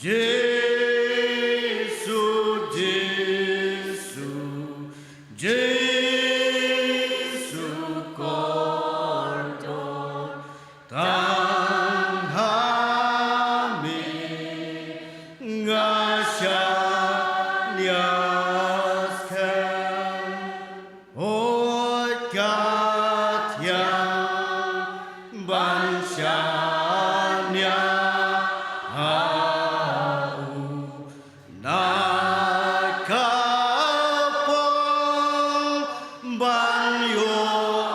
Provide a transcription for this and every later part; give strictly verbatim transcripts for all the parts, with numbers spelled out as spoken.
Jisu, Jisu, Jisu kordor, tang ha me nga shaniah skhem. Hoid ka thiang ban shaniah ha u, na ka pom ban ïoh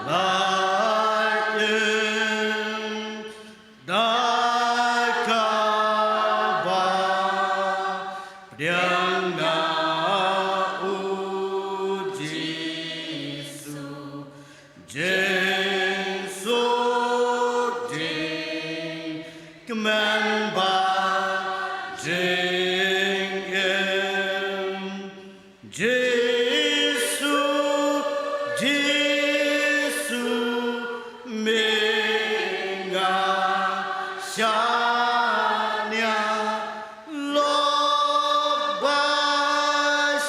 lait im. Da kaba pdiang na u Jisu, jingsuk jingkmen bad jingim. Jisu, Jisu, me nga shaniah, lok ba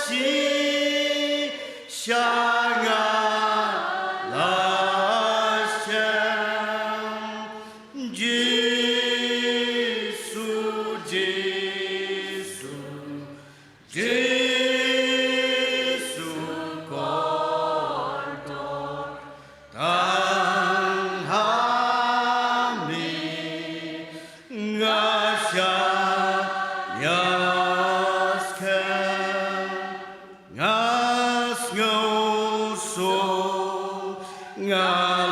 shisha nga la shem. Jisu, Jisu, Jisu kordor, tang ha me nga shaniah skhem. Nga sngewsuk nga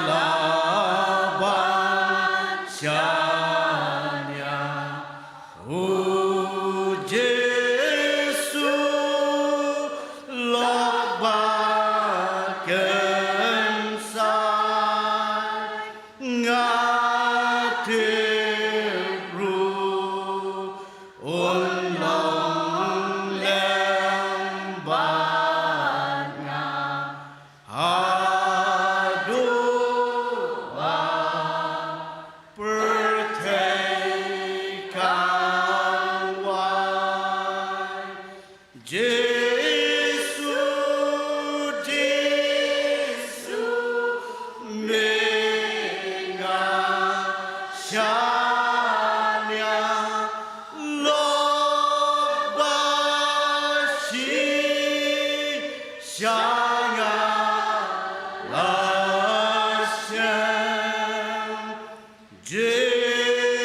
lah ban shaniah u Jisu, lok ba kynsai. Nga tip ruh un long lem bad nga haduh ba pyrthei kan wai. Jisu, Jisu, me nga shaniah, lok ba shisha nga la shem. Jisu,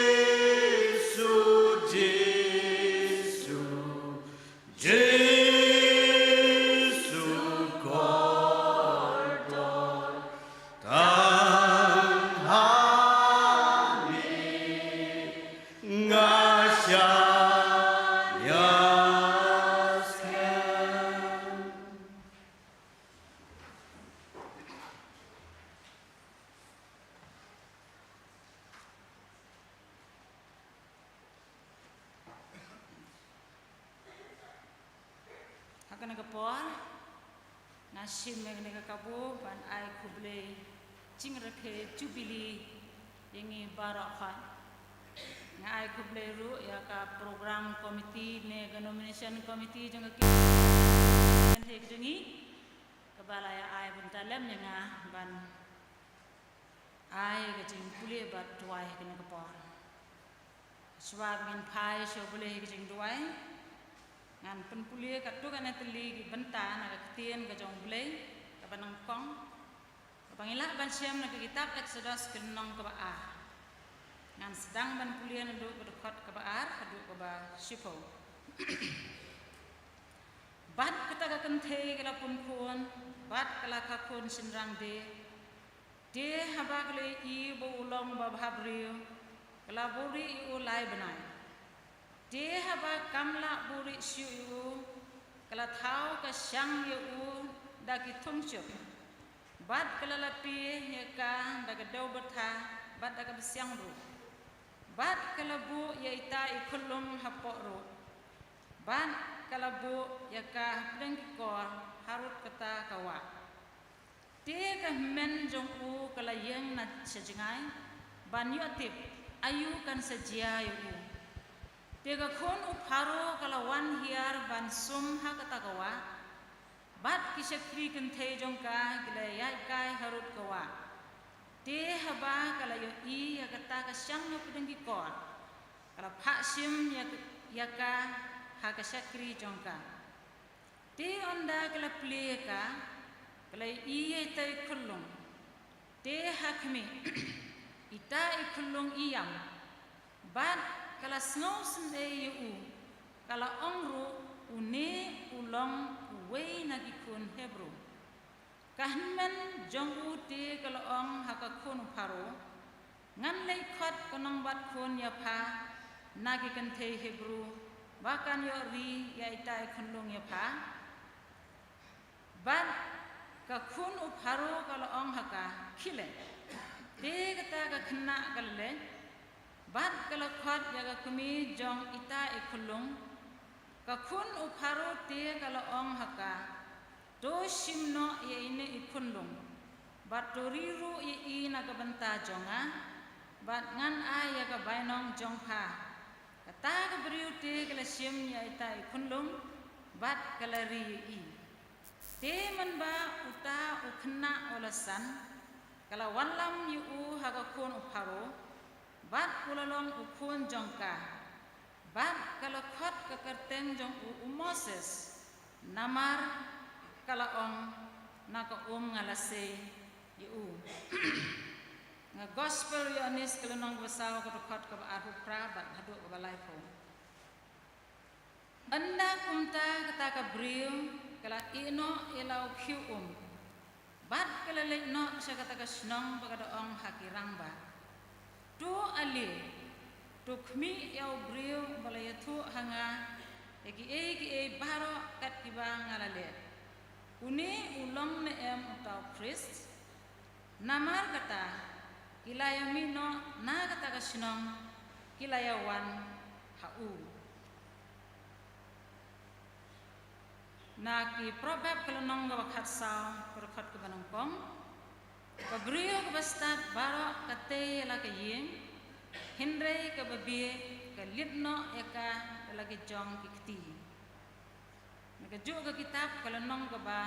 Jisu, Jisu kordor, tang ha me nga shaniah skhem. Ha kane ka por nga shim ïa kane ka kabu ban ai khublei jingrakhe Jubilee ïa ngi baroh. Nga ai khublei ruh ïa ka program committee ne ka nomination committee jong ka K K K jong ngi, kaba la ïa ai bynta lem ïa nga ban ai ka jingpule bad duwai ha kane ka por. Shuwa ba ngin phai sha U Blei ha ka jingduwai, ngan pynpule katto katne tylli ki bynta na ka ktien ka jong U Blei kaba nyngkong, kaba ngi lah ban shem na ka kitab Exodus ka lynnong kaba ar. Ngan sdang ban pule naduh ka dkhot kaba ar haduh kaba shiphew. Bad kata ka kynthei ka la pun khun, bad ka la kha khun shynrang de. Te haba ka la ïohi ba u long ba bhabriew, ka la buhrieh ïa u lai bnai. Te haba kam lah buhrieh shuh ïa u, ka la thaw ka shang ïa u da ki thungchup. Bad ka la lapi ïa ka da ka dew byrtha bad da ka bsiang ruh. Bad ka la buh ïa ita i khyllung hapoh ruh. Bad ka la buh ïa ka hapdeng ki kor harud kata ka wah. Te ka hynmen jong u ka la ïeng na sha jngai ban ïoh tip aïu kan sa jia ïa u. Te ka khun u Pharaoh ka la wan hiar ban sum ha kata ka wah, bad ki shakri kynthei jong ka ki la ïaid kai harud ka wah. Te haba ka la ïohi ïa kata ka shang hapdeng ki kot, ka la phah shim ïa, ïa ka ha ka shakri jong ka. Te ynda ka la plie ïa ka, ka la ïohi ïa ita i khunlung. Te ha khmih, ita i khunlung i ïam. Bad ka la sngewsynei ïa u, ka la ong ruh, "Une u long uwei na ki khun Hebru." Ka hynmen jong u te ka la ong ha ka khun u Pharaoh, "Ngan leit khot ka nongbat khun ïa pha na ki kynthei Hebru, ba kan ïoh ri ïa ita i khunlung ïa pha." Bad ka khun u Pharaoh ka la ong ha ka, "Khie leit." Te kata ka khynnah ka la leit, bad ka la khot ïa ka kmie jong ita i khunlung. Ka khun u Pharaoh te ka la ong ha ka, "To shim noh ïa ine i khunlung, bad to ri ruh ïa i na ka bynta jong nga, bad ngan ai ïa ka bainong jong pha." Kata ka briew te ka la shim ïa ita i khunlung, bad ka la ri ïa i. Te mynba uta u khynnah u la san, ka la wallam ïa u ha ka khun u Pharaoh, bad u la long u khun jong ka. Bad ka la khot ka kyrteng jong u, u Moses, namar ka la ong, "Na ka um nga la sei ïa u." Nga Gospel Ïoannis ka lynnong kaba saw, ka dkhot kaba arphew phra bad haduh kaba laiphew. Ynda kumta kata ka briew ka la ïeh noh ïa la u khiew um, bad ka la leit noh sha kata ka shnong, bad ka da ong ha ki rangbah, "To ale, to khmih ïa u briew ba la ïathuh ha nga ïa kiei kiei baroh kat kiba nga la leh. Une u long ne em uta u Khrist?" Namar kata, ki la ïa mih noh na kata ka shnong, ki la ïa wan ha u. Na ki Proverb ka lynnong kaba khatsaw, ka dkhot kaba nyngkong, "Ka briew kaba stad baroh ka tei ïa la ka ïing, hynrei kaba bieit ka leit noh ïa ka da la ki jong ki kti." Na kajuh ka kitab ka lynnong kaba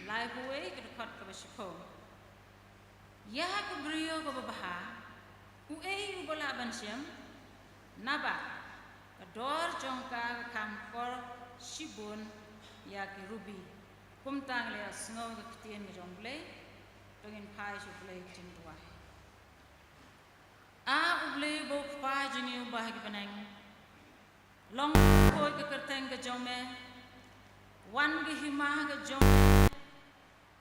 laiphew wei, ka dkhot kaba shiphew, "Ïa ka briew kaba bha, uei uba lah ban shem? Naba ka dor jong ka ka kham kor shibun ïa ki rubi." Kumta ngi la ïa sngew ka ktien ka jong U Blei. To ngin phai sha U Blei ka jingduwai. A U Blei uba U Kpa jong ngi uba ha ki bneng, long khuid ka kyrteng ka jong me, wan ka hima ka jong me,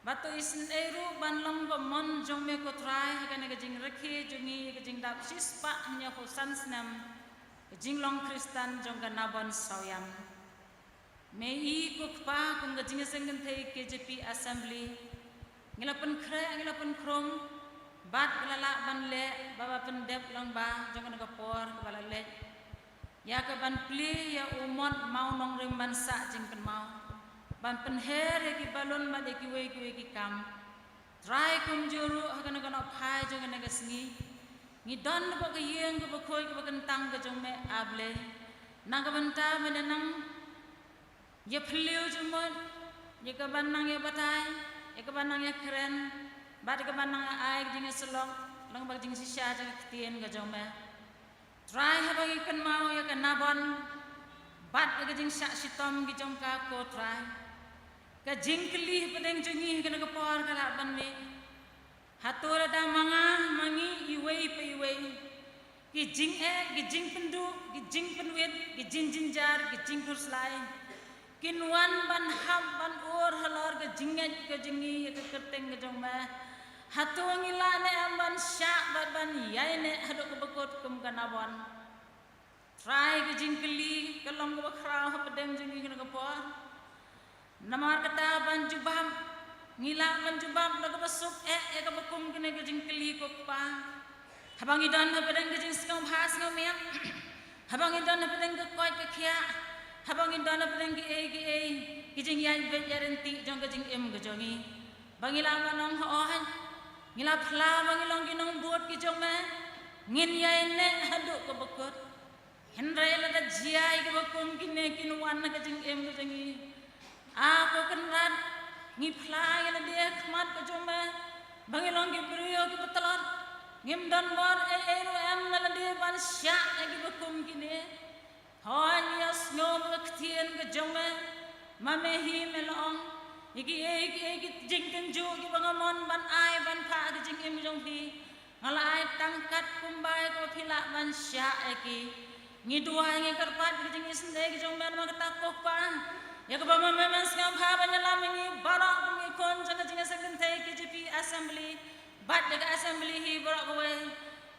bad to isynei ruh ban long ka mon jong me ko Trai, ha kane ka jingrakhe jong ngi ka jingdap shispah hynñiewphew san snem ka jinglong Khristan jong ka Nabon Sawian. Me i ko Kpa, kum ka jingïaseng kynthei K J P Assembly, ngi la pynkhreh, ngi la pynkhrum, bad ngi la lah ban leh ba, ba pyndep lang ba jong kane ka por kaba la leit ïa ka ban plie ïa u mot mawnongrim ban sah jingkynmaw, ban pynher ïa ki balun bad ïa kiwei kiwei ki kam. Trai kumjuh ruh ha kane ka nohphai jong kane ka sngi, ngi don hapoh ka ïing kaba khuid kaba kyntang ka jong me A Blei, na ka bynta ban ïa nang ïa phylliew jingmut, ïa ka ban nang ïa batai, ïa ka ban nang ïa kren, bad ïa ka ban nang ïa ai ka jingïasyllok lyngba ka jingshisha jong ka ktien ka jong me. Trai, haba ngi kynmaw ïa ka Nabon bad ïa ka jingshah shitom ki jong ka ko Trai, ka jingkylli hapdeng jong ngi ha kane ka por ka lah ban mih, hato lada ma nga ma ngi iwei pa iwei, ki jingeh, ki jingpynduh, ki jingpynwit, ki jingjynjar, ki jingkhuslai kin wan ban hap ban ur halor ka jingngeit ka jong ngi ïa ka kyrteng ka jong me, hato ngi lah ne em ban shah bad ban ïaineh haduh kaba kut kum ka Nabon? Trai, ka jingkylli ka long kaba khraw hapdeng jong ngi kane ka por. Namar kata ban jubab, ngi lah ban jubab da kaba suk eh ïa kaba kum kane ka jingkylli ko Kpa. Haba ngi don hapdeng ka jingsngewbha sngewmiat, haba ngi don hapdeng ka koit ka khiah, haba ngi don hapdeng kiei kiei ki jingïaid beit ïaid ryntih jong ka jingim ka jong ngi, ba ngi lah ban ong, hooid, ngi la phla ba ngi long ki nongbud ki jong me, ngin ïaineh haduh kaba kut. Hynrei lada jia ïa kiba kum kine kin wan na ka jingim ka jong ngi. A ko Kynrad, ngi phla ïa lade ha khmat ka jong me ba ngi long ki briew kiba tlot. Ngim don bor ei ei ruh em na lade ban shah ïa kiba kum kine. Hooid, ngi ïohsngew ba ka ktien ka jong me, ma me hi me la ong, ïa kiei kiei ki jingtynjuh kiba nga mon ban ai ban phah ha ka jingim jong phi, nga la ai tang kat kumba ïa kaba phi lah ban shah ïa ki. Ngi duwai, ngi kyrpad ïa ka jingisynei ka jong me namar kata ko Kpa, ïa kaba ma me men sngewbha ban ïalam ïa ngi baroh kum ki khun jong ka jingïaseng kynthei K J P Assembly bad ïa ka Assembly hi baroh kawei,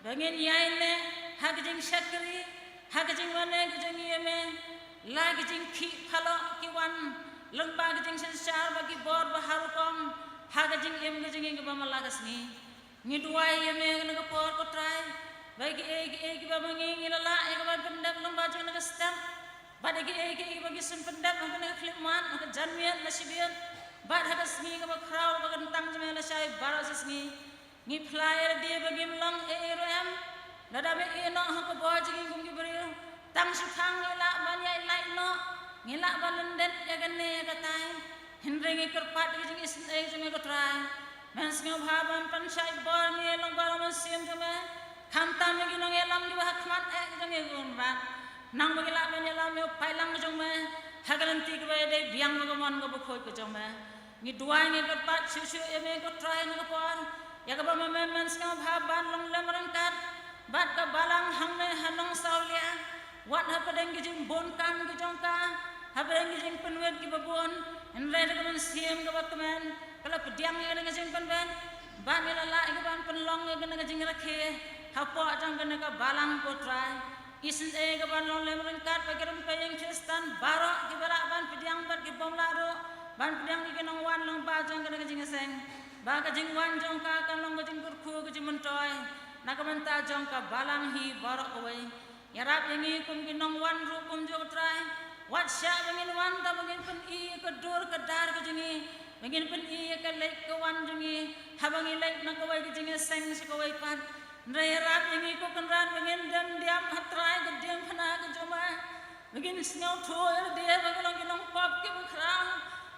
ba ngin ïaineh ha ka jingshakri, ha ka jingmane ka jong ngi ïa me, la ki jingkhih phalok ki wan lyngba ka jingsynshar bad ki bor ba ha rukom ha ka jingim ka jong ngi kaba man la ka sngi. Ngi duwai ïa me kane ka por ko Trai, ba kiei kiei kiba ma ngi ngi la lah ïa kaba pyndep lyngba jong kane ka step, bad ïa kiei kiei kiba ngi shu pyndep ha kane ka khyllipmat, ha ka janmiet la shibit, bad ha ka sngi kaba khraw, ba ka kyntang jong me la shai baroh shi sngi. Ngi phla ïa lade ba ngim long ei ei ruh em. Lada me ïeh noh ha ka bor jong ngi kum ki briew, tang shiphang ngi lah ban ïaid lait noh, ngi lah ban lyndet ïa kane ïa katai. Hynrei ngi kyrpad ïa ka jingisynei jong me ko Trai. Men sngewbha ban pynshai bor ïa ngi lyngba u Mynsiem jong me, khamtam ïa ki nongïalam kiba ha khmat eh jong ngi ko Kynrad, nang ba ngi lah ban ïalam ïa u paidlang jong me ha ka lynti kaba ïadei biang bad ka mon kaba khuid ka jong me. Ngi duwai, ngi kyrpad shuh shuh ïa me ko Trai na ka por, ïa kaba ma me men sngewbha ban long lem ryngkat bad ka balang hangne ha Nongsawlia, wat hapdeng ki jingbun kam ki jong ka, hapdeng ki jingpynwit kiba bun. Hynrei da ka mynsiem kaba kmen ka la pdiang ïa kane ka jingpynbeit, bad ngi la lah ïa ka ban pynlong ïa kane ka jingrakhe hapoh jong kane ka balang ko Trai. Isynei ka ban long lem ryngkat bad ki rympei ïing Khristan baroh kiba lah ban pdiang bad ki bym lah ruh ban pdiang, ki nongwan lyngba jong kane ka jingïaseng, ba ka jingwan jong ka kan long ka jingkyrkhu, ka jingmyntoi na ka bynta jong ka balang hi baroh kawei. Ïarap ïa ngi kum ki nongwan ruh kumjuh ko Trai. Wat shah ba ngin wan tang ba ngin pyni ïa ka dur ka dar ka jong ngi, ba ngin pyni ïa ka leit ka wan jong ngi haba ngi leit na kawei ka jingïaseng sha kawei pat. Hynrei ïarap ïa ngi ko Kynrad ba ngin dem diam ha trai ka diengphna ka jong me, ba ngin sngewthuh ïa lade ba ngi long ki nongpop kiba khraw,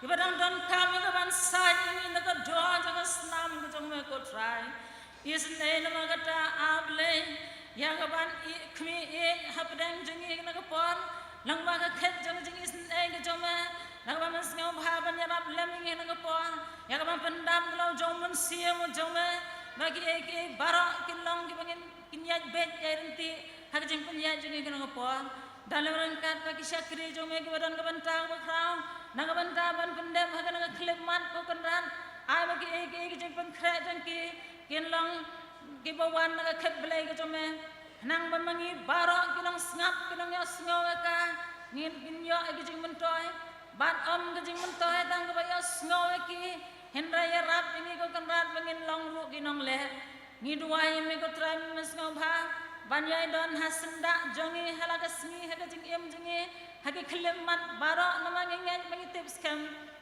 kiba dang donkam ïa ka ban said ïa ngi na ka doh jong ka snam ka jong me ko Trai. Isynei namar kata, A Blei, ïa ka ban ïeh khmih ïeh hapdeng jong ngi na ka por, lyngba ka khet jong ka jingisynei ka jong me, na ka ban sngewbha ban ïarap lem ïa ngi na ka por, ïa ka ban pyndap ka long jong u Mynsiem jong me, ba kiei kiei baroh kin long kiba ngin, kin ïaid beit ïaid ryntih ha ka jingpynïaid jong ngi na ka por. Don lem ryngkat bad ki shakri jong me kiba don ka bynta kaba khraw na ka bynta ban pyndep ha kane ka khyllipmat ko Kynrad. Ai ba kiei kiei ki jingpynkhreh jong ki kin long kiba wan na ka khet Blei ka jong me, khnang ba ma ngi baroh ki nongsngap, ki nongïohsngew ïa ka, ngin, ngin ïoh ïa ka jingmyntoi. Bad ym ka jingmyntoi tang kaba ïohsngew ïa ki, hynrei ïarap ïa ngi ko Kynrad ba ngin long ruh ki nongleh. Ngi duwai ïa me ko Trai, me sngewbha ban ïai don ha syndah jong ngi ha la ka sngi, ha ka jingim jong ngi, ha ki khyllipmat baroh, namar ngi ngeit ba ngi tip skhem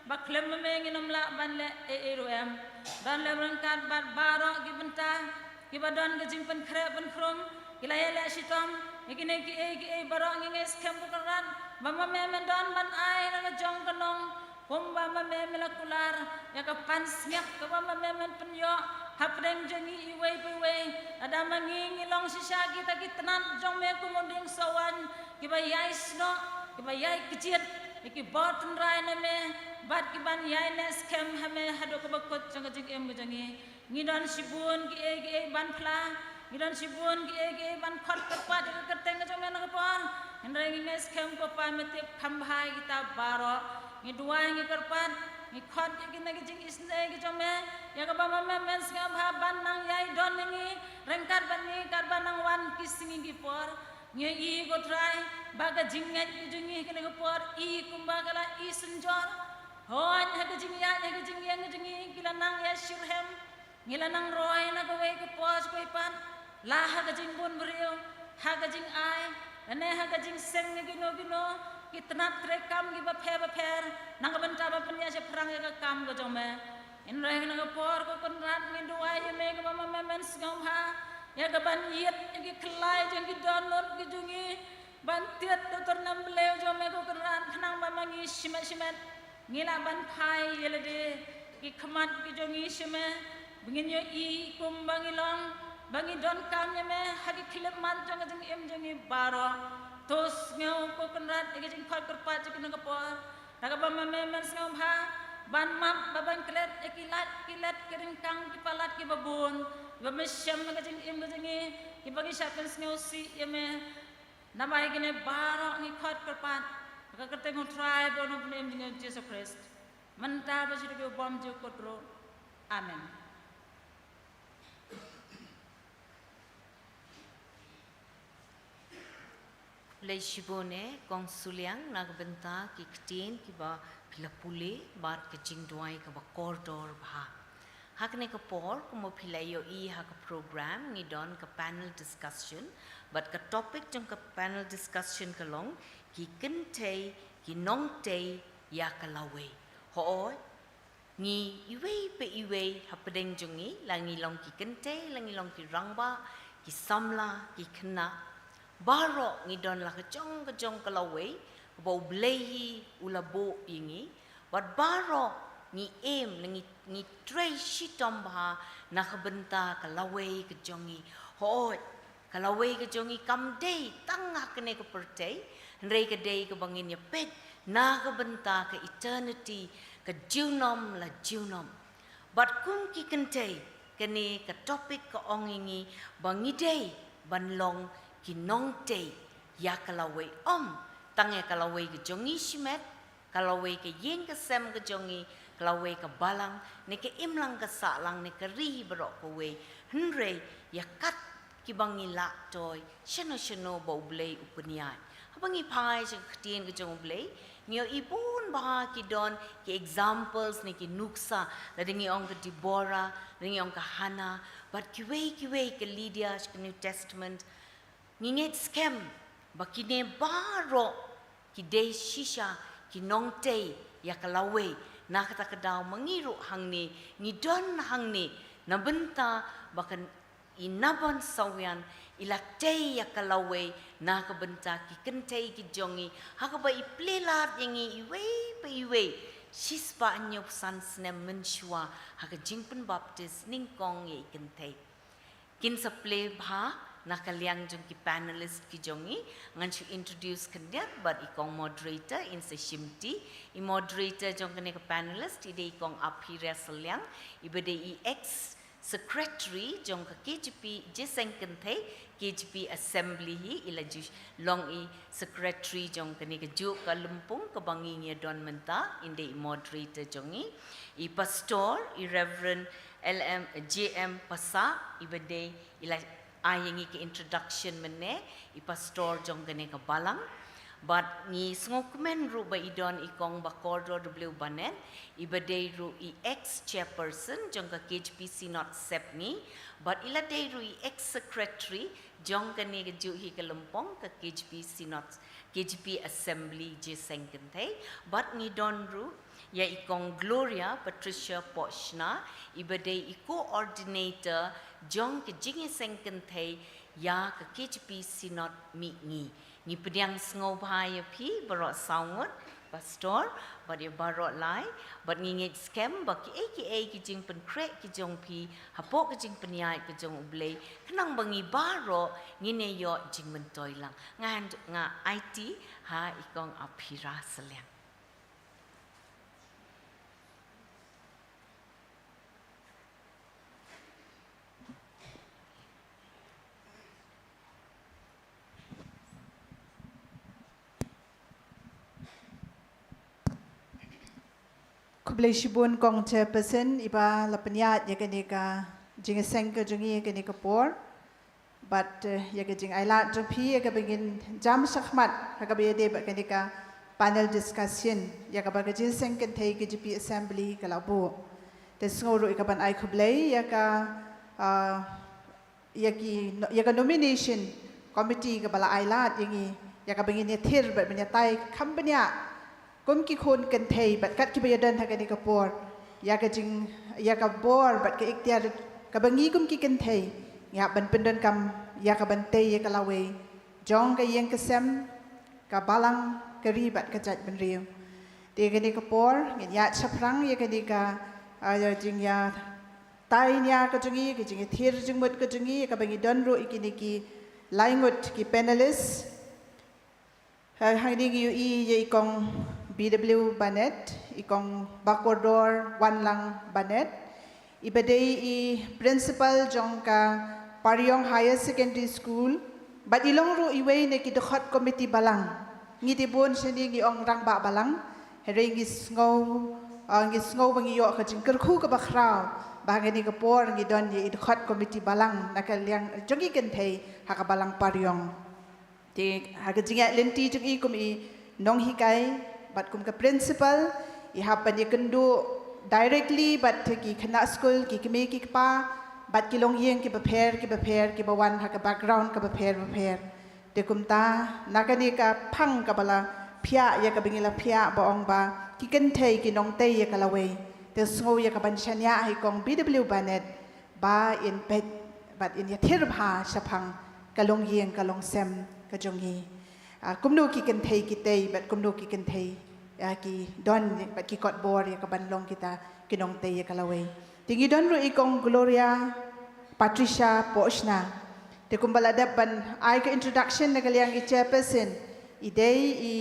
ba khlem ma me ngin ym lah ban leh ei ei ruh em. Don lem ryngkat bad baroh ki bynta kiba don ka jingpynkhreh pynkhrum, ki la ïaleh shitom ïa kine kiei kiei baroh. Ngi ngeit skhem ko Kynrad ba ma me men don ban ai na ka jong ka nong, kumba ma me me la kular ïa ka pansngiat kaba ma me men pynïoh hapdeng jong ngi iwei pa iwei. Lada ma ngi ngi long shisha kita ki tnat jong me kum u dieng sohwaiñ, kiba ïai snoh, kiba ïai kjit ïa ki bor tynrai na me, bad ki ban ïai neh skhem ha me haduh kaba kut jong ka jingim ka jong ngi. Ngi don shibun kiei kiei ban phla, ngi don shibun kiei kiei ban khot kyrpad ïa ka kyrteng ka jong me na ka por. Hynrei ngi ngeit skhem ko Pa, me tip kham bha ïa kita baroh. Ngi duwai, ngi kyrpad, ngi khot ïa kine ki jingisynei ki jong me, ïa kaba ma me men sngewbha ban nang ïai don ïa ngi ryngkat bad ngi katba nang wan ki sngi ki por. Ngi ïohi ko Trai ba ka jingngeit ka jong ngi kane ka por i kumba ka la i synjor. Hooid, ha ka jingïaid, ha ka jingïeng ka jong ngi ki la nang ïai shitrhem. Ngi la nang roi na kawei ka por sha kawei pat, la ha ka jingbun briew, ha ka jingai, lane ha ka jingseng ïa kino kino ki tnat treikam kiba pher bapher na ka bynta ban pynïaid shaphrang ïa ka kam ka jong me. Hynrei na ka por ko Kynrad, ngi duwai ïa me kaba ma me men sngewbha ïa ka ban ïit ïa ki khlai jong ki dohnud ki jong ngi, Ban tied da u tyrnem blei jong me ko Kynrad, khnang ba ma ngi shimet shimet ngi lah ban phai ïa lade ki khmat ki jong ngi sha me, ba ngin ïohi kumba ngi long, ba ngi donkam ïa me ha ki khyllipmat jong ka jingim jong ngi baroh. To sngew ko Kynrad ïa ka jingkhot kyrpad jong kane ka por, da kaba ma me men sngewbha ban map, ba ban klet ïa ki lait ki let, ki ryngkang ki palat kiba bun, ba me shem ha ka jingim ka jong ngi, kiba ngi shah pynsngewsih ïa me. Namar kine baroh ngi khot kyrpad ha ka kyrteng u Trai bad u Nongpynim jong ngi Jisu Khrist, mynta bad shaduh ki bymjukut ruh. Amen. Khublei shibun eh Kong Suliang na ka bynta ki ktien kiba phi la pule bad ka jingduwai kaba kordor bha. Ha kane ka por, kumba phi la ïohi ha ka program, ngi don ka panel discussion, bad ka topic jong ka panel discussion ka long, ki kynthei ki nongtei ïa ka lawei. Hooid, ngi iwei pa iwei hapdeng jong ngi, la ngi long ki kynthei, la ngi long ki rangbah, ki samla, ki khynnah, baroh ngi don la ka jong ka jong ka lawei ba U Blei hi u la buh ïa ngi, bad baroh ngi aim, la ngi, ngi trei shitom bha na ka bynta ka lawei ka jong ngi. Hooid, ka lawei ka jong ngi kam dei tang ha kane ka pyrthei, hynrei ka dei kaba ngin ïa peit na ka bynta ka eternity, ka junom la junom. Bad kum ki kynthei, kane ka topic ka ong ïa ngi ba ngi dei ban long ki nongtei ïa ka lawei, ym tang ïa ka lawei ka jong ngi shimet, ka lawei ka ïing ka sem ka jong ngi, ka lawei ka balang, ne ka imlang ka sahlang, ne ka ri baroh kawei, hynrei ïa kat kiba ngi lah toi shano shano ba U Blei u pynïaid. Haba ngi phai sha ka ktien ka jong U Blei, ngi ïohi bun bha ki don ki examples ne ki nuksa, lada ngi ong ka Deborah, lada ngi ong ka Hannah, bad kiwei kiwei, ka Lydia sha ka New Testament. Ngi ngeit skhem ba kine baroh ki dei shisha ki nongtei ïa ka lawei. Na kata ka daw ma ngi ruh hangne, ngi don hangne na bynta ba kan i Naban Sawian i la tei ïa ka lawei na ka bynta ki kynthei ki jong ngi, ha kaba i plie lad ïa ngi iwei pa iwei shispah hynñiewphew san snem mynshuwa ha ka jingpynbaptis nyngkong ïa i kynthei. Kin sa plie bha na ka liang jong ki panelist ki jong ngi, ngan shu introduce khyndiat bad i kong moderator in sa shim ti. I moderator jong kane ka panelist i dei i kong Aphira Sylliang, iba dei i ex secretary jong ka K J P, Jingïaseng Kynthei, K J P Assembly hi, i la ju long i secretary jong kane kajuh ka lympung kaba ngi ngi don mynta, in dei i moderator jong ngi. I pastor, i Reverend L M, J M Passah, iba dei i la ai ïa ngi ka introduction mynne, i pastor jong kane ka balang. Bad ngi sngewkmen ruh ba i don i kong Bakordor W Banet, iba dei ruh i ex chairperson jong ka K J P Synod Sepngi, bad i la dei ruh i ex secretary jong kane kajuh hi ka lympung, ka K J P Synod, K J P Assembly Jingïaseng Kynthei, bad ngi don ruh ïa i kong Gloria Patricia Pohshna, iba dei i coordinator jong ka Jingïaseng Kynthei ïa ka K J P Synod Mihngi. Ngi pdiang sngewbha ïa phi baroh saw ngut, pastor, bad ïa baroh lai, bad ngi ngeit skhem ba kiei kiei ki jingpynkhreh ki jong phi hapoh ka jingpynïaid ka jong U Blei, khnang ba ngi baroh ngin ïoh jingmyntoi lang. Ngan, nga aiti ha i kong Aphira Sylliang. Khublei shibun kong chairperson, iba la pynïaid ïa kane ka jingïaseng ka jong ngi ïa kane ka por. Bad, eh, ïa ka jingailad jong phi, ïa kaba ngin jam shakhmat ha kaba ïadei bad kane ka panel discussion, ïa kaba ka Jingïaseng Kynthei K J P Assembly ka la buh. Te sngew ruh ïa kaban ai khublei ïa ka, ah, ïa ki, ïa ka nomination committee kaba la ailad ïa ngi, ïa kaba ngin ïathir bad ban ïatai kham bniah kum ki khun kynthei bad kat kiba ïadon ha kane ka por, ïa ka jing, ïa ka bor bad ka iktiar kaba ngi kum ki kynthei ngi hap ban pyndonkam ïa kaban tei ïa ka lawei jong ka ïing ka sem, ka balang, ka ri bad ka jaitbynriew. Te kane ka por ngin ïaid shaphrang ïa kane ka, ah, jingïatai nia ka jong ngi, ka jingïathir jingmut ka jong ngi, ïa kaba ngi don ruh ïa kine ki lai ngut ki panelist. Ha, hangne ngi ïohi ïa i Kong B W Banet, i Kong Bakordor Wanlang Banet, iba dei i principal jong ka Pariong Higher Secondary School, bad i long ruh iwei na ki dkhot committee balang. Ngi te bun shane ngi ong rangbah balang, hynrei ngi sngew, ah, ngi sngew ba ngi ïoh ka jingkyrkhu kaba khraw ba ha kane ka por ngi don ïa i dkhot committee balang na ka liang jong ki kynthei ha ka balang Pariong. Te ha ka jingïaid lynti jong i kum i nonghikai bad kum ka principal, i hap ban ïakynduh directly bad ki khynnah skul, ki kmie ki kpa, bad ki longïing kiba pher kiba pher kiba wan ha ka background kaba pher ba pher. Te kumta na kane ka phang kaba la phiah ïa kaba ngi la phiah ba ong ba ki kynthei ki nongtei ïa ka lawei, te sngew ïa ka ban shaniah ha i Kong B W Banet ba in peit bad in ïathir bha shaphang ka longïing ka longsem ka jong ngi. Ah, kumno ki kynthei ki tei bad kumno ki kynthei, ah, ki don bad ki kot bor ïa ka ban long kita ki nongtei ïa ka lawei. Te ngi don ruh i Kong Gloria Patricia Pohshna. Te kumba la dep ban ai ka introduction na ka liang i chairperson, i dei i,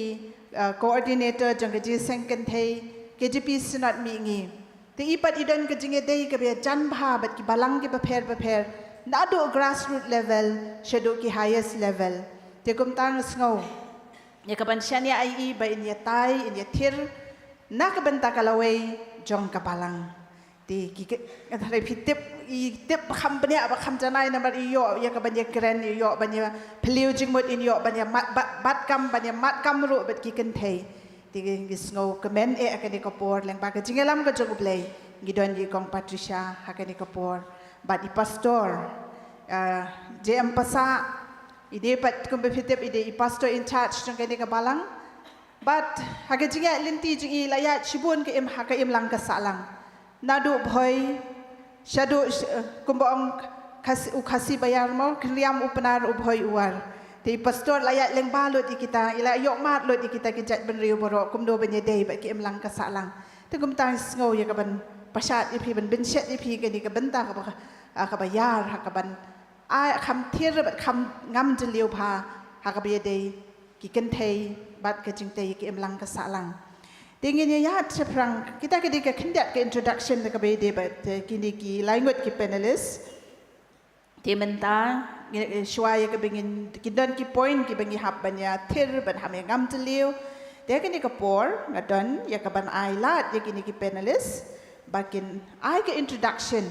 ah, coordinator jong ka jingïaseng kynthei K J P Synod Mihngi. Te i pat i don ka jingïadei kaba ïajan bha bad ki balang kiba pher ba pher, naduh grassroots level shaduh ki highest level. Te kumta nga sngew ïa ka ban shaniah ïa i ba in ïatai, in ïathir na ka bynta ka lawei jong ka balang. Te ki, ki, nga tharai phi tip, i tip ba kham bniah ba kham janai namar i ïoh ïa ka ban ïakren, i ïoh ban ïaphylliew jingmut, i ïoh ban ïamat, bat, bat kam, ban ïamat kam ruh bad ki kynthei. Te ngi sngew kmen eh ha kane ka por lyngba ka jingïalam ka jong U Blei ngi don ïa i Kong Patricia ha kane ka por. Bad i pastor, ah, J M Passah, i dei pat kumba phi tip i dei i pastor in charge jong kane ka balang. Bad ha ka jingïaid lynti jong i la ïaid shibun ka im ha ka imlang ka sahlang. Naduh Bhoi shaduh sh-, eh, kumba ong Khasi, u Khasi Baïar mo, kynriam u Pnar u Bhoi u War. Te i pastor la ïaid lyngba lut ïa kita, i la ïohmad lut ïa kita ki jaitbynriew baroh kumno ban ïadei bad ka imlang ka sahlang. Te kumta sngew ïa ka ban pashat ïa phi, ban pynshet ïa phi kane ka bynta kaba, ah, kaba ïar ha ka ban, ah, kham thiar bad kham ngam jylliew bha ha kaba ïadei ki kynthei bad ka jingtei ka imlang ka sahlang. Te ngin ïa ïaid shaphrang, kita ka dei ka khyndiat ka introduction da kaba ïadei bad, eh, kine ki lai ngut ki panelist. Te mynta, eh, shuwa ïa kaba ngin, ki don ki point kiba ngi hap ban ïathir bad hap ïa ngam jylliew. Te kane ka por nga don ïa ka ban ai lad ïa kine ki panelist ba kin ai ka introduction.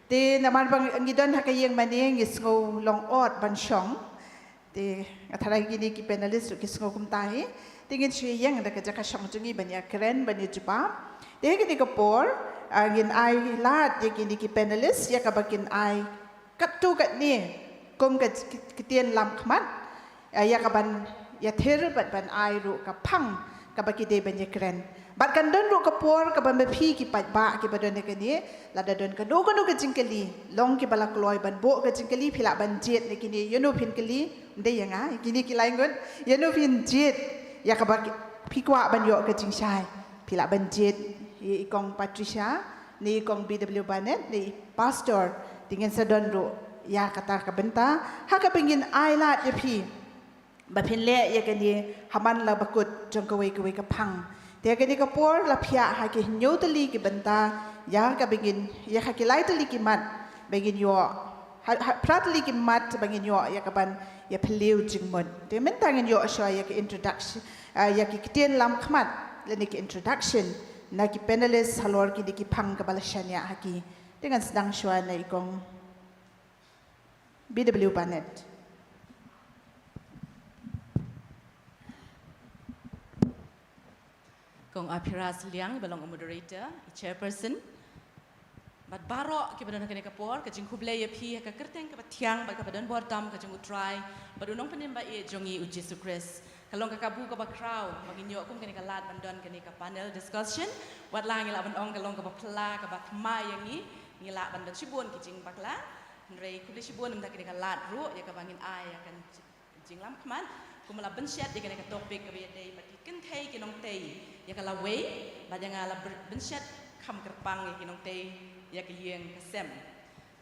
Te namar ba ngi don ha ka ïing mane ngi sngew long ot ban shong. Te nga tharai kine ki panelist ruh ki sngew kumta hi. Te ngin shu ïeng da ka jaka shong jong ngi ban ïakren ban ïajubab. Te ha kane ka por, ah, ngin ai lad ïa kine ki panelist ïa kaba kin ai katto katne kum ka k-, ktien lam khmat, ah, ïa ka ban ïathir bad ban ai ruh ka phang kaba ki dei ban ïakren. Bad kan don ruh ka por kaba ma phi ki paidbah kiba don ha kane, lada don kano kano ka jingkylli, long kiba la kloi ban buh ka jingkylli, phi lah ban jied na kine, ïano phin kylli, ym dei ïa nga, kine ki lai ngut, ïano phin jied ïa kaba ki, phi kwah ban ïoh ka jingshai, phi lah ban jied ïa i Kong Patricia, ne i Kong B W Banet, ne i Pastor, te ngin sa don ruh ïa kata ka bynta ha kaba ngin ai lad ïa phi ba phin leh ïa kane ha man la ba kut jong kawei kawei ka phang. Te ha kane ka por la phiah ha ki hynñiew tylli ki bynta, ïa kaba ngin, ïa ha ki lai tylli ki mat ba ngin ïoh, ha, ha phra tylli ki mat ba ngin ïoh ïa ka ban ïaphylliew jingmut. Te mynta ngin ïoh shuwa ïa ka introduction, ah, ïa ki ktien lam khmat lane ki introduction na ki panelist halor kine ki phang kaba la shaniah ha ki. Te ngan sdang shuwa na i Kong B W Banet. Kong Aphira Sliang, ba long u moderator, i chairperson. Bad baroh kiba don ha kane ka por, ka jingkhublei ïa phi ha ka kyrteng kaba thiang bad kaba don bor tam ka jong U Trai bad U Nongpynim ba ïeit jong ngi U Jisu Khrist. Ka long ka kabu kaba khraw ba ngin ïoh kum kane ka lad ban don kane ka panel discussion. Wat la ngi lah ban ong ka long kaba phylla kaba thymmai ïa ngi, ngi lah ban don shibun ki jingbakla. Hynrei khublei shibun namar kane ka lad ruh ïa kaba ngin ai ïa ka Jinglam khmat, kumba la bynshet ïa kane ka topic kaba ïadei bad ki kynthei ki nongtei ïa ka lawei, bad ïa nga la byr-, bynshet kham kyrpang ïa ki nongtei ïa ka ïing ka sem.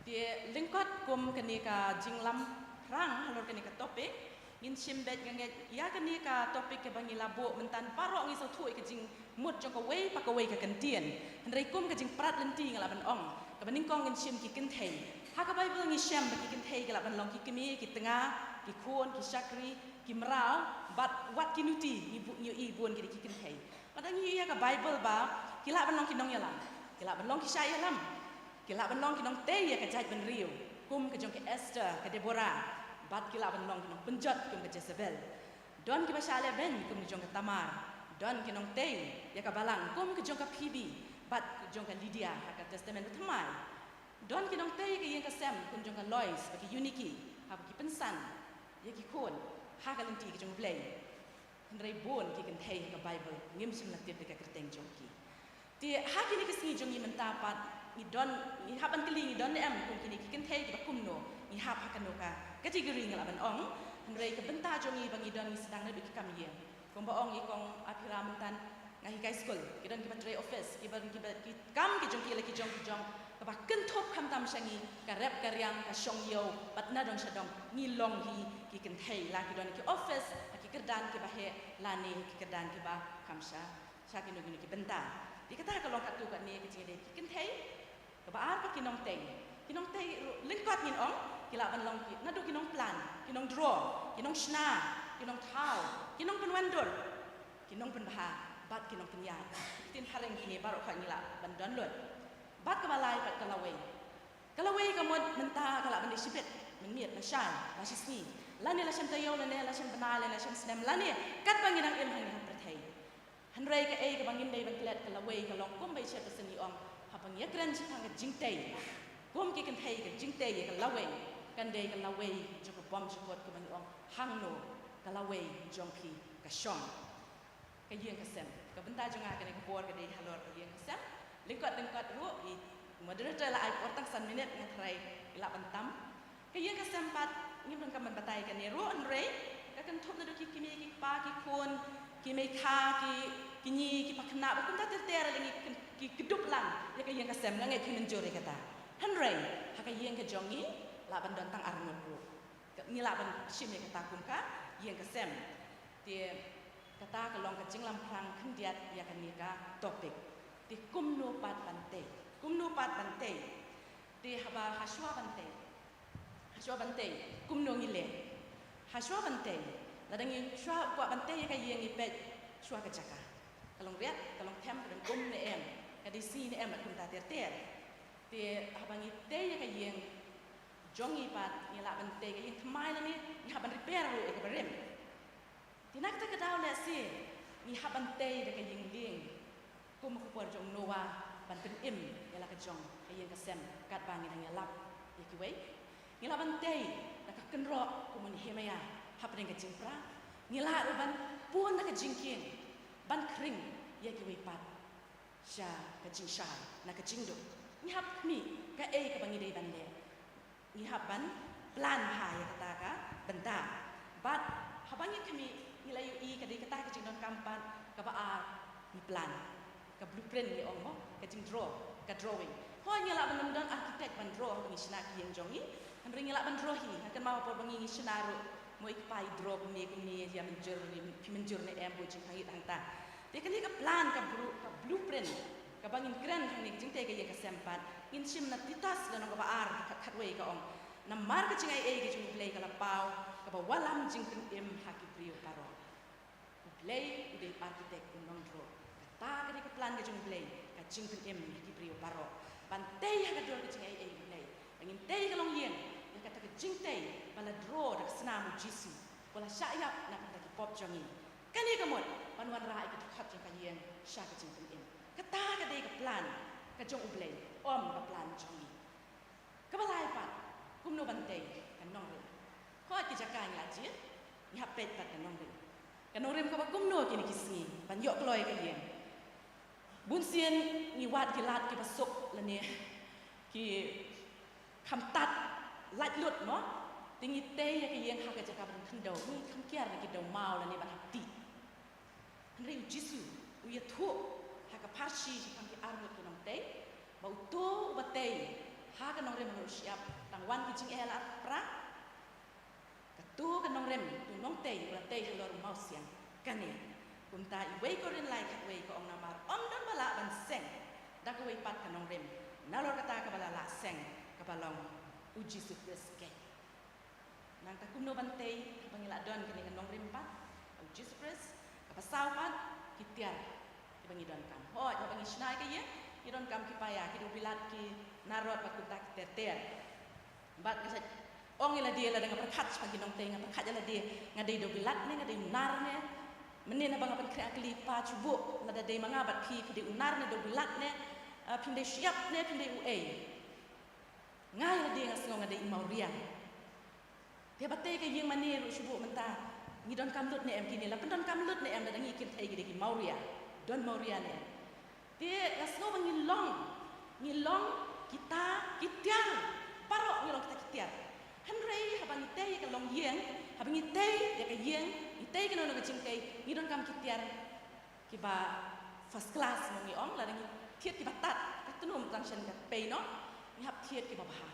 Te lyngkot kum kane ka jinglam phrang halor kane ka topic, ngin shim beit, nga ngeit ïa kane ka topic kaba ngi la buh mynta baroh ngi sngewthuh ïa ka jingmut jong kawei pa kawei ka kyntien. Hynrei kum ka jingprat lynti nga lah ban ong, kaba nyngkong ngin shim ki kynthei. Ha ka Baibl ngi shem ba ki kynthei ki lah ban long ki kmie, ki tnga, ki khun, ki shakri, ki mraw, bad wat ki nuti, ngi bu-, ngi ïohi bun ki dei ki kynthei. Bad ngi ïohi ha ka Baibl ba ki lah ban long ki nongïalam, ki lah ban long ki shah ïalam, ki lah ban long ki nongtei ïa ka jaitbynriew kum ka jong ka Esther, ka Deborah, bad ki lah ban long ki nongpynjot kum ka Jezebel. Don kiba shah lehbeiñ kum ka jong ka Tamar, don ki nongtei ïa ka balang kum ka jong ka Phoebe bad ka jong ka Lydia ha ka Testament Bathymmai. Don ki nongtei ïa ka ïing ka sem kum jong ka Lois bad ka Eunike, haba ki pynsan ïa ki khun ha ka lynti ka jong U Blei. Hynrei bun ki kynthei ha ka Baibl ngim shym la tip da ka kyrteng jong ki. Te ha kine ki sngi jong ngi mynta pat, ngi don, ngi hap ban kylli, ngi don ne em kum kine ki kynthei kiba kumno, ngi hap ha kano ka category nga lah ban ong. Hynrei ka bynta jong ngi ba ngi don, ngi sdang naduh ki kam ïing. Kumba ong i kong Aphira mynta, nga hikai skul, ki don kiba trei office, kiba, kiba, ki kam ki jong ki la ki jong ki jong, kaba kynthup khamtam sha ngi ka rep ka riang, ka shong ïew bad na dong sha dong. Ngi long hi ki kynthei, la ki don ki office, ha ki kyrdan kiba heh lane ki kyrdan kiba kham sha sha kino kino ki bynta. Te kata ka long katto katne ka jingïadei ki kynthei. Kaba ar pat ki nongtei. Ki nongtei ruh lyngkot ngin ong, ki lah ban long ki, naduh ki nongplan, ki nongdraw, ki nongshna, ki nongthaw, ki nongpynwandur, ki nongpynbha bad ki nongpynïaid. Ki ktien phareng kine baroh khoit ngi lah ban don lut. Bad kaba lai pat ka lawei. Ka lawei ka mut mynta ka lah ban dei shibit, mynmiet, lashai, lashisngi, lane la shen taïew, lane la shen bnai, lane la shen snem, lane katba ngi dang im ha kane ka pyrthei. Hynrei kaei kaba ngim dei ban klet, ka lawei ka long kumba i chairperson i ong, haba ngi ïakren shaphang ka jingtei, kum ki kynthei, ka jingtei ïa ka lawei kan dei ka lawei jong ka bymjukut, kaba ngi ong, hangno ka lawei jong phi ka shong. Ka ïing ka sem. Ka bynta jong nga kane ka por ka dei halor ka ïing ka sem. Lyngkot lyngkot ruh i moderator la ai por tang san minit, nga tharai i lah ban tam. Ka ïing ka sem pat ngim donkam ban batai kane ruh, hynrei ka kynthup naduh ki kmie ki kpa ki khun, ki mei kha, ki, ki kñi, ki pakhynnah, ba kumta ter ter lei ngi kyn-, ki kdup lang ïa ka ïing ka sem, nga ngeit phi mynjur ïa kata. Hynrei ha ka ïing ka jong ngi lah ban don tang arngut ruh. Ka, ngi lah ban shim ïa kata kum ka ïing ka sem. Te kata ka long ka jinglam phrang khyndiat ïa kane ka topic. Te kumno pat ban tei? Kumno pat ban tei? Te haba hashwa ban tei, hashwa ban tei kumno ngi leh? Hashwa ban tei, lada ngi shwa kwah ban tei ïa ka ïing, ngi peit shwa ka jaka. Ka long riat, ka long them, ka dang um ne em, ka dei sngi ne em, bad kumta ter ter. Te haba ngi tei ïa ka ïing jong ngi pat, ngi lah ban tei ka ïing thymmai lane ngi hap ban repair ruh ïa kaba rim. Te na kata ka daw lehse ngi hap ban tei da ka ïing lieng kum ha ka por jong u Noah, ban pynim ïa la ka jong ka ïing ka sem katba ngi dang ïalap ïa kiwei. Ngi lah ban tei da ka kynroh kum u Nehemaïah hapdeng ka jingpra. Ngi lah ruh ban pun da ka jingkieng ban khring ïa kiwei pat sha ka jingshai na ka jingduk. Ngi hap khmih kaei kaba ngi dei ban leh. Ngi hap ban plan bha ïa kata ka bynta. Bad haba ngi khmih, ngi la ïohi ka dei kata ka jingdonkam pat kaba ar, ngi plan. Ka blueprint ngi ong mo, ka jingdraw, ka drawing. Hooid, ngi lah ban ym don architect ban draw haba ngi shna ka ïing jong ngi. Hynrei ngi lah ban draw hi. Nga kynmaw ha por ba ngi, ngi shna ruh, mo i kpa i draw kumne kumne, ïa mynjur ne, phi mynjur ne em, buh jingkhang ïit hangta. Te kane ka plan, ka bru-, ka blueprint kaba ngin kren hangne, ka jingtei ka ïing ka sem pat, ngin shim na Titus lynnong kaba ar, dkhot khatwei, ka ong: Namar ka jingaiei ka jong U Blei ka la paw, kaba wallam jingpynim ha ki briew baroh. U Blei u dei u architect, u nongdraw. Kata ka dei ka plan ka jong U Blei, ka jingpynim ha ki briew baroh. Ban tei ha ka dur ka jingaiei U Blei. Ba ngin tei ka longïing ïa kata ka jingtei ba la draw da ka snam U Jisu, ba la shah ïap na ka bynta ki pop jong ngi. Kane ka mut ban wanrah ïa ka dkhot jong ka ïing sha ka jingpynim. Kata ka dei ka plan ka jong U Blei, ym ka plan jong ngi. Kaba lai pat, kumno ban tei ka nongrim. Hooid, ki jaka ngi la jied, ngi hap peit pat ka nongrim. Ka nongrim kaba kumno kine ki sngi ban ïoh kloi ka ïing. Bunsien ngi wad ki lad kiba suk lane ki kham tad lait lut mo. Te ngi tei ïa ka ïing ha ka jaka ba don khyndew, ngi kham kiar na ki dew maw lane ban hap dih. Hynrei u Jisu u ïathuh ha ka pharshi shaphang ki arngut ki nongtei ba uto uba tei ha ka nongrim halor u shyiap, tang wan ki jingeh la arpra. Kato ka nongrim, uto u nongtei u la tei halor u mawsiang. Kane, kumta i wei Korinth lai khatwei ka ong, namar ym don ba lah ban seng da kawei pat ka nongrim nalor kata kaba la lah seng, kaba long u Jisu Khrist keiñ. Nangta kumno ban tei haba ngi la don kane ka nongrim pat, u Jisu Khrist? Kaba saw pat, ki tiar kiba ngi donkam. Hooid, haba ngi shna ïa ka ïing, ngi donkam ki paia, ki dewbilat, ki narod bad kumta ki ter ter. Bad nga sa ong ïa lade, lada nga pyrkhat shaphang ki nongtei, nga pyrkhat ïa lade, nga dei dewbilat ne, nga dei u nar ne? Mynhynnin haba nga pynkhreh ha kali, pa shu buh, lada dei ma nga bad phi, phi dei u nar ne dewbilat ne? Ah, phim dei shyiap ne phim dei uei? Nga ïa lade nga sngew nga dei i mawria. Te ba tei ka ïing mane ruh shu buh mynta, ngi donkam lut ne em kine? La pyndonkam lut ne em lada ngi kynthei ki dei ki mawria? Don mawria ne em? Te nga sngew ba ngi long, ngi long kita ki tiar, baroh ngi long kita ki tiar. Hynrei haba ngi tei ïa ka longïing, haba ngi tei ïa ka ïing, ngi tei kano kano ka jingtei, ngi donkam ki tiar kiba first class, mo, ngi ong, lada ngi thied kiba tad, ka tnum tang shen ka pei noh, ngi hap thied kiba bha.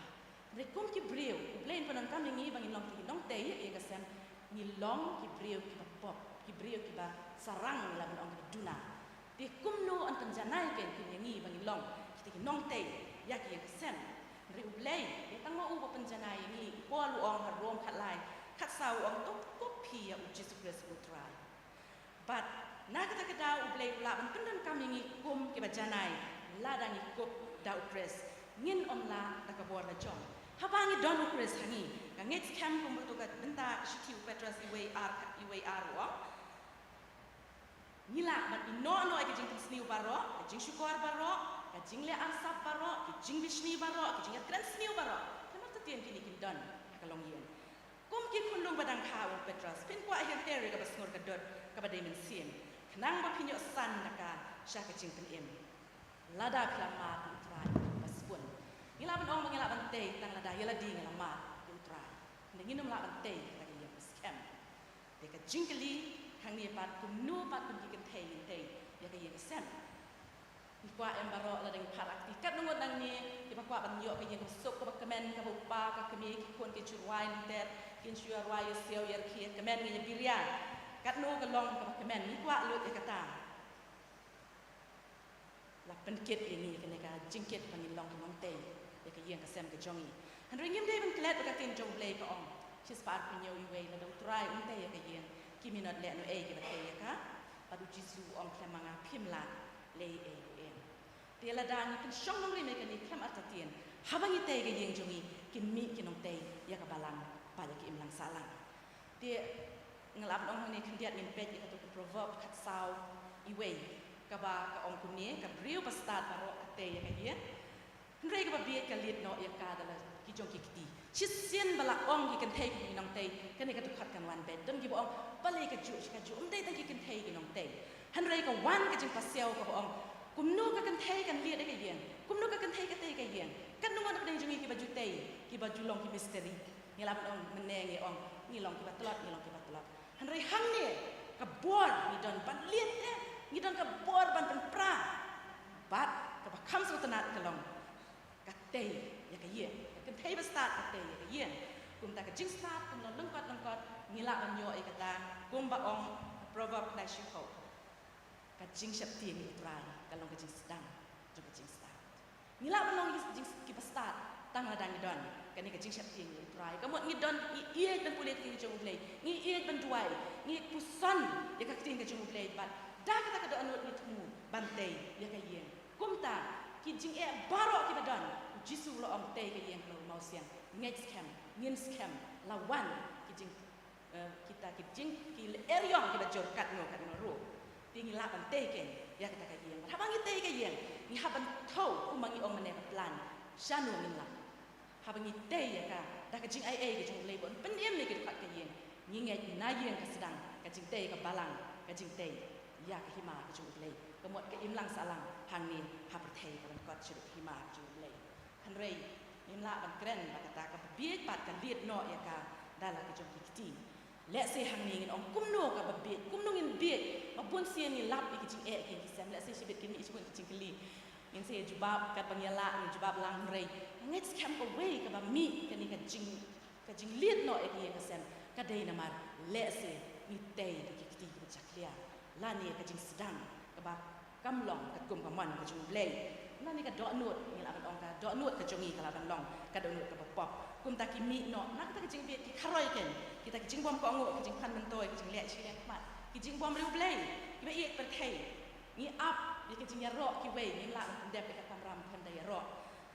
Hynrei kum ki briew, U Blei un pyndonkam ïa ngi ba ngin long ki nongtei ïa ka sem, ngi long ki briew kiba pop, ki briew kiba sarang, lah ban ong kiba duna. Te kumno yn pynjanai kein kum ïa ngi ba ngin long kita ki nongtei ïa ka ïing ka sem? Hynrei U Blei, dei tang ma u ba pynjanai ïa ngi. U Paul u ong ha Rom khatlai, khatsaw, u ong, to kup phi ïa u Jisu Khrist u Trai. Bad na kata ka daw U Blei u lah ban pyndonkam ïa ngi kum kiba janai lada ngi kup da u Khrist. Ngin ym lah da ka bor la jong. Haba ngi don u Khrist ha ngi, ka ngeit skhem kumba to ka bynta ka shithi u Petros iwei ar, iwei ar u ong, ngi lah ban ïehnoh noh ïa ka jingpynsniew baroh, ka jingshukor baroh, ka jingleh arsap baroh, ki jingbishni baroh, ki jingïakren sniew baroh. Namar ta tien kine kin don ha ka longïing. Kum ki khunlung ba dang kha, u Petros, phin kwah hiar hiar ïa kaba sngur ka dud kaba dei mynsiem, khnang ba phin ïoh san na ka sha ka jingpynim. Lada phi la mad ïa u Trai ba sbun. Ngi lah ban ong ba ngi lah ban tei tang lada ïa lade ngi la mad ïa u Trai. Hynrei ngin ym lah ban tei kata ka ïing ba skhem. Te ka jingkylli hangne pat, kumno pat kum ki kynthei ngin tei ïa ka ïing ka sem? Ngi kwah em baroh lada ngi phah la ka kti, katno ngut nangne kiba kwah ban ïoh ka ïing kaba suk, kaba kmen, kaba u kpa, ka kmie, ki khun kin shu rwai lynter, kin shu ïa rwai, ïa siaw, ïa rkhie, kmen, ïa biria, katno ka long kaba kmen? Ngi kwah lut ïa kata. La pynkit ïa ngi kane ka jingkit ba ngin long ki nongtei ïa ka ïing ka sem ka jong ngi. Hynrei ngim dei ban klet ba ka ktien jong U Blei ka ong, shispah arphew hynñiew iwei, lada u Trai un tei ïa ka ïing, ki mynta leh noh ei kiba tei ïa ka? Bad u Jisu u ong khlem ma nga phim lah leh ei ei ruh. Te lada ngi pynshong nongrim ïa kane khlem artatien, haba ngi tei ka ïing jong ngi, kin mih ki nongtei ïa ka balang bad ïa ka imlang sahlang. Te nga lah ban ong hangne khyndiat, ngin peit ïa kato ka Proverb khatsaw iwei, kaba ka ong kumne, ka briew ba stad baroh ka tei ïa ka ïing, hynrei kaba bieit ka leit noh ïa ka da la ki jong ki kti. Shisien ba la ong ki kynthei ki nongtei, kane ka dkhot kan wan beit. Don kiba ong balei kajuh shi kajuh, ym dei tang ki kynthei ki nongtei. Hynrei ka wan ka jingpasiaw kaba ong, kumno ka kynthei kan leit ïa ka ïing, kumno ka kynthei ka tei ka ïing? Katno ngut na pdeng jong ngi kiba ju tei, kiba ju long ki mistri? Ngi lah ban ong mynne ngi ong ngi long kiba tlot, ngi long kiba tlot. Hynrei hangne ka bor ngi don ban leit te, ngi don ka bor ban pynpra. Bad kaba kham sngewtynnat ka long ka tei ïa ka ïing. Ka kynthei ba stad ka tei ïa ka ïing. Kumta ka jingstad, kumno lyngkot lyngkot ngi lah ban ïoh ïa kata, kumba ong Proverb khyndai shiphew. Ka jingsheptieng ïa u Trai ka long ka jingsdang jong ka jingstad. Ngi lah ban long ki jing, kiba stad tang lada ngi don kane ka jingsheptieng ïa u Trai. Ka mut ngi don, ngi ïeit ban pule ka ktien ka jong U Blei, ngi ïeit ban duwai, ngi puson ïa ka ktien ka jong U Blei, bad da kata ka dohnud ngi thmu ban tei ïa ka ïing. Kumta ki jingeh baroh kiba don, u Jisu u la ong tei ka ïing halor u mawsiang. Ngeit skhem, ngin skhem, la wan ki jing, eh, kita ki jing, ki lyer ïong kiba jur katno katno ruh. Te ngi lah ban tei keiñ ïa kata ka ïing. Haba ngi tei ka ïing, ngi hap ban thew, kumba ngi ong mynne, ka plan shano ngin lap. Haba ngi tei ïa ka da ka jingaiei ka jong U Blei ban pynim ïa ki dkhot ka ïing, ngi ngeit na ïing ka sdang ka jingtei, ka balang ka jingtei ïa ka hima ka jong U Blei. Ka mut ka imlang sahlang hangne ha pyrthei ka ban kot sha ka hima ka jong U Blei. Hynrei ngim lah ban kren ba kata kaba bieit pat ka leit noh ïa ka la ki jong ki kti. Lehse hangne ngin ong kumno kaba bieit, kumno ngin bieit, ba bun sien ngi lap ïa ki jingeh ki sem, lehse shibit kin ïa shibun ki jingkylli. Ngin sa ïa jubab katba ngi ïa lah, ngin jubab lang hynrei nga ngeit skhem kawei kaba mih kane ka jing, ka jingleit noh ïa ki ïing ka sem ka dei namar lehse ngi tei da ki kti kiba jakhlia lane ka jingsdang kaba kam long katkum ka mon ka jong U Blei. Lane ka dohnud, ngi lah ban ong ka dohnud ka jong ngi ka lah ban long ka dohnud kaba pop. Kumta ki mih noh na kata ka jingbit, ki kharoi kein kita ki jingbym kohnguh, ki jingphan myntoi, ki jingleh shiliang khmat, ki jingbymriewblei kiba ïeit pyrthei. Ngi ap ïa ka jingïaroh kiwei, ngim lah ban pyndep ïa ka kamram pynda ïaroh.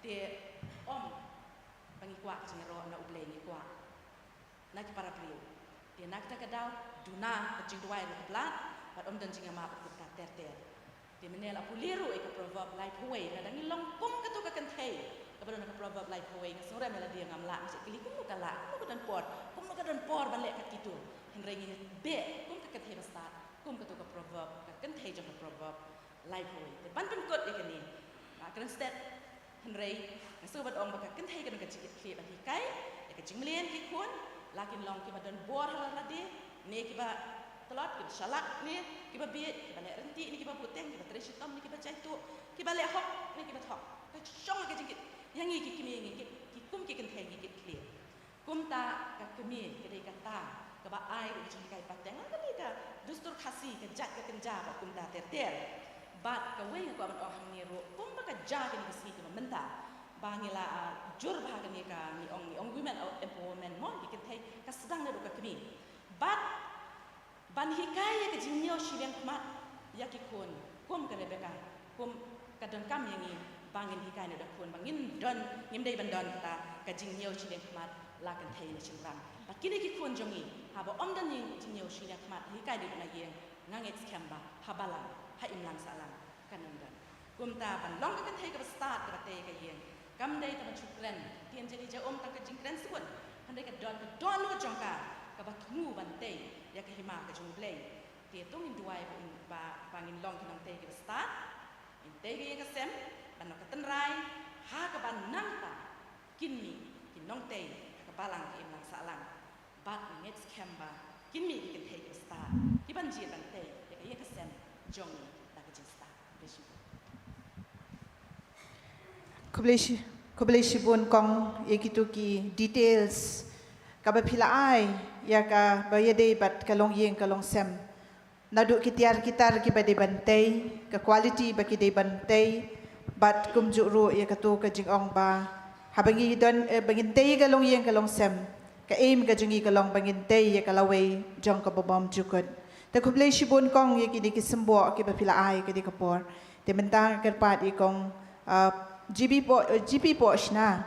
Te ym ba ngi kwah ka jingïaroh na U Blei, ngi kwah na ki para briew. Te na kata ka daw duna ka jingduwai ruh ka blad bad ym don jingïamap ruh kumta ter ter. Te mynne la pule ruh ïa ka Proverb laiphew wei, lada ngi long kum kato ka kynthei kaba don ha ka Proverb laiphew wei, nga sngew ruh ïa lade ngam lah, nga shu kylli kumno ka lah, kumno ka don por, kumno ka don por ban leh kat kito. Hynrei ngi beh kum ka kynthei ba stad, kum kato ka Proverb, ka kynthei jong ka Proverb laiphew wei. Te ban pynkut ïa kane, ah, kren stet, hynrei nga sngewbha ban ong ba ka kynthei ka don ka jingkitkhlieh ban hikai ïa ka jingmlien ki khun, la kin long kiba don bor ha lade ne kiba tlot, kiba shalak ne kiba bieit, kiba leh rynti ne kiba buteng, kiba trei shitom ne kiba jaituh, kiba leh hok ne kiba thok. Ka shong ka jingkit, ïa ngi ki kmie ngi kit, ki kum ki kynthei ngi kitkhlieh. Kumta ka kmie ka dei kata kaba ai ruh ka jinghikai pateng, ka dei ka dustur Khasi, ka jait ka kynja bad kumta ter ter. Bad kawei nga kwah ban ong hangne ruh, kumba ka jia kine ki sngi kiba mynta ba ngi la, ah, jur bha kane ka, ngi ong, ngi ong women empowerment mo, ki kynthei, ka sdang naduh ka kmie. Bad ban hikai ïa ka jingñiew shiliang khmat ïa ki khun, kum ka Rebecca, kum ka donkam ïa ngi ba ngin hikai na da khun ba ngin don, ngim dei ban don kata ka jingñiew shiliang khmat la kynthei ne shynrang. Ba kine ki khun jong ngi haba ym don jingñiew shiliang khmat hikai dei na ïing, nga ngeit skhem ba ha balang, ha imlang sahlang, kan ym don. Kumta ban long ka kynthei kaba stad kaba tei ka ïing, kam dei tang ban shu kren ktien jali ja um tang ka jingkren sbun, hynrei ka don ka dohnud jong ka kaba thmu ban tei ïa ka hima ka jong U Blei. Te to ngin duwai ba, ba, ba ngin long ki nongtei kiba stad, ngin tei ka ïing ka sem ban long ka tynrai ha kaba nangta kin mih ki nongtei ha ka balang ka imlang sahlang. Bad nga ngeit skhem ba kin mih ki kynthei kiba stad kiban jied ban tei ïa ka ïing ka sem jong ngi da ka jingstad. Khublei shibun. Khublei shi-, khublei shibun kong ïa kito ki details kaba phi la ai ïa kaba ïadei bad ka longïing ka longsem. Naduh ki tiar ki tar kiba dei ban tei, ka quality ba ki dei ban tei, bad kumjuh ruh ïa kato ka jingong ba haba ngi don, eh, ba ngin tei ka longïing ka longsem, ka aim ka jong ngi ka long ba ngin tei ïa ka lawei jong kaba bymjukut. Te khublei shibun kong ïa kine ki symboh kiba phi la ai ha kane ka por. Te mynta nga kyrpad ïa kong, ah, G B Poh, eh, G P Pohshna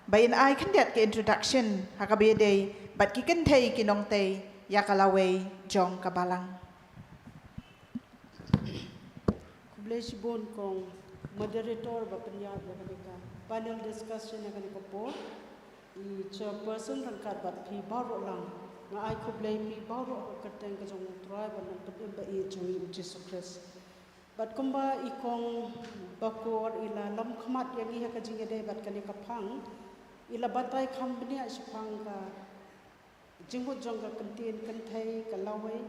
ba in ai khyndiat ka introduction ha kaba ïadei bad ki kynthei ki nongtei ïa ka lawei jong ka balang. Khublei shibun kong moderator ba pynïaid ïa kane ka panel discussion ïa kane ka por. I chairperson ryngkat bad phi baroh lang. Nga ai khublei phi baroh ha ka kyrteng ka jong U Trai bad Nongpynim ba ïeit jong ngi U Jisu Khrist. Bad kumba i kong Bakor i la lam khmat ïa ngi ha ka jingïadei bad kane ka phang, i la batai kham bniah shaphang ka jingmut jong ka ktien kynthei ka lawei.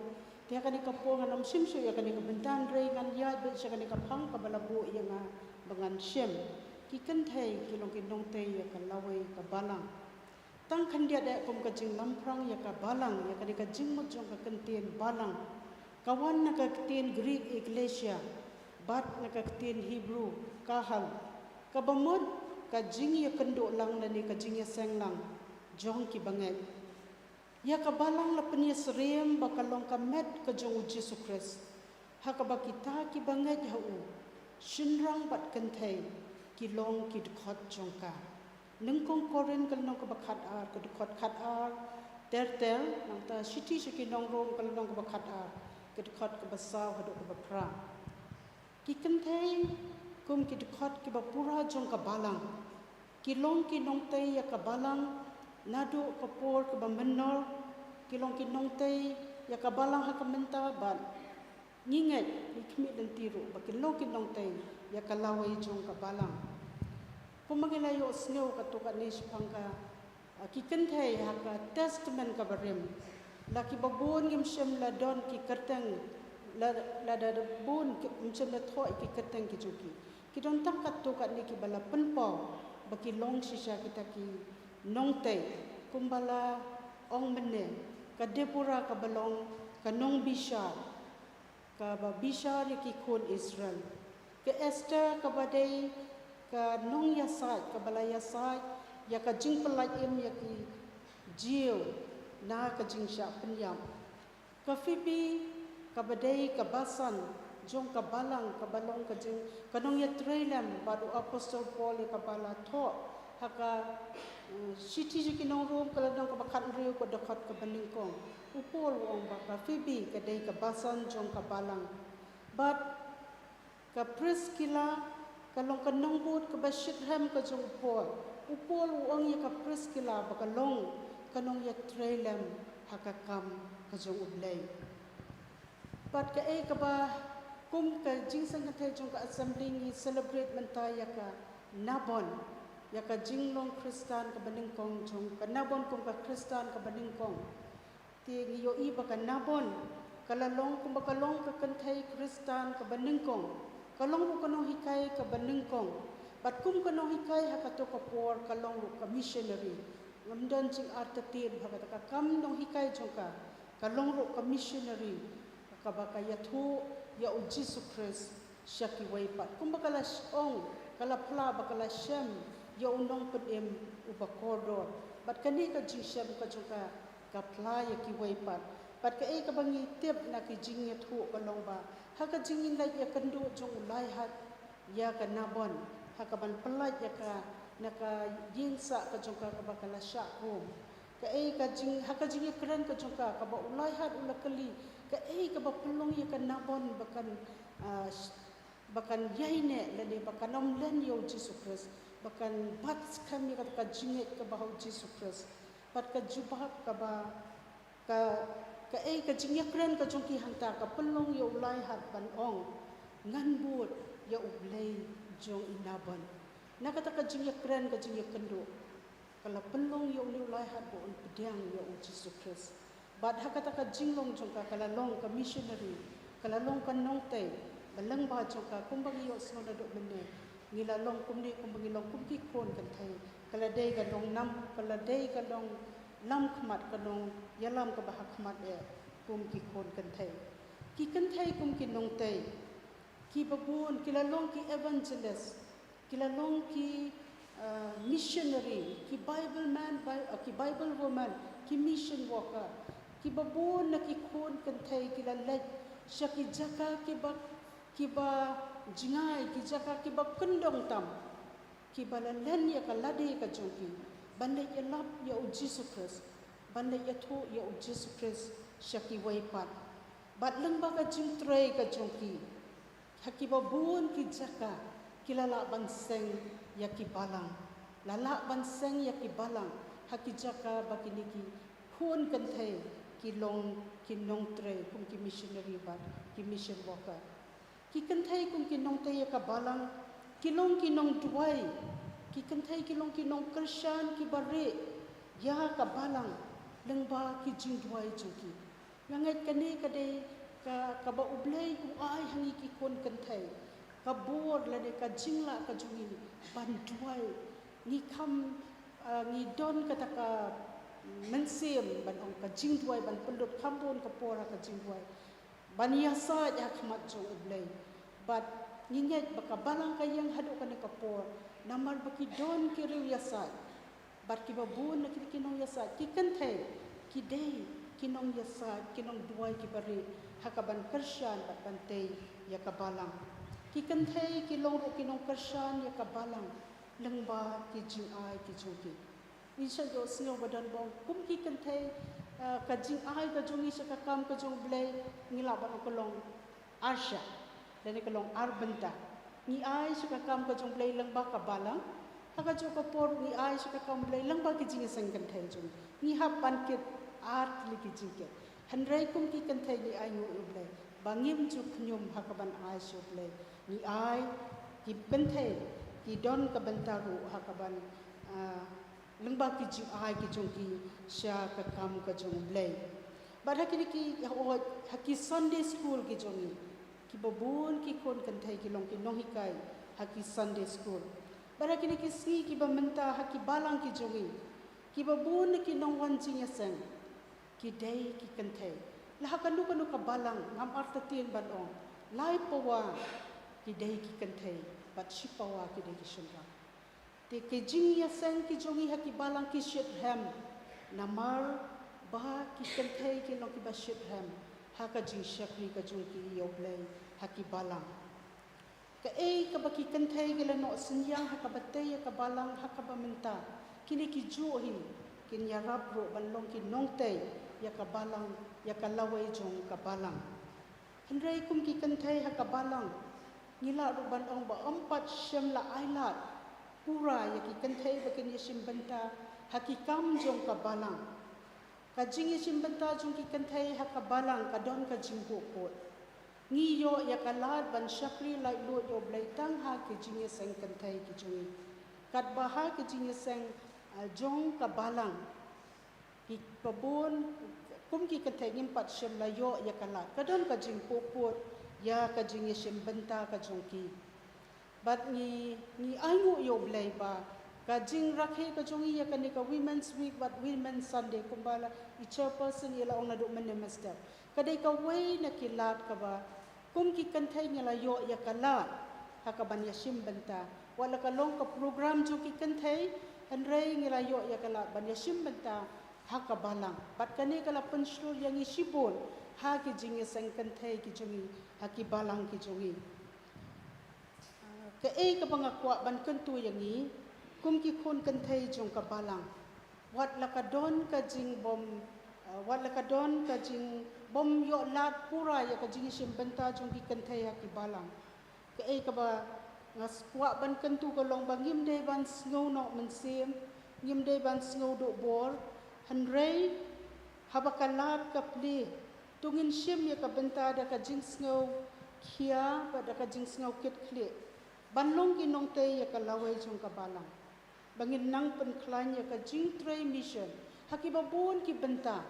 Te ha kane ka por ngan ym shim shuh ïa kane ka bynta hynrei ngan ïaid beit sha kane ka phang kaba la buh ïa nga ba ngan shim. Ki kynthei ki long ki nongtei ïa ka lawei ka balang. Tang khyndiat eh kum ka jinglamphrang ïa ka balang, ïa kane ka jingmut jong ka ktien balang, ka wan na ka ktien Greek ekklesia bad na ka ktien Hebrew kahal, kaba mut ka jingïakynduh lang lane ka jingïaseng lang jong ki bangeit. Ïa ka balang la pynïasyriem ba ka long ka met ka jong U Jisu Khrist, ha kaba kita ki bangeit ha u, shynrang bad kynthei, ki long ki dkhot jong ka. Nyngkong Korinth ka lynnong kaba khatar, ka dkhot khatar ter ter, nangta shithi sha ki nong Rom ka lynnong kaba khatar, ka dkhot kaba saw haduh kaba phra. Ki kynthei kum ki dkhot kiba pura jong ka balang, ki long ki nongtei ïa ka balang naduh ka por kaba mynnor, ki long ki nongtei ïa ka balang ha ka mynta bad ngi ngeit, ngi khmih lynti ruh ba kin long ki nongtei ïa ka lawei jong ka balang. Kumba ngi la ïohsngew katto katne shaphang ka Ki kynthei ha ka Testament kaba rim, la kiba bun ngim shym la don ki kyrteng, la, lada bun ki, ngim shym la thoh ki kyrteng ki jong ki. Ki don tang katto katne kiba la pynpaw ba ki long shisha kita ki nongtei, kumba la ong mynne, ka Deborah kaba long ka nongbishar, kaba bishar ïa ki khun Israel. Ka Esther kaba dei ka nongïasaid, kaba la ïasaid ïa ka jingpyllait im ïa ki Jiw na ka jingshah pynïap. Ka Phoebe kaba dei ka basan jong ka balang, kaba long ka jing, ka nongïatreilang bad u Apostol Paul ïa kaba la thoh ha ka, eh, shithi sha ki nong Rom, ka lynnong kaba khathynriew, ka dkhot kaba nyngkong. U Paul u ong ba ka Phoebe ka dei ka basan jong ka balang. Bad ka Priskilla ka long ka nongbud kaba shitrhem ka jong u Paul. U Paul u ong ïa ka Priskilla ba ka long ka nongïatreilang ha ka kam ka jong U Blei. Bad kaei kaba kum ka jingseng kynthei jong ka assembly ngi celebrate mynta ïa ka Nabon, ïa ka jinglong Khristan kaba nyngkong jong ka Nabon kum ka Khristan kaba nyngkong. Te ngi ïohi ba ka Nabon ka la long kumba ka long ka kynthei Khristan kaba nyngkong, ka long ruh ka nonghikai kaba nyngkong. Bad kum ka nonghikai ha kato ka por ka long ruh ka missionary. Ngam don jingartatien ha kata ka kam nonghikai jong ka, ka long ruh ka missionary kaba ka ïathuh ïa u Jisu Khrist sha kiwei pat. Kumba ka la sh-, ong, ka la phla ba ka la shem ïa u nongpynim uba kordor. Bad kane ka jingshem ka jong ka ka phla ïa kiwei pat. Bad kaei kaba ngi tip na ki jingïathuh ka long ba ha ka jingïaleit ïakynduh jong u Laihad ïa ka Nabon, ha kaban pyllait ïa ka na ka ïingsah ka jong ka kaba ka la shah kum. Kaei ka jing, ha ka jingïakren ka jong ka kaba u Laihad u la kylli, kaei kaba pynlong ïa ka Nabon ba kan, ah, sh-, ba kan ïaineh lane ba kan ym len ïa u Jisu Khrist, ba kan bat skhem ïa kata ka jingngeit kaba ha u Jisu Khrist. Bad ka jubab kaba, ka, kaei ka jingïakren ka jong ki hangta ka pynlong ïa u Laihad ban ong, ngan bud ïa U Blei jong i Nabon. Na kata ka jingïakren ka jingïakynduh ka la pynlong ïa une u Laihad ba un pdiang ïa u Jisu Khrist. Bad ha kata ka jinglong jong ka ka la long ka missionary, ka la long ka nongtei, ba lyngba jong ka kumba ngi ïohsngew naduh mynne, ngi la long kumne kumba ngi long kum ki khun kynthei, ka la dei ka nongnam, ka la dei ka nonglam khmat, ka nongïalam kaba ha khmat eh kum ki khun kynthei. Ki kynthei kum ki nongtei kiba bun ki la long ki evangelist, ki la long ki, ah, missionary, ki Bible man, Bi-, ah, ki Bible woman, ki mission worker. Kiba bun na ki khun kynthei ki la leit sha ki jaka kiba, kiba jngai, ki jaka kiba kyndong tam, kiba la len ïa ka lade ka jong ki ban leit ïalap ïa u Jisu Khrist, ban leit ïathuh ïa u Jisu Khrist sha kiwei pat. Bad lyngba ka jingtrei ka jong ki, ha kiba bun ki jaka ki la lah ban seng ïa ki balang. La lah ban seng ïa ki balang ha ki jaka ba kine ki khun kynthei ki long ki nongtrei kum ki missionary bad ki mission worker. Ki kynthei kum ki nongtei ïa ka balang ki long ki nongduwai. Ki kynthei ki long ki nongkyrshan kiba rieh ïa ka balang lyngba ki jingduwai jong ki. Nga ngeit kane ka dei ka, kaba U Blei u ai ha ngi ki khun kynthei, ka bor lane ka jinglah ka jong ngi ban duwai. Ngi kham, ah, ngi don kata ka mynsiem ban ong ka jingduwai, ban pynlut kham bun ka por ha ka jingduwai, ban ïasaid ha khmat jong U Blei. Bad ngi ngeit ba ka balang ka ïeng haduh kane ka por namar ba ki don ki riew ïasaid. Bad kiba bun na ki, ki nongïasaid, ki kynthei ki dei ki nongïasaid, ki nongduwai kiba rieh ha kaban kyrshan bad ban tei ïa ka balang. Ki kynthei ki long ruh ki nongkyrshan ïa ka balang lyngba ki jingai ki jong ki. Ngi sa ïohsngew ba don bun kum ki kynthei, eh, ka jingai ka jong ngi sha ka kam ka jong U Blei ngi lah ban ong ka long ar shah lane ka long ar bynta. Ngi ai sha ka kam ka jong U Blei lyngba ka balang, ha kajuh ka por ngi ai sha ka kam U Blei lyngba ki jingïaseng kynthei jong ngi. Ngi hap ban kit ar tylli ki jingkit. Hynrei kum ki kynthei ngi ainguh ïa U Blei ba ngim ju khñium ha kaban ai sha U Blei. Ngi ai, ki kynthei ki don ka bynta ruh ha kaban, ah, lyngba ki jingai ki jong ki sha ka kam ka jong U Blei. Bad ha kine ki, ha ki Sunday school ki jong ngi, kiba bun ki khun kynthei ki long ki nonghikai ha ki Sunday school. Bad ha kine ki sngi kiba mynta ha ki balang ki jong ngi, kiba bun na ki nongwan jingïaseng ki dei ki kynthei. La ha kano kano ka balang ngam artatien ban ong, lai pawa ki dei ki kynthei bad shi pawa ki dei ki shynrang. Te ki jingïaseng ki jong ngi ha ki balang ki shitrhem, namar ba ki kynthei ki long kiba shitrhem ha ka jingshakri ka jong ki ïa U Blei ha ki balang. Kaei kaba ki kynthei ki la noh synñiang ha kaba tei ïa ka balang ha kaba mynta, kine ki juh hi kin ïarap ruh ban long ki nongtei ïa ka balang, ïa ka lawei jong ka balang. Hynrei kum ki kynthei ha ka balang, ngi lah ruh ban ong ba ym pat shym la ai lad pura ïa ki kynthei ba kin ïashim bynta ha ki kam jong ka balang. Ka jingïashim bynta jong ki kynthei ha ka balang ka don ka jingbuh pud. Ngi ïoh ïa ka lad ban shakri laitluid ïa U Blei tang ha ki jingïaseng kynthei ki jong ngi. Katba ha ki jingïaseng, ah, jong ka balang, kiba bun kum ki kynthei ngim pat shym la ïoh ïa ka lad. Ka don ka jingbuh pud ïa ka jingïashim bynta ka jong ki. Bad ngi, ngi ainguh ïa U Blei ba ka jingrakhe ka jong ngi ïa kane ka Women's Week bad Women's Sunday, kumba la i chairperson i la ong naduh mynne mynstep, ka dei kawei na ki lad kaba kum ki kynthei ngi la ïoh ïa ka lad ha kaban ïashim bynta. Wat la ka long ka program jong ki kynthei, hynrei ngi la ïoh ïa ka lad ban ïashim bynta ha ka balang. Bad kane ka la pynshlur ïa ngi shibun ha ki jingïaseng kynthei ki jong ngi, ha ki balang ki jong ngi. Kaei kaba nga kwah ban kyntu ïa ngi kum ki khun kynthei jong ka balang, wat la ka don ka jingbym, ah, wat la ka don ka jingbym ïoh lad pura ïa ka jingïashim bynta jong ki kynthei ha ki balang. Kaei kaba nga kwah ban kyntu ka long ba ngim dei ban sngew noh mynsiem, ngim dei ban sngew duh bor, hynrei haba ka lad ka plie, to ngin shim ïa ka bynta da ka jingsngew khia bad da ka jingsngew kitkhlieh ban long ki nongtei ïa ka lawei jong ka balang. Ba ngin nang pynkhlaiñ ïa ka jingtrei mission ha kiba bun ki bynta.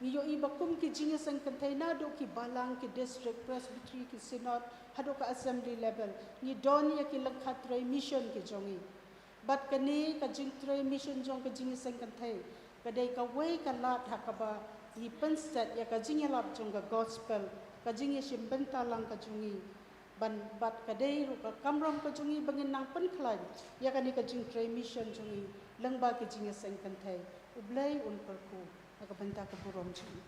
Ngi ïohi ba kum ki jingïaseng kynthei naduh ki balang, ki district, presbytery, ki synod, haduh ka assembly level, ngi don ïa ki lyngkha trei mission ki jong ngi. Bad kane ka jingtrei mission jong ka jingïaseng kynthei ka dei kawei ka lad ha kaba ngi pynstet ïa ka jingïalap jong ka gospel, ka jingïashim bynta lang ka jong ngi. Ban, bad ka dei ruh ka kamram ka jong ngi ba ngin nang pynkhlaiñ ïa kane ka jingtrei mission jong ngi lyngba ki jingïaseng kynthei. U Blei un kyrkhu ha ka bynta ka burom jong ngi.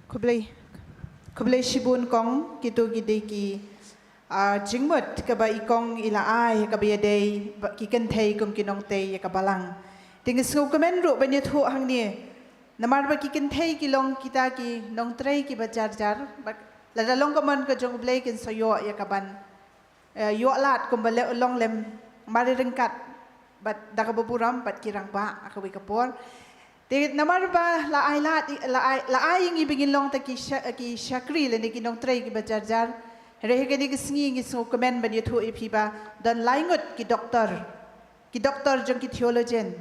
Khublei, khublei shibun kong, kito ki dei ki, ah, jingmut kaba i kong i la ai, kaba ïadei bad ki kynthei kum ki nongtei ïa ka balang. Te ngi sngewkmen ruh ban ïathuh hangne, namar ba ki kynthei ki long kita ki nongtrei kiba jar jar, bad lada long ka mon ka jong U Blei kin sa ïoh ïa kaban, eh, ïoh lad kumba leh u long lem marrying card bad da kaba burom bad ki rangbah ha kawei ka por. Te namar ba la ai lad, la ai, la ai ïa ngi ba ngin long ta ki sha-, ki shakri lane ki nongtrei kiba jar jar. Hynrei ha kane ka sngi ngi sngewkmen ban ïathuh ïa phi ba don lai ngut ki doktor, ki doktor jong ki theologian.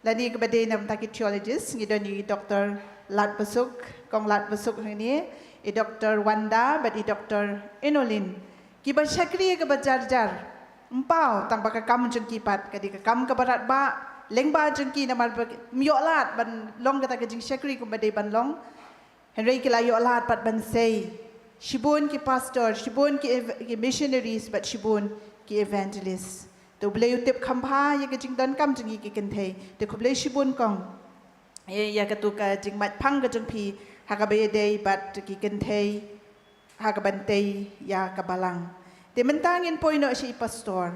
Lane kaba dei na bynta ki theologist, ngi don i Doktor Latbasuk, Kong Latbasuk hangne, i Doktor Wanda bad i Doktor Enolin. Kiba shakri kaba jar jar. Ym paw tang ba ka kam jong ki pat ka dei ka kam kaba radbah lyngba jong ki, namar ba ym ïoh lad ban long kata ka jingshakri kumba dei ban long. Hynrei ki la ïoh lad pat ban sei. Shibun ki pastor, shibun ki ev-, ki missionaries bad shibun ki evangelist. Te U Blei u tip kham bha ïa ka jingdonkam jong ngi ki kynthei. Te khublei shibun kong ïa, ïa katu ka jingmatpang ka jong phi ha kaba ïadei bad ki kynthei ha kaban tei ïa ka balang. Te mynta ngin poi noh sha i pastor.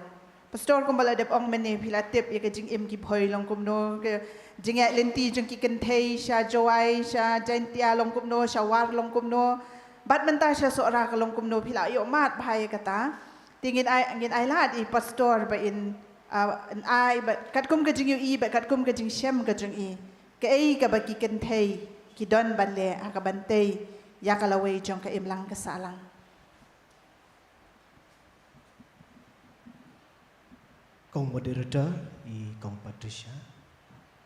Pastor, kumba la dep ong mynne, phi la tip ïa ka jingim ki Bhoi long kumno, ka jingïaid lynti jong ki kynthei sha Jowai, sha Jaintia long kumno, sha War long kumno, bad mynta sha Sohra ka long kumno, phi la ïoh mad bha ïa kata. Te ngin ai, ngin ai lad i pastor ba in, ah, in ai bad katkum ka jingïohi bad katkum ka jingshem ka jong i, kaei kaba ki kynthei ki don ban leh ha kaban tei ïa ka lawei jong ka imlang ka sahlang. Kong moderator, i Kong Patricia,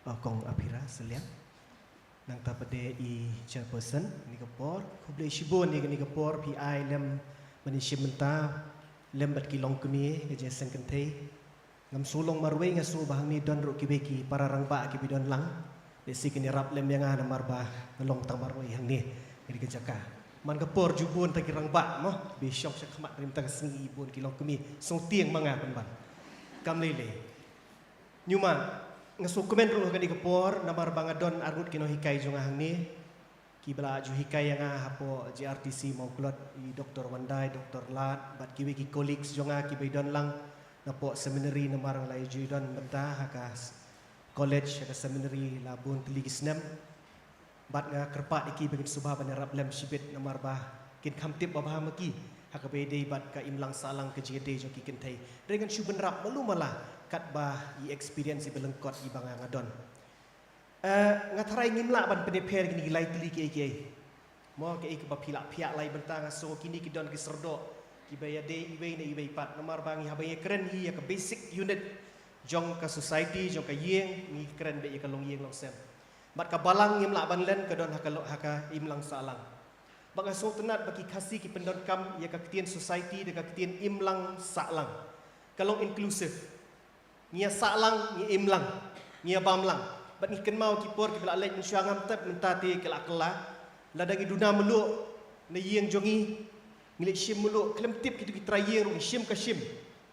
oh, Kong Aphira Seliang. Nangta pat de i chairperson, kane ka por, khublei shibun ïa kane ka por, phi ai lem, ban ïashim bynta, lem bad ki longkmie, ka jingïaseng kynthei. Ngam shu long marwei nga shu ba hangne don ruh kiwei ki para rangbah kiba don lang. Lehse kin ïarap lem ïa nga namar ba nga long tang marwei hangne. Kane ka jaka. Man ka por ju bun tang ki rangbah mo. Ba shong sha khmat rim tang ka sngi bun ki longkmie. Sngewtieng ma nga pynban. Kam lei lei. Ñiuma nga sngewkmen ruh ha kane ka por namar ba nga don arngut ki nonghikai jong nga hangne. Kiba la ju hikai ïa nga hapoh G R T C Mawklot, i Doktor Wandai, Doktor Lad, bad kiwei ki colleagues jong nga kiba i don lang napoh seminary namar nga la ju don bynta ha ka s-, college, ha ka seminary la bun tylli ki snem. Bad nga kyrpad ïa ki ba kin sngewbha ban ïarap lem shibit namar ba kin kham tip ba bha ma ki ha kaba ïadei bad ka imlang sahlang ka jingïadei jong ki kynthei. Hynrei ngan shu bynrap malu mala katba i experience iba lyngkot iba nga nga don. Eh, nga tharai ngim lah ban pynïapher kine ki lai tylli kiei kiei. Mo, kaei kaba phi lah phiah lai bynta nga sngew kine ki don ki syrdoh kiba ïadei iwei na iwei pat. Namar ba ngi haba ngi kren hi ïa ka basic unit jong ka society, jong ka ïing, ngi kren beit ïa ka longïing longsem. Bad ka balang ngim lah ban len ka don ha ka lo-, ha ka imlang sahlang. Bad nga sngewtynnat ba ki Khasi ki pyndonkam ïa ka ktien society da ka ktien imlang sahlang. Ka long inclusive. Ngi ïa sahlang, ngi ïa imlang, ngi ïa bamlang. Bad ngi kynmaw ki por kiba la leit mynshuwa, ngam tip mynta te ki la kylla. Lada ngi duna mluh na ïing jong ngi, ngi leit shim mluh, khlem tip kito ki trai ïing ruh ngi shim ka shim.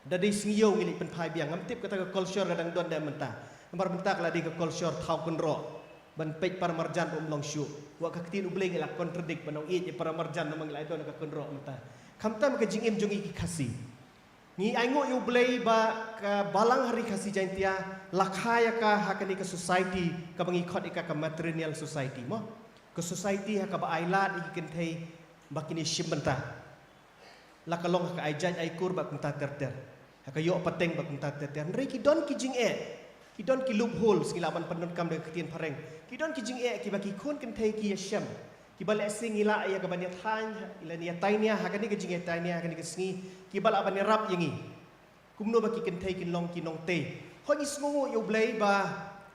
Da dei sngi ïew ngi leit pynphai biang. Ngam tip kata ka culture ka dang don ne em mynta. Namar mynta ka la dei ka culture thaw kynroh ban peit paramarjan ruh ym long shuh. Wat ka ktien U Blei ngi la contradict ban ong ïeit ïa paramarjan namar ngi la don ka kynroh mynta. Khamtam ka jingim jong ngi ki Khasi. Ngi ainguh ïa U Blei ba ka balang ha Ri Khasi Jaiñtia la kha ïa ka ha kane ka society kaba ngi khot ïa ka ka matrilineal society mo. Ka society ha kaba ai lad ïa ki kynthei ba kin ïashim bynta. La ka long ha ka ai jait ai kur bad kumta ter ter. Ha ka ïoh pateng bad kumta ter ter. Hynrei ki don ki jingeh. Ki don ki loopholes, ngi lah ban pyndonkam da ka ktien phareng. Ki don ki jingeh kiba ki khun kynthei ki ïashem. Kiba lehse ngi lah ïa ka ban ïa thaiñ, lane ïa tainia ha kane ka jingïatainia ha kane ka sngi, kiba lah ban ïarap ïa ngi. Kumno ba ki kynthei kin long ki nongtei. Hooid ngi sngewnguh ïa U Blei ba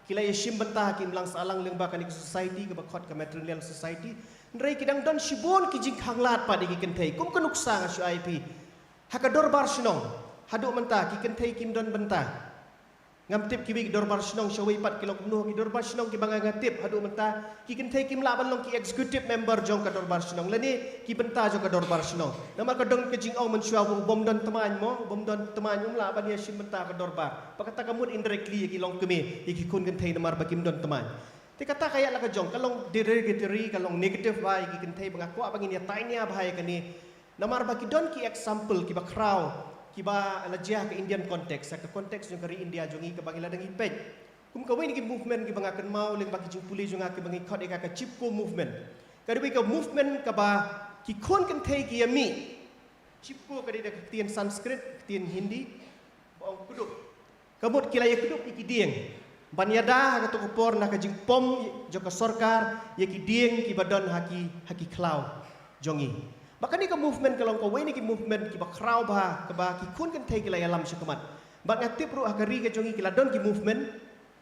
ki la ïashim bynta ha ka imlang sahlang lyngba kane ka society kaba khot ka matrilineal society. Hynrei ki dang don shibun ki jingkhanglad pat ïa ki kynthei. Kum ka nuksa nga shu ai ïa phi. Ha ka dorbar shnong. Haduh mynta ki kynthei kim don bynta. Ngam tip kiwei ki dorbar shnong shawei pat ki long kumno, ki dorbar shnong kiba nga nga tip haduh mynta ki kynthei kim lah ban long ki executive member jong ka dorbar shnong lane ki bynta jong ka dorbar shnong. Namar ka don ka jingong mynshuwa ba u bym don tmaiñ mo, u bym don tmaiñ um lah ban ïashim bynta ka dorbar. Ba kata ka mut indirectly ïa ki longkmie, ïa ki khun kynthei namar ba kim don tmaiñ. Te kata ka ïa la ka jong, ka long derogatory, ka long negative bha ïa ki kynthei ba nga kwah ba ngin ïa tainia bha ïa kane. Namar ba ki don ki example kiba khraw, kiba la jia ha ka Indian context, ha ka context jong ka ri India jong ngi kaba ngi la dang ïa peit. Kum kawei na ki movement kiba nga kynmaw lyngba ki jingpule jong nga kiba ngi khot ïa ka ka Chipko movement. Ka dei ka movement kaba ki khun kynthei ki ïa mih. Chipko ka dei da ka ktien Sanskrit, ktien Hindi, ba ong kdup. Ka mut ki la ïa kdup ïa ki dieng ban ïada ha kato ka por na ka jingpom jong ka sorkar ïa ki dieng kiba don ha ki, ha ki khlaw jong ngi. Ba kane ka movement ka long kawei na ki movement kiba khraw bha kaba ki khun kynthei ki la ïalam shakhmat. Bad nga tip ruh ha ka ri ka jong ngi ki la don ki movement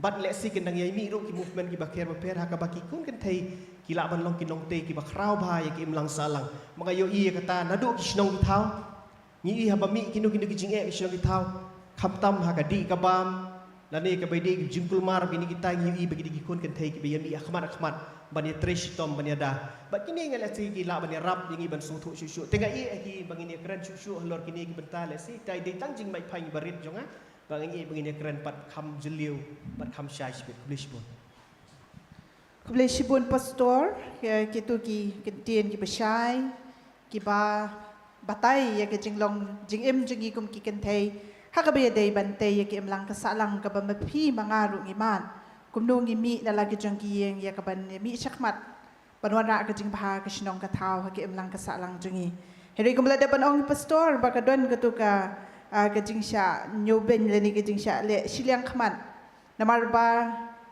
bad lehse kin dang ïa mih ruh ki movement kiba pher ba pher ha kaba ki khun kynthei ki lah ban long ki nongtei kiba khraw bha ïa ki imlang sahlang. Ma nga ïohi ïa kata naduh ki shnong ki thaw. Ngi i haba mih kino kino ki jingeh ki shnong ki thaw. Khamtam ha ka dih ka bam lane kaba ïadei ki jingkulmar kine kita ngi i ba ki dei ki khun kynthei kiba ïa mih ha khmat ha khmat ban ïa trei shitom ban ïada. Bad kine nga lehse ki lah ban ïarap ïa ngi ban sngewthuh shuh shuh. Te nga i ha ki ba ngin ïa kren shuh shuh halor kine ki bynta lehse. Te dei tang jingmait phai ngi barit jong nga ba ngi i ba ngin ïa kren pat kham jylliew pat kham shai shibit. Khublei shibun. Khublei shibun Pastor, ïa kito ki kyntien kiba shai, kiba batai ïa ka jinglong jingim jong ngi kum ki kynthei ha kaba ïadei ban tei ïa ka imlang ka sahlang kaba ma phi ma nga ruh ngi mad. Kumno ngi mih na la ka jong ki ïing ïa ka ban mih shakhmat ban wanrah ka jingbha ka shnong ka thaw ha ka imlang ka sahlang jong ngi. Hynrei kumba la dep ban ong Pastor ba ka don kato ka, ah, ka jingshah ñiewbeiñ lane ka jingshah leh shiliang khmat. Namar ba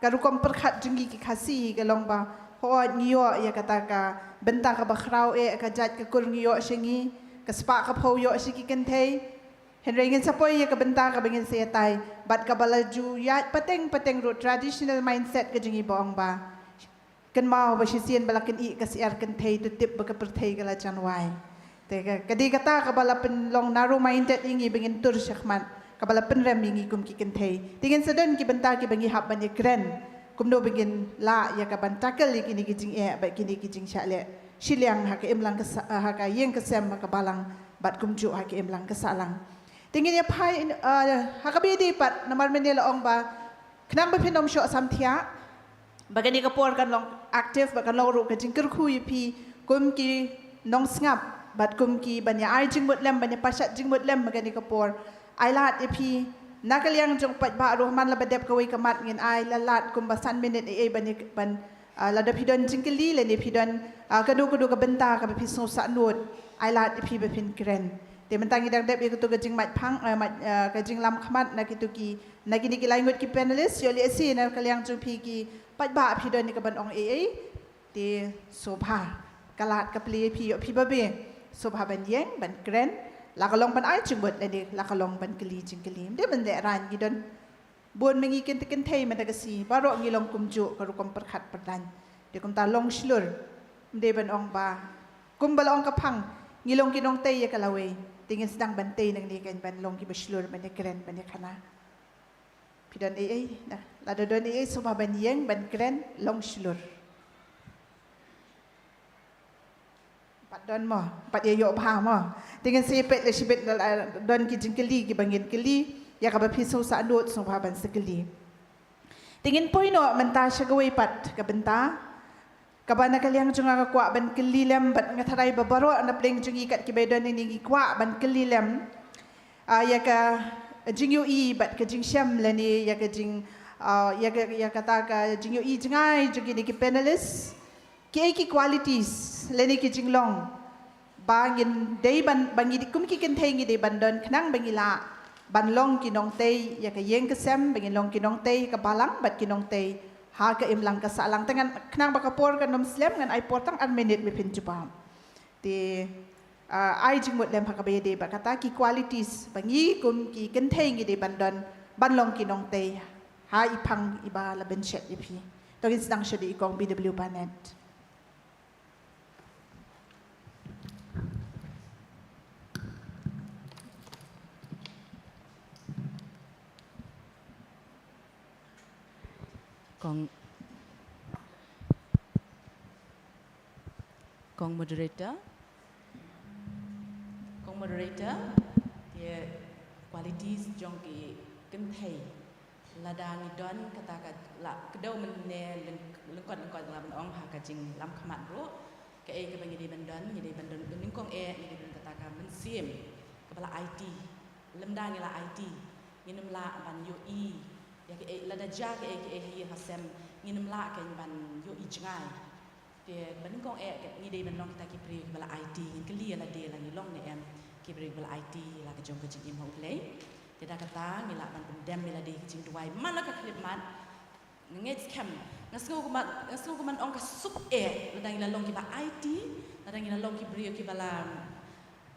ka rukom pyrkhat jong ngi ki Khasi ka long ba hooid ngi ïoh ïa kata ka bynta kaba khraw eh, ka jait ka kur ngi ïoh sha ngi, ka spah ka phew ïoh sha ki kynthei. Hynrei ngin sa poi ïa ka bynta kaba ngin sa ïatai bad kaba la ju ïaid pateng pateng ruh traditional mindset ka jong ngi ba ong ba kynmaw ba shisien ba la kynnoh ka syiar kynthei to tip ba ka pyrthei ka la jan wai. Te ka, ka dei kata kaba la pynlong narrow minded ïa ngi ba ngin tur shakhmat, kaba la pynrem ïa ngi kum ki kynthei. Te ngin sa don ki bynta kiba ngi hap ban ïakren kumno ba ngin lah ïa ka ban tackle ïa kine ki jingeh bad kine ki jingshah leh shiliang ha ka imlang ka sah, ha ka ïing ka sem, ha ka balang bad kumjuh ha ka imlang ka sahlang. Te ngin ïa phai, ah, ha kaba ïadei pat namar mynne la ong ba khnang ba phin ym shoh samthiah ba kane ka por kan long active, ba kan long ruh ka jingkyrkhu ïa phi kum ki nongsngap bad kum ki ban ïa ai jingmut lem, ban ïa pashat jingmut lem ba kane ka por. Ai lad ïa phi na ka liang jong paidbah ruh, man la ba dep kawei ka mat ngin ai la lad kumba san minit ei ei ban ïa, ban, ah, lada phi don jingkylli lane phi don, ah, kano kano ka bynta kaba phi sngewsahnud, ai lad ïa phi ba phin kren. Te mynta ngi dang dep ïa kato ka jingmait phang, eh, mait, eh, ka jinglam khmat na kito ki, na kine ki lai ngut ki panelist, ïoh lehse na ka liang jong phi ki paidbah phi don ïa ka ban ong ei ei. Te sngewbha, ka lad ka plie ïa phi, ïoh phi babe. Sngewbha ban ïeng ban kren, la ka long ban ai jingmut lane la ka long ban kylli jingkylli. Ym dei ban lehraiñ, ngi don bun ma ngi kynthei kynthei mynta ka sngi baroh ngi long kumjuh ka rukom pyrkhat pyrdaiñ. Te kumta long shlur. Ym dei ban ong ba kumba la ong ka phang, ngi long ki nongtei ïa ka lawei. Te ngin sdang ban tei nangne kan ban long kiba shlur ban ïakren ban ïakhana. Phi don ei ei, na, lada don ei ei sngewbha ban ïeng ban kren, long shlur. Pat don mo, pat ïa ïoh bha mo. Te ngin sa ïa peit lei shibit lada don ki jingkylli kiba ngin kylli, ïa kaba phi sngewsahnud sngewbha ban sa kylli. Te ngin poi noh mynta sha kawei pat ka bynta kaba na ka liang jong nga ka kwah ban kylli lem bad nga tharai ba baroh na pdeng jong ngi kat kiba don hangne ngi kwah ban kylli lem, ah, ïa ka jingïohi bad ka jingshem lane ïa ka jing, ah, ïa ka, ïa kata ka jingïohi jngai jong kine ki panelist. Kiei ki qualities lane ki jinglong ba ngin dei ban, ba ngi kum ki kynthei ngi dei ban don khnang ba ngi lah ban long ki nongtei ïa ka ïing ka sem, ba ngin long ki nongtei ka balang bad ki nongtei ha ka imlang ka sahlang. Te ngan, khnang ba ka por kan ym slem, ngan ai por tang ar minit ba phin jubab. Te, ah, ai jingmut lem ha kaba ïadei bad kata ki qualities ba ngi kum ki kynthei ngi dei ban don ban long ki nongtei ha i phang iba la bynshet ïa phi. To ngin sdang shuh da i kong B W Barnett. Kong, kong moderator. Kong moderator, ïa qualities jong ki kynthei. Lada ngi don kata ka la kdew mynne lyng-, lyngkot lyngkot la ban ong ha ka jinglam khmat ruh. Kaei kaba ngi dei ban don, ngi dei ban don nyngkong eh, ngi dei ban don kata ka mynsiem kaba la aiti. Lymda ngi la aiti, ngin ym lah ban ïohi ïa kaei, lada jia kaei kaei ha ïing ha sem, ngin ym lah kein ban ïohi jngai. Te ba nyngkong eh ngi dei ban long kita ki briew kiba la aiti, ngin kylli ïa lade la ngi long ne em ki briew kiba la aiti la ka jong ka jingim ha U Blei. Te da kata ngi lah ban pyndem ïa lade ki jingduwai man la ka khyllipmat. Nga ngeit skhem, nga sngew kumba, nga sngew kumba ong ka suk eh lada ngi la long kiba aiti, lada ngi la long ki briew kiba la,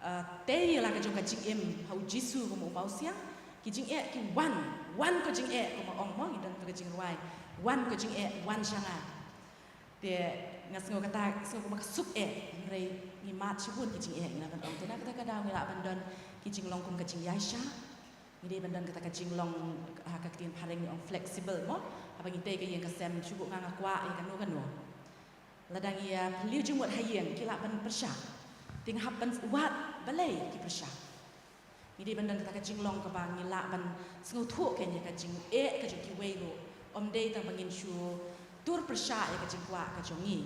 eh, tei ïa la ka jong ka jingim ha U Jisu kum U Mawsiang. Ki jingeh ki wan, wan ko jingeh, kumba ong mo, ngi don to ka jingrwai, wan ko jingeh wan sha nga. Te nga sngew kata, sngew kumba ka suk eh, hynrei ngi mad shibun ki jingeh ngi lah ban ong. Te na kata ka daw ngi lah ban don ki jinglong kum ka jingïaishah. Ngi dei ban don kata ka jinglong, ha ka ktien phareng ngi ong flexible mo. Haba ngi tei ka ïing ka sem, shu buh nga nga kwah ïa kano kano. Lada ngi ïa phylliew jingmut ha ïing ki lah ban pyrshah. Te nga hap ban wad balei ki pyrshah. Ngi dei ban don kata ka jinglong kaba ngi lah ban sngewthuh kein ïa ka jingeh ka jong kiwei ruh. Ym dei tang ba ngin shu tur pyrshah ïa ka jingkwah ka jong ngi.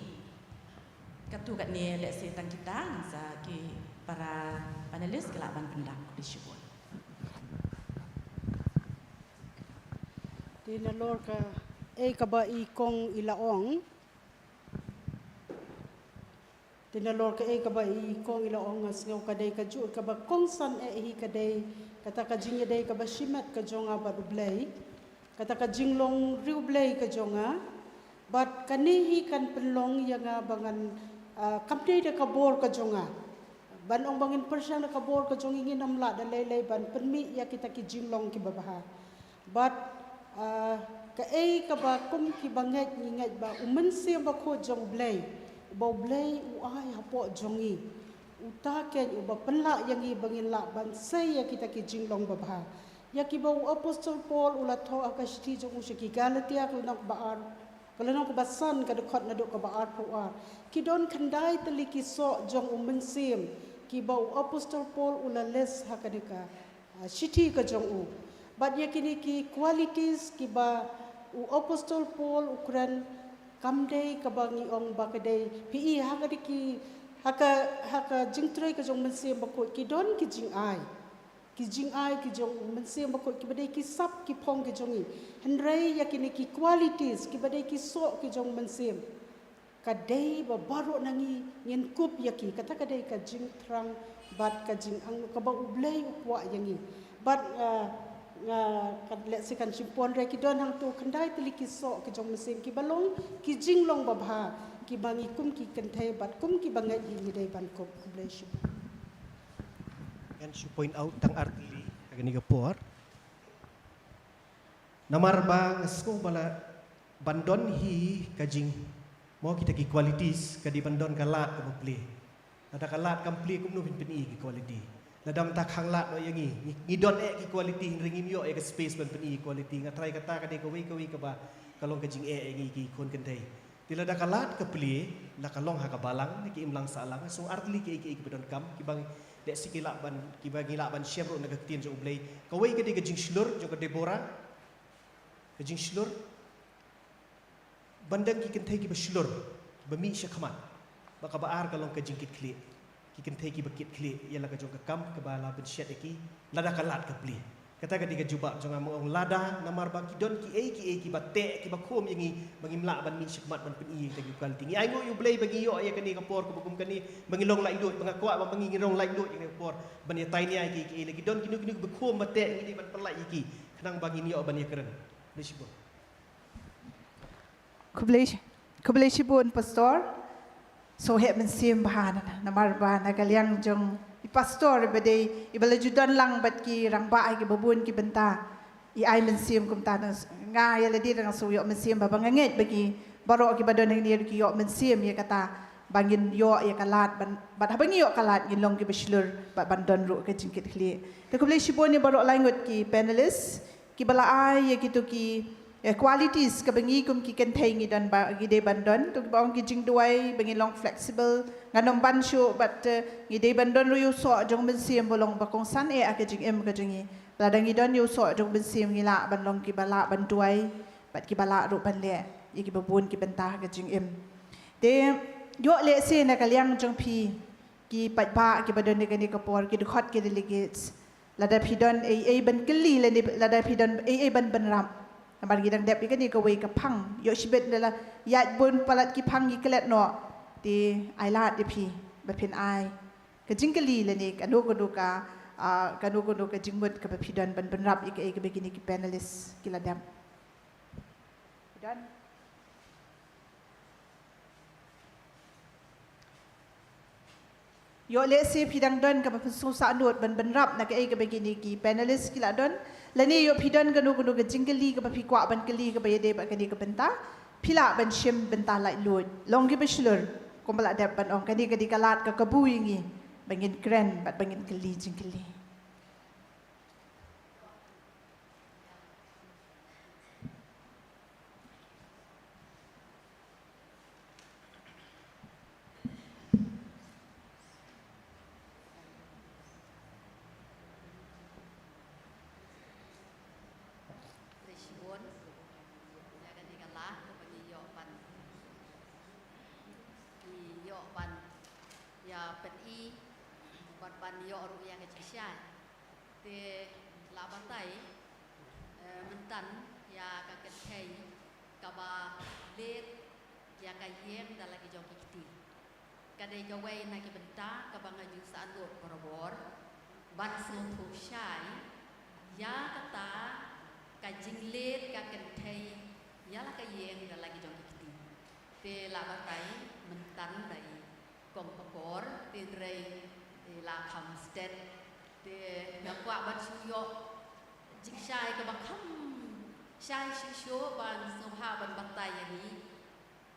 Katto katne lehse tang kita, ngan sa ki para panelist ki lah ban pyndap, khublei shibun. Te nalor kaei kaba i kong i la ong. Te nalor kaei kaba i kong i la ong, nga sngew ka dei kajuh kaba kongsan eh hi ka dei kata ka jingïadei kaba shimet ka jong nga bad U Blei. Kata ka jinglong riewblei ka jong nga. Bad kane hi kan pynlong ïa nga ba ngan, ah, kam dei da ka bor ka jong nga. Ban ong ba ngin pyrshang da ka bor ka jong ngi, ngin ym lah da lei lei ban pynmih ïa kita ki jinglong kiba bha. Bad, ah, kaei kaba kum kiba ngeit ngi ngeit ba U Mynsiem Bakhuid jong U Blei, uba U Blei u ai hapoh jong ngi, uta keiñ uba pynlah ïa ngi ba ngin lah ban sei ïa kita ki jinglong babha. Ïa kiba u Apostol Paul u la thoh ha ka shithi jong u sha ki Galatia, ka lynnong kaba ar, ka lynnong kaba san, ka dkhot naduh kaba arphew ar. Ki don khyndai tylli ki soh jong U Mynsiem kiba u Apostol Paul u la list ha kane ka, ah, shithi ka jong u. Bad ïa kine ki qualities kiba u Apostol Paul u kren, kam dei kaba ngi ong ba ka dei, phi i ha ka dei ki, ha ka, ha ka jingtrei ka jong U Mynsiem Bakhuid ki don ki jingai. Ki jingai ki jong U Mynsiem Bakhuid kiba dei ki sap ki phong ki jong ngi. Hynrei ïa kine ki qualities kiba dei ki soh ki jong U Mynsiem, ka dei ba baroh na ngi ngin kup ïa ki. Kata ka dei ka jingthrang bad ka jingangnud kaba U Blei u kwah ïa ngi. Bad, ah, ah, ka lehse kan shim pon re, ki don hangto khyndai tylli ki soh ki jong U Mynsiem kiba long ki jinglong babha kiba ngi kum ki kynthei bad kum kiba ngeit hi ngi dei ban kup. Khublei shibun. Ngan shu point out tang ar tylli ha kane ka por. Namar ba nga sngew ba la ban don hi ka jing, mo, kita ki qualities, ka dei ban don ka lad kaba plie. Lada ka lad kam plie, kumno phin pyni ki quality? Lada mynta khang lad noh ïa ngi, ngi, ngi don eh ki quality, hynrei ngim ïoh ïa ka space ban pyni ki quality. Nga tharai kata ka dei kawei kawei kaba ka long ka jingeh ïa ngi ki khun kynthei. Te lada ka lad ka plie, la ka long ha ka balang, ne ki imlang sahlang, so ar tylli kiei kiei kiba donkam, kiba lehse ki lah ban, kiba ngi lah ban shem ruh na ka ktien jong U Blei. Kawei ka dei ka jingshlur jong ka Deborah, ka jingshlur, ban dang ki kynthei kiba shlur, kiba mih shakhmat. Bad kaba ar ka long ka jingkitkhlieh. Ki kynthei kiba kitkhlieh ïa la ka jong ka kam kaba la pynshet ïa ki, lada ka lad ka plie. Kata ka dei ka jubab jong nga, ma ong lada, namar ba ki don kiei kiei kiba teh, kiba khum ïa ngi, ba ngim lah ban mih shakhmat ban pyni ïa kita ki quality. Ngi ainguh ïa U Blei ba ngi ïoh ïa kane ka por kaba kum kane, ba ngi long laitluid, ba nga kwah ba ma ngi ngi long laitluid ïa kane ka por ban ïatai nia ïa kiei kiei. Lada ki don kino kino kiba khum ba teh, ngi dei ban pynlait ïa ki khnang ba ngin ïoh ban ïakren. Khublei shibun. Khublei, khublei shibun Pastor. Sngewheh mynsiem bha na, namar ba na ka liang jong i Pastor iba dei, iba la ju don lang bad ki rangbah ha kiba bun ki bynta, i ai mynsiem kumta. Nga ïa lade nga sngew ïoh mynsiem bha, ba nga ngeit ba ki baroh kiba don hangne ruh ki ïoh mynsiem ïa kata, ba ngin ïoh ïa ka lad ban, bad haba ngi ïoh ka lad ngin long kiba shlur bad ban don ruh ka jingkitkhlieh. Te khublei shibun ïa baroh lai ngut ki panelist kiba la ai ïa kito ki, eh, qualities kaba ngi kum ki kynthei ngi don ba, ngi dei ban don. To kiba ong ki jingduwai, ba ngin long flexible, ngan ym ban shuh, but, eh, ngi dei ban don ruh ïa u soh jong mynsiem ba long ba kongsan eh ha ka jingim ka jong ngi. Lada ngi don ïa u soh jong mynsiem ngi lah ban long kiba lah ban duwai bad kiba lah ruh ban leh ïa kiba bun ki bynta ha ka jingim. Te ïoh lehse na ka liang jong phi ki paidbah kiba don ha kane ka por, ki dkhot, ki delegates, lada phi don ei ei ban kylli lane lada phi don ei ei ban bynrap. Namar ngi dang dep ïa kane kawei ka phang. Ïoh shibit lada ïaid bun palat ki phang ngi klet noh. Te ai lad ïa phi ba phin ai ka jingkylli lane kano kano ka, ah, kano kano ka jingmut kaba phi don ban bynrap ïa kaei kaba kine ki panelist ki la dep. Phi don? Ïoh lehse phi dang don kaba phi sngewsahnud ban bynrap na kaei kaba kine ki panelist ki la don. Lane ïoh phi don kano kano ka jingkylli kaba phi kwah ban kylli kaba ïadei bad kane ka bynta, phi lah ban shim bynta laitluid. Long kiba shlur, kumba la dep ban ong, kane ka dei ka lad ka kabu ïa ngi ba ngin kren bad ba ngin kylli jingkylli. Khublei shibun ïa kane ka lad kaba ngi ïoh ban, ngi ïoh ban ïa pyni bad ban ïoh ruh ïa ka jingshai. Te la batai, eh, mynta ïa ka kynthei kaba leit ïa ka ïing da la ki jong ki kti. Ka dei kawei na ki bynta kaba nga ju sahnud barabor ban sngewthuh shai ïa kata ka jingleit ka kynthei ïa la ka ïing da la ki jong ki kti. Te la batai mynta da i Kong Pakor, te hynrei, eh, Te, te nga kwah ban shu ïoh jingshai kaba kham shai shuh shuh ban sngewbha ban batai ïa ngi.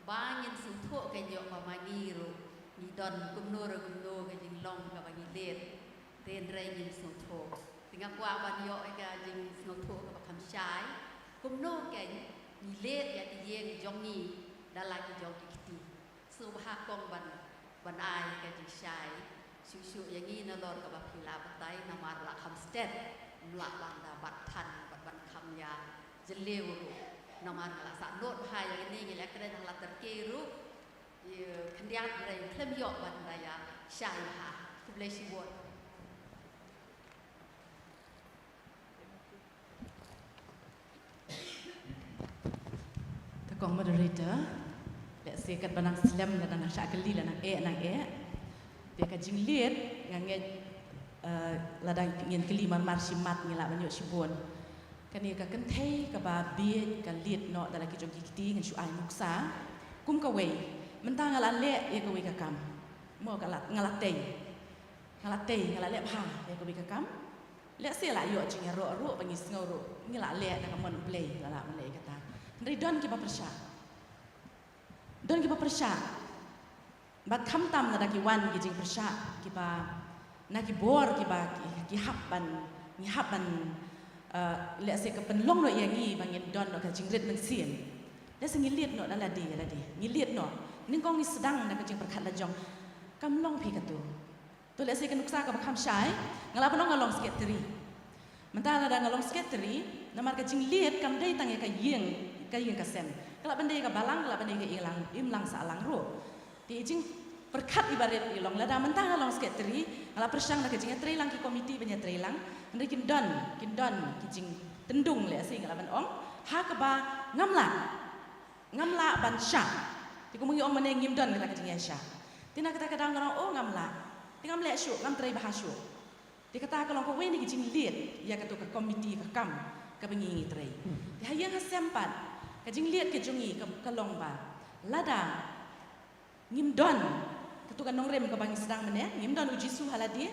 Ba ngin sngewthuh kein ïoh ba ma ngi ruh ngi don kumno ruh kumno ka jinglong kaba ngi leit. Te hynrei ngin sngewthuh. Te nga kwah ban ïoh ïa ka jingsngewthuh kaba kham shai. Kumno kein ngi leit ïa ki ïing jong ngi da la ki jong ki kti. Sngewbha kong ban, ban ai ka jingshai shuh shuh ïa ngi nalor kaba phi la batai namar la kham stet. Ym lah ban da bat than bad ban kham ïa jylliew ruh. Namar nga la sah nud bha ïa kine ngi la kren ha la tyrki ruh. Ïa khyndiat hynrei khlem ïoh ban da ïa shai bha. Khublei shibun. Te kong moderator, lehse katba nang slem la nang shah kylli la nang eh nang eh. Te ka jingleit nga ngeit, eh, lada ngin kylli mar mar shimat ngi lah ban ïoh shibun. Kane ka kynthei kaba bieit ka leit noh da la ki jong ki kti ngan shu ai nuksa. Kum kawei, mynta nga la leh ïa kawei ka kam. Mo ka la, nga la tei. Nga la tei, nga la leh bha ïa kawei ka kam. Lehse la ïoh jingïaroh ruh ba ngi sngew ruh ngi la leh da ka mon U Blei, la lah ban leh ïa kata. Hynrei don kiba pyrshah. Don kiba pyrshah. Bad khamtam lada ki wan ki jingpyrshah kiba na ki bor kiba ki, ki hap ban, ngi hap ban, eh, lehse ka pynlong noh ïa ngi ba ngin don noh ka jingrit mynsiem. Lehse ngi leit noh da lade ïa lade. Ngi leit noh. Nyngkong ngi sdang da ka jingpyrkhat la jong. Kam long phi katu. To lehse ka nuksa kaba kham shai, nga lah ban ong nga long secretary. Mynta lada nga long secretary, namar ka jingleit kam dei tang ïa ka ïing, ka ïing ka sem. Ka lah ban dei ïa ka balang, ka lah ban dei ïa ka imlang, imlang sahlang ruh. Te i jingpyrkhat iba rit i long lada mynta nga long secretary, nga la pyrshang da ka jingïatreilang ki komiti ban ïatreilang, hynrei kin don, kin don ki jingtyndung lehse nga lah ban ong, ha kaba ngam lah. Ngam lah ban shah. Te kumba ngi ong mynne ngim don kata ka jingïashah. Te na kata ka daw nga ong, oh, ngam lah. Te ngam leh shuh, ngam trei bha shuh. Te kata ka long kawei na ki jingleit ïa kato ka komiti ka kam kaba ngi ngi trei. Te ha ïing ha sem pat ka jingleit ka jong ngi ka, ka long ba lada ngim don kato ka nongrim kaba ngi sdang mynne, ngim don U Jisu ha lade,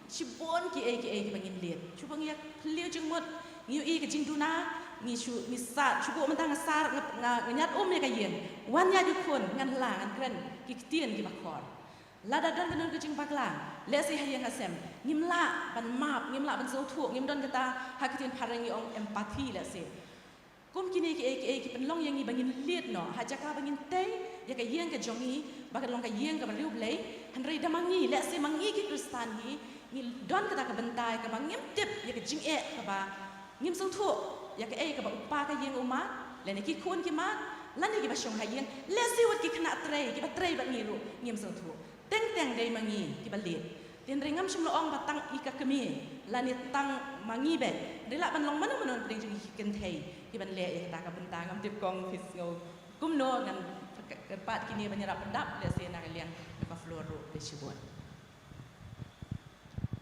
shibun kiei kiei kiba ngin leit. Shu ba ngi ïa phylliew jingmut, ngi ïohi ka jingduna, ngi shu, ngi sar, shu buh mynta nga sar, nga, nga, nga ñiad um ïa ka ïing. Wan ïa ki khun, ngan hla, ngan kren ki ktien kiba khor. Lada don ka, don ka jingbakla, lehse ha ïing ha sem, ngim lah ban map, ngim lah ban sngewthuh, ngim don kata ha ka ktien phareng ngi ong empathy lehse. Kum kine kiei kiei ki pynlong ïa ngi ba ngin leit noh ha jaka ba ngin tei ïa ka ïing ka jong ngi ba ka long ka ïing kaba riewblei. Hynrei da ma ngi, lehse ma ngi ki Khristan hi, ngi don kata ka bynta kaba ngim tip ïa ka jingeh kaba ngim sngewthuh ïa kaei kaba u kpa ka ïing u mad lane ki khun ki mad lane kiba shong ha ïing, lehse wat ki khynnah trei kiba trei bad ngi ruh ngim sngewthuh. Teng teng dei ma ngi kiba leit. Te hynrei ngam shym la ong ba tang i ka kmie lane tang ma ngi beit. Hynrei lah ban long mano mano pdeng jong i ki kynthei kiban leh ïa kata ka bynta. Ngam tip kong phi sngew kumno, ngan kyrpad kine ban ïarap pyndap lehse na ka liang ka floor ruh. Khublei shibun.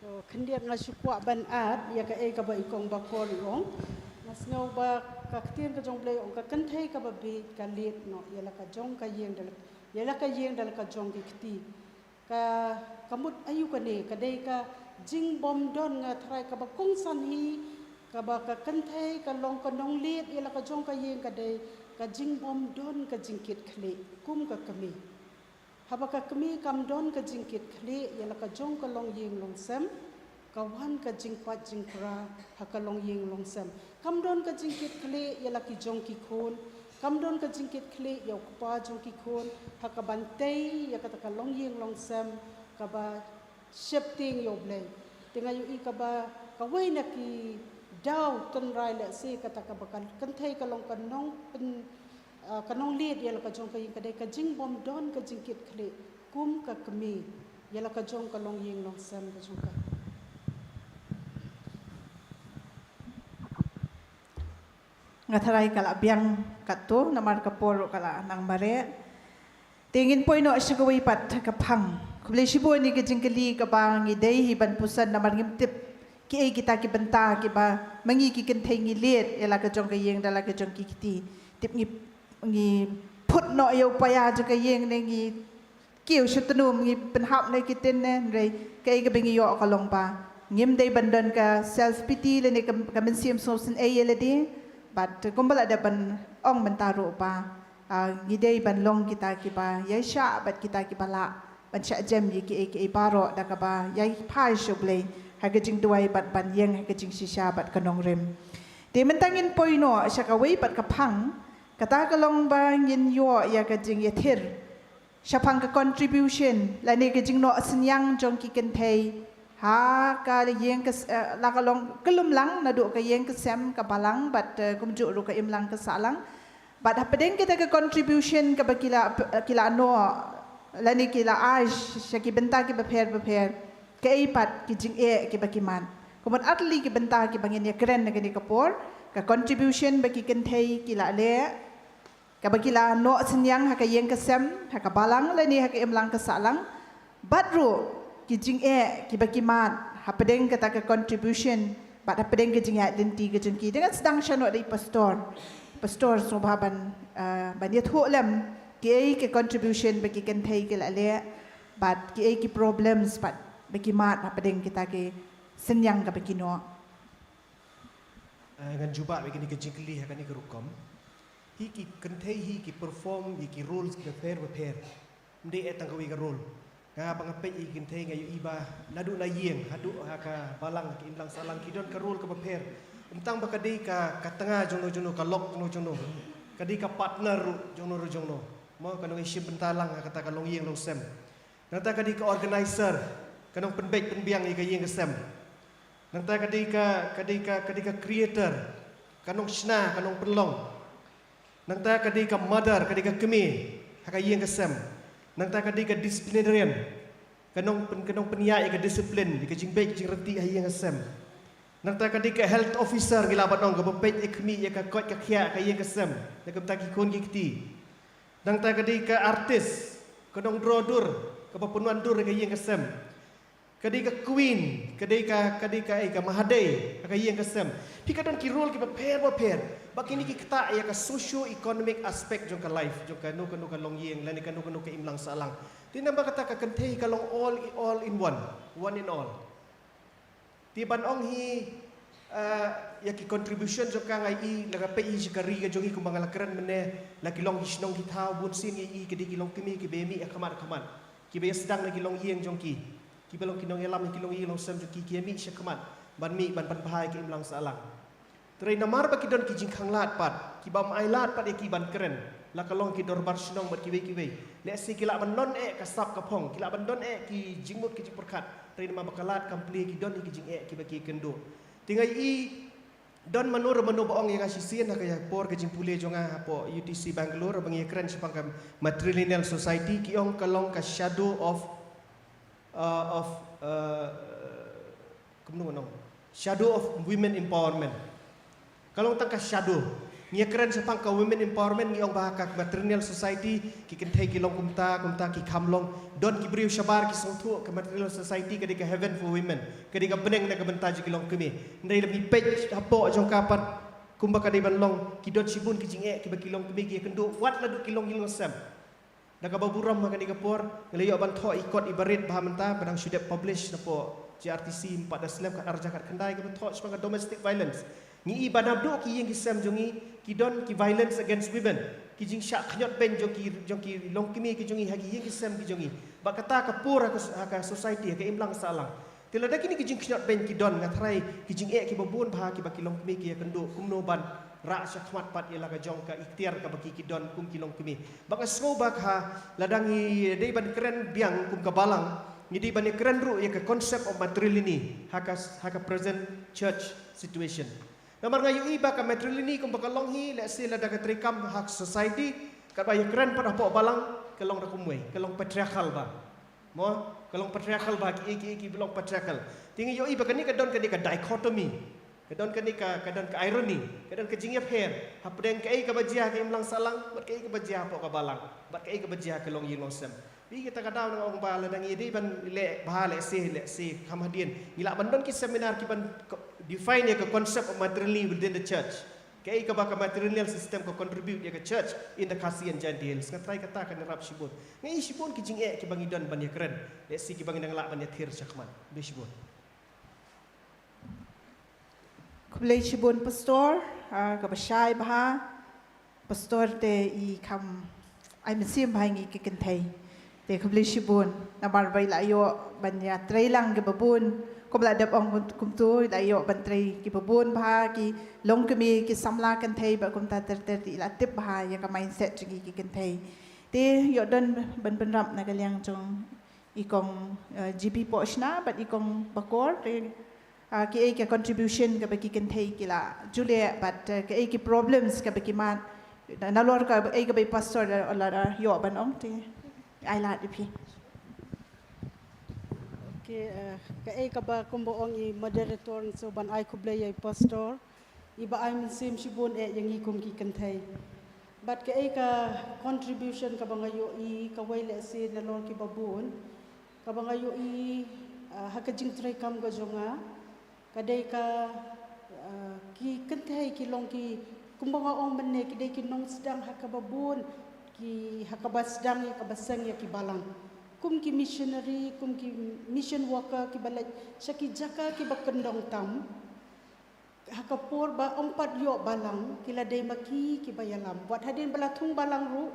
To khyndiat nga shu kwah ban add ïa kaei kaba i kong Bakor i ong. Nga sngew ba ka ktien ka jong Blei ong ka kynthei kaba bieit ka leit noh ïa la ka jong ka ïing da la, ïa la ka ïing da la ka jong ki kti. Ka, ka mut aïu kane, ka dei ka jingbymdon, nga tharai kaba kongsan hi, kaba ka kynthei ka long ka nongleit ïa la ka jong ka ïing, ka dei ka jingbymdon ka jingkit khlieh kum ka kmie. Haba ka kmie kam don ka jingkit khlieh ïa la ka jong ka longïing longsem, ka wan ka jingpait jingpra ha ka longïing longsem. Kam don ka jingkit khlieh ïa la ki jong ki khun, kam don ka jingkit khlieh ïa u kpa jong ki khun ha kaban tei ïa kata ka longïing longsem kaba sheptieng ïa u Blei. Te nga ïohi kaba kawei na ki daw tynrai lehse kata kaba ka kynthei ka long ka nongpyn, ah, ka nongleit ïa la ka jong ka ïing, ka dei ka jingbymdon ka jingkit khlieh kum ka kmie ïa la ka jong ka longïing longsem ka jong ka. Nga tharai ka la biang katto namar ka por ruh ka la nang mareh. Te ngin poi noh sha kawei pat ka phang. Khublei shibun ïa ka jingkylli kaba ngi dei hi ban puson namar ngim tip kiei kita ki bynta kiba ma ngi ki kynthei ngi leit ïa la ka jong ka ïing da la ka jong ki kti. Tip ngi, ngi phut noh ïa u paia jong ka ïing ne ngi kiew sha tnum, ngi pynhap noh ki tin ne, hynrei Kaei kaba ngi ïoh ka long ba ngim dei ban don ka self pity lane ka, ka mynsiem sngewsynei ïa lade. Bad kumba la dep ban ong mynta ruh ba, ah, ngi dei ban long kita kiba ïaishah bad kita kiba lah ban shah jem ïa kiei kiei baroh da kaba ïai phai sha U Blei ha ka jingduwai bad ban ïeng ha ka jingshisha bad ka nongrim. Te mynta ngin poi noh sha kawei pat ka phang, kata ka long ba ngin ïoh ïa ka jingïathir shaphang ka contribution lane ka jingnoh synñiang jong ki kynthei ha ka ïing ka s-, eh, la ka long kyllum lang, naduh ka ïing ka sem, ka balang bad, eh, kumjuh ruh ka imlang ka sahlang. Bad hapdeng kita ka contribution kaba ki la, ki la noh lane ki la ai sha ki bynta kiba pher bapher, kaei pat ki jingeh kiba ki mad? Kumno ar tylli ki bynta kiba ngin ïakren ha kane ka por, ka contribution ba ki kynthei ki la leh, kaba ki la noh synñiang ha ka ïing ka sem, ha ka balang lane ha ka imlang ka sahlang. Bad ruh ki jingeh kiba ki mad hapdeng kata ka contribution bad hapdeng ka jingïaid lynti ka jong ki. Te ngan sdang shano da i pastor. Pastor, sngewbha ban, eh, ban ïathuh lem kiei ki contribution ba ki kynthei ki la leh bad kiei ki problems pat ba ki mad hapdeng kita ki synñiang kaba ki noh. Eh, ngan jubab ïa kane ka jingkylli ha kane ka rukom. Hi ki kynthei hi ki perform ïa ki roles kiba pher bapher. Ym dei eh tang kawei ka role. Nga ba nga peit ïa ki kynthei nga ïohi ba naduh na ïing haduh ha ka balang, ha ka imlang sahlang, ki don ka role kaba pher. Ym tang ba ka dei ka, ka tnga jongno jongno, ka lok jongno jongno. Ka dei ka partner ruh jongno ruh jongno. Mo, ka nongïashim bynta lang ha kata ka longïing longsem. Nangta ka dei ka organizer, ka nongpynbeit pynbiang ïa ka ïing ka sem. Nangta ka dei ka, ka dei ka, ka dei ka creator, ka nongshna, ka nongpynlong. Nangta ka dei ka mother, ka dei ka kmie ha ka ïing ka sem. Nangta ka dei ka disciplinarian, ka nongpyn, ka nongpynïaid ïa ka discipline, ïa ka jingbeit ka jingryntih ha ïing ka sem. Nangta ka dei ka health officer, ngi lah ban ong, kaba peit ïa ka khmih ïa ka koit ka khiah ha ka ïing ka sem, na ka bynta ki khun ki kti. Nangta ka dei ka artist, ka nongdraw dur, kaba pynwan dur ïa ka ïing ka sem. Ka dei ka queen, ka dei ka, ka dei ka, eh, ka mahadei ha ka ïing ka sem. Phi, ka don ki role kiba pher bapher. Ba kine ki ktah ïa ka socio economic aspect jong ka life jong kano kano ka longïing lane kano kano ka imlang sahlang. Te namar kata ka kynthei ka long all, all in one, one in all. Te ban ong hi, eh, ïa ki contribution jong ka, nga ïohi, la ka peit hi sha ka ri ka jong ngi kumba nga la kren mynne, la ki long ki shnong ki thaw, bun sien nga ïohi ka dei ki longkmie kiba ïa mih ha khmat khmat, kiba ïa sdang na ki longïing jong ki, kiba long ki nongïalam ïa ki longïing longsem jong ki, ki ïa mih sha khmat ban mih ban pynbha ïa ka imlang sahlang. Hynrei namar ba ki don ki jingkhanglad pat, kiba ym ailad pat ïa ki ban kren, la ka long ki dorbar shnong bad kiwei kiwei. Lehse ki lah ban don eh ka sap ka phong, ki lah ban don eh ki jingmut ki jingpyrkhat. Hynrei namar ba ka lad kam plie, ki don hi ki jingeh kiba ki kynduh. Te nga ïohi don mano re mano ba ong ïa nga shisien ha ka por ka jingpule jong nga hapoh U T C Bangalore, ba ngi ïakren shaphang ka matrilineal society, ki ong ka long ka shadow of, uh, of, uh, kumno nong, shadow of women empowerment. Ka long tang ka shadow. Ngi ïakren shaphang ka women empowerment, ngi ong ba ha ka matrilineal society ki kynthei ki long kumta kumta, ki kham long. Don ki briew shabar ki sngewthuh ka matrilineal society ka dei ka heaven for women, ka dei ka bneng na ka bynta jong ki longkmie. Hynrei lada ngi peit hapoh jong ka pat, kumba ka dei ban long, ki don shibun ki jingeh kiba ki longkmie ki ïakynduh wat naduh ki longïing longsem. Da kaba burom ha kane ka por, nga la ïoh ban thoh i kot iba rit bha mynta, ba dang shu dep publish napoh J R T C, ym pat da slem, kat ar hajar khatkhyndai, kaba thoh shaphang ka domestic violence. Ngi i ba naduh ki ïing ki sem jong ngi ki don ki violence against women, ki jingshah khñiot beiñ jong ki, jong ki longkmie ki jong ngi ha ki ïing ki sem ki jong ngi. Bad kata ka pur ha ka, ha ka society, ha ka imlang sahlang. Te lada kine ki jingkhñiot beiñ ki don, nga tharai ki jingeh kiba bun bha kiba ki longkmie ki ïakynduh, kumno ban rah shakhmat pat ïa la ka jong ka iktiar kaba ki, ki don kum ki longkmie. Bad nga sngew ba ka, lada ngi dei ban kren biang kum ka balang, ngi dei ban ïakren ruh ïa ka concept of matrilineal ha ka, ha ka present church situation. Namar nga ïohi ba ka matrilineal kumba ka long hi, lehse lada ka treikam ha ka society, katba ïakren pat hapoh balang, ka long da kumwei, ka long patriarchal bha. Mo, ka long patriarchal bha, kiei kiei kiba long patriarchal. Te ngi ïohi ba kane ka don kane ka dichotomy. Ka don kane ka, ka don ka irony, ka don ka jingïapher hapdeng kaei kaba jia ha ka imlang sahlang bad kaei kaba jia hapoh ka balang, bad kaei kaba jia ha ka longïing longsem. Phi, kata ka daw nga ong ba lada ngi dei ban leh bha, lehse, lehse kham hadien ngi lah ban don ki seminar ki ban ko-, define ïa ka concept of matrilineal within the church. Kaei kaba ka matrilineal system ka contribute ïa ka church in the Khasi and Jaintia Hills. Nga trai kata kan ïarap shibun. Nga i shibun ki jingeh kiba ngi don ban ïakren. Let's see kiba ngi nang lah ban ïathir shakhmat. Be shibun. Khublei shibun pastor, ah, kaba shai bha. Pastor te i kham ai mynsiem bha ïa ngi ki kynthei. Te khublei shibun namar ba i la ïoh ban ïatrei lang kiba bun. Kum la dep ong kumtu, i la ïoh ban trei kiba bun bha, ki longkmie, ki samla kynthei bad kumta ter ter, te i la tip bha ïa ka mindset jong ngi ki kynthei. Te ïoh don ban pynrap na ka liang jong i kong, eh, G P Pohshna bad i kong Bakor, te, ah, kiei ka contribution kaba ki kynthei ki la ju leh bad, eh, kiei ki problems kaba ki mad. Na, nalor kaei kaba i pastor la, la, la ïoh ban ong, te ai lad ïa phi. Okay, eh, kaei kaba kumba ong i moderator, so ban ai khublei ïa i pastor. Iba ai mynsiem shibun eh ïa ngi kum ki kynthei. Bad kaei ka contribution kaba nga ïohi kawei lehse nalor kiba bun, kaba nga ïohi, ah, ha ka jingtrei kam ka jong nga, ka dei ka, ah, ki kynthei ki long ki, kumba nga ong mynne, ki dei ki nongsdang ha kaba bun, ki ha kaba sdang ïa kaba seng ïa ki balang. Kum ki missionary, kum ki mission worker kiba leit sha ki jaka kiba kyndong tam. Ha ka por ba ym pat ïoh balang, ki la dei ma ki kiba ïalam. Wat hadien ba la thung balang ruh,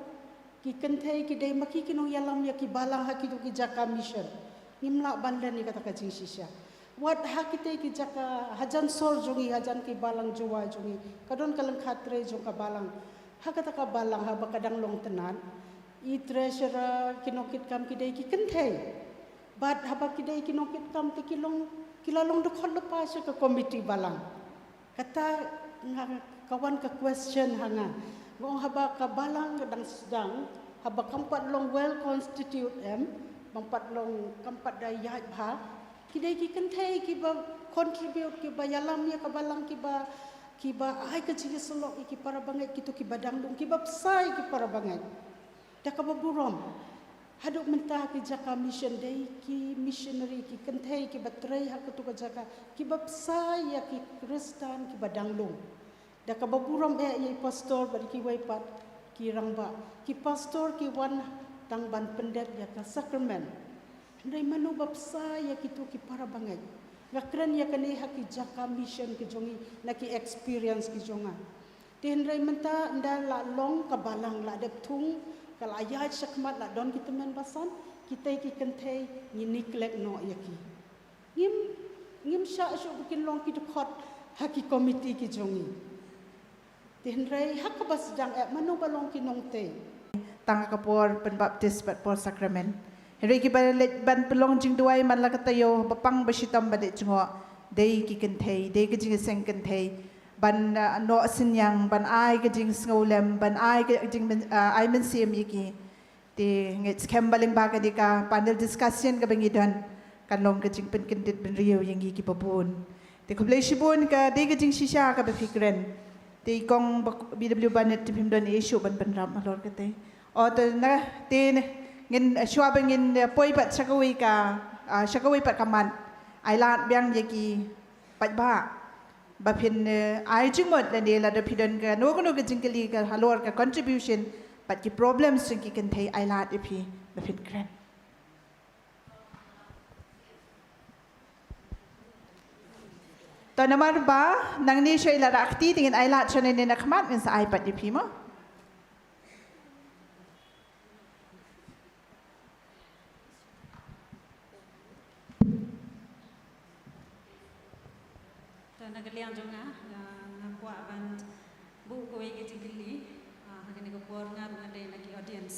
ki kynthei ki dei ma ki ki nongïalam ïa ki balang ha kito ki jaka mission. Ngim lah ban len ïa kata ka jingshisha. Wat ha kitei ki jaka hajan sor jong ngi, hajan ki balang Jowai jong ngi, ka don ka lyngkha trei jong ka balang. Ha kata ka balang haba ka dang long tnat, i treasurer, ki nongkitkam ki dei ki kynthei. Bad haba ki dei ki nongkitkam te ki long, ki la long dkhot lypa sha ka komiti balang. Kata nga, ka wan ka question ha nga. Nga ong haba ka balang ka dang sdang, haba kam pat long well constitute em, bym pat long, kam pat da ïaid bha, ki dei ki kynthei kiba contribute, kiba ïalam ïa ka balang, kiba, kiba ai ka jingïasyllok ïa ki para bangeit, kito kiba dang lung, kiba bsa ïa ki para bangeit. Da kaba burom, haduh mynta ki jaka mission dei ki missionary, ki kynthei kiba trei ha katu ka jaka, kiba bsa ïa ki Khristan kiba dang lung. Da kaba burom eh ïa i pastor bad kiwei pat ki rangbah. Ki pastor ki wan tang ban pyndep ïa ka sakramen. Hynrei mano ba bsa ïa kitu ki para bangeit? Nga kren ïa kane ha ki jaka mission ki jong ngi, na ki experience ki jong nga. Te hynrei mynta ynda la long ka balang, la dep thung, ka la ïaid shakhmat, la don ki tymmen basan, kitei ki kynthei ngi neglect noh ïa ki. Ngim, ngim shah shuh ba kin long ki dkhot ha ki komiti ki jong ngi. Te hynrei ha kaba sdang eh mano ba long ki nongtei? Tang ha ka por pynbaptis bad por sakramen. Hynrei kiba leit ban pynlong jingduwai man la ka taïew ba pang ba shitom ba leit jngoh, dei ki kynthei, dei ka jingïaseng kynthei ban, ah, noh synñiang, ban ai ka jingsngewlem, ban ai ka jing, ah, ai mynsiem ïa ki. Te ngeit skhem ba lyngba kane ka panel discussion kaba ngi don, kan long ka jingpynkyndit bynriew ïa ngi kiba bun. Te khublei shibun, ka dei ka jingshisha kaba phi kren. Te i kong ba, B W Bennett te phim don issue ban pynrap halor kata. O te na, te ngin, shuwa ba ngin, eh, poi pat sha kawei ka, ah, sha kawei pat ka mat, ai lad biang ïa ki paidbah ba phin, eh, ai jingmut lane lada phi don kano kano ka jingkylli ka halor ka contribution bad ki problems jong ki kynthei, ai lad ïa phi ba phin kren. To namar ba nangne sha i la rakti, te ngin ai lad sha nangne na khmat, ngin sa ai pat ïa phi mo. To na ka liang jong nga, nga, nga kwah ban buh kawei ka jingkylli, ah, ha kane ka por nga ruh nga dei na ki audience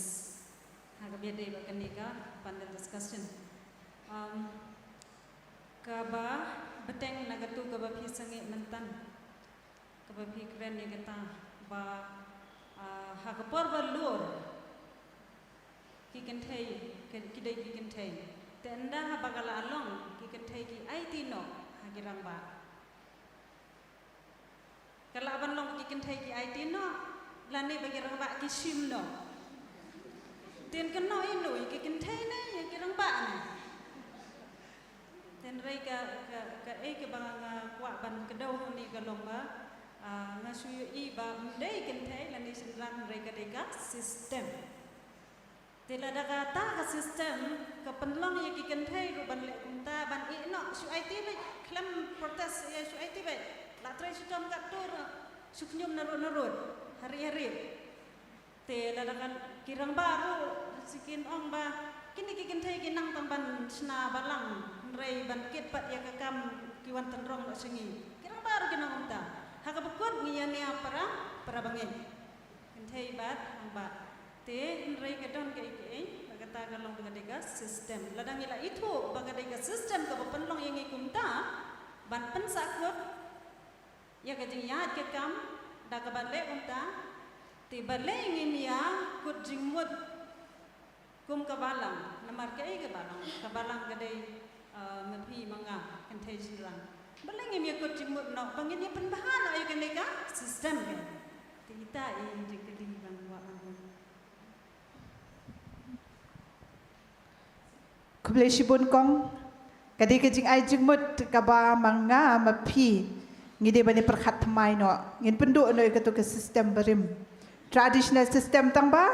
ha kaba ïadei bad kane ka panel discussion. Um, kaba bteng na katu kaba phi sangeh mynta, kaba phi kren ïa kata ba, ah, ha ka por ba lur ki kynthei, ki, ki dei ki kynthei. Te ynda haba ka la long ki kynthei ki aiti noh ha ki rangbah. Ka lah ban long ki kynthei ki aiti noh, lane ba ki rangbah ki shim noh. Te kan noh ïa no, ïa ki kynthei ne ïa ki rangbah ne? Te hynrei ka, ka, kaei kaba nga kwah ban kdew hangne ka long ba Ah, nga shu ïohi ba ym dei kynthei lane shynrang, hynrei ka dei ka system. Te lada kata ka system ka pynlong ïa ki kynthei ruh ban leh kumta, ban ïeh noh, shu aiti beit, khlem protest ïa, shu aiti beit, la trei shitom katto ruh, shu khñium narud narud, hari hari. Te lada kan ki rangbah ruh, shu kin ong ba kine ki kynthei ki nang tang ban shna balang, hynrei ban kit pat ïa ka kam ki wan tynrong noh sha ngi. Ki rangbah ruh kin ong kumta. Ha kaba kut ngi ïa nia para, para bangeit. Kynthei bad rangbah. Te hynrei ka don kaei kaei ba kata ka long ba ka dei ka system. Lada ngi la ithuh ba ka dei ka system kaba pynlong ïa ngi kumta, ban pynsahkut ïa ka jingïaid ka kam da kaba leh kumta, te balei ngim ïa kut jingmut kum ka balang? Namar kaei ka balang? Ka balang ka dei, eh, ma phi ma nga, kynthei shynrang. Balei ngim ïa kut jingmut noh ba ngin ïa pynbha noh ïa kane ka system ka? Te ita i jingkylli ba nga kwah ban buh. Khublei shibun kong. Ka dei ka jingai jingmut kaba ma nga ma phi ngi dei ban ïa pyrkhat thymmai noh. Ngin pynduh noh ïa katu ka system barim. Traditional system tang ba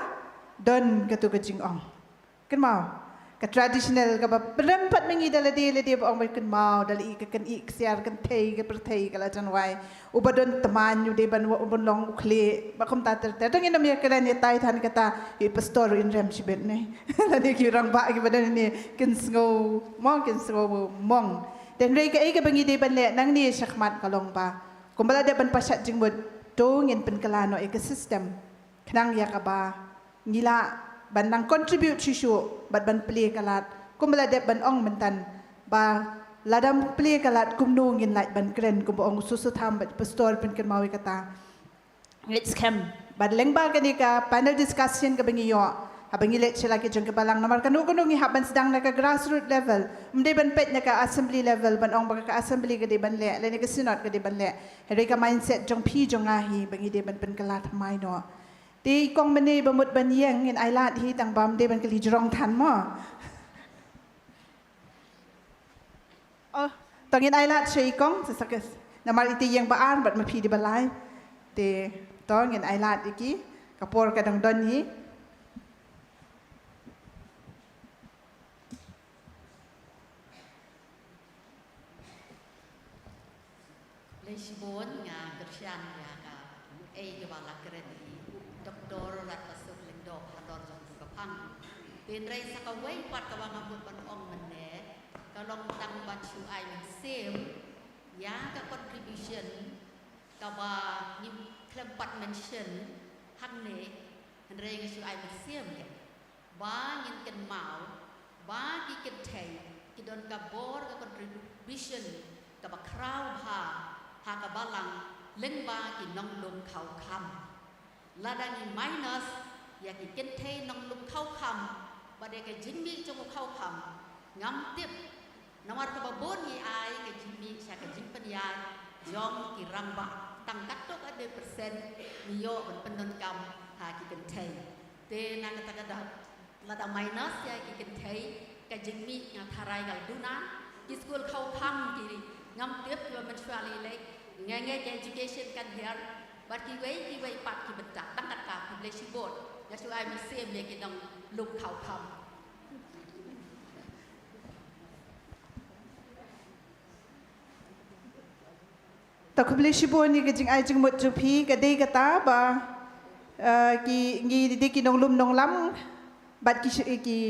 don katu ka jingong. Kynmaw. Ka traditional kaba pynrem pat ma ngi da lade lade ba ong ba kynmaw da la i ka kynthei ksiar kynthei ka pyrthei ka la jan wai. Uba don tymmen u dei ban wa-, u ban long u khlieh. Ba kumta ter ter. Dang ïa nam ïa kren ïa tai than kata, ïa pastor in rem shibit ne. Lane ki rangbah kiba don ne kin sngew mong, kin sngew mong. Te hynrei kaei kaba ngi dei ban leh nangne shakhmat ka long ba, kumba la dep ban pashat jingmut, to ngin pynkylla noh ïa ka system. Khnang ïa kaba ngi lah ban nang contribute shisha bad ban plie ka lad. Kumba la dep ban ong mynta ba lada ym plie ka lad kumno ngin lah ban kren, kumba ong u Soso Tham bad pastor pynkynmaw ïa kata. Ngeit skhem ba lyngba kane ka panel discussion kaba ngi ïoh, haba ngi leit sha la ki jong ki balang, namar kano kano ngi hap ban sdang na ka grassroots level. Ym dei ban peit na ka assembly level ban ong ba ka assembly ka dei ban leh lane ka synod ka dei ban leh. Hynrei ka mindset jong phi jong nga hi ba ngi dei ban pynkylla thymmai noh. Te i kong mynne ba mut ban ïeng, ngin ai lad hi tang ba ym dei ban kylli jrong than mo. Oh, to ngin ai lad sha i kong, sa sa kes. Namar ite ïeng ba ar bad ma phi dei ba lai. Te to ngin ai lad ïa ki, ka por ka dang don hi. Khublei shibun, nga kyrshan ïa kaei kaba la kren i Doktor Ratbasuk Lyngdoh halor jong ka phang. Hynrei sa kawei pat kaba nga mut ban ong mynne, ka long tang ban shu ai mynsiem ïa ka contribution kaba ngim khlem pat mention hangne, hynrei nga shu ai mynsiem ïa ba ngin kynmaw ba ki kynthei ki don ka bor, ka contribution kaba khraw bha ha ka balang lyngba ki nonglum khaw kham. Lada ngi minus ïa ki kynthei nonglum khaw kham, ba dei ka jingmih jong u khaw kham, ngam tip namar kaba bun ngi ai ka jingmih sha ka jingpynïaid jong ki rangbah, tang katto katne percent ngi ïoh ban pyndonkam ha ki kynthei. Te na kata ka daw, lada minus ïa ki kynthei, ka jingmih nga tharai ka la duna. Ki skul khaw kham ki ngam tip kiba mynshuwa lei lei. Nga ngeit ka education kan hiar bad kiwei kiwei pat ki bynta. Tang kata, khublei shibun. Nga shu ai mynsiem ïa ki nonglum khaw kham. To khublei shibun ïa ka jingai jingmut jong phi, ka dei kata ba, eh, ki, ngi dei ki nonglum nonglam bad ki sh-, ki,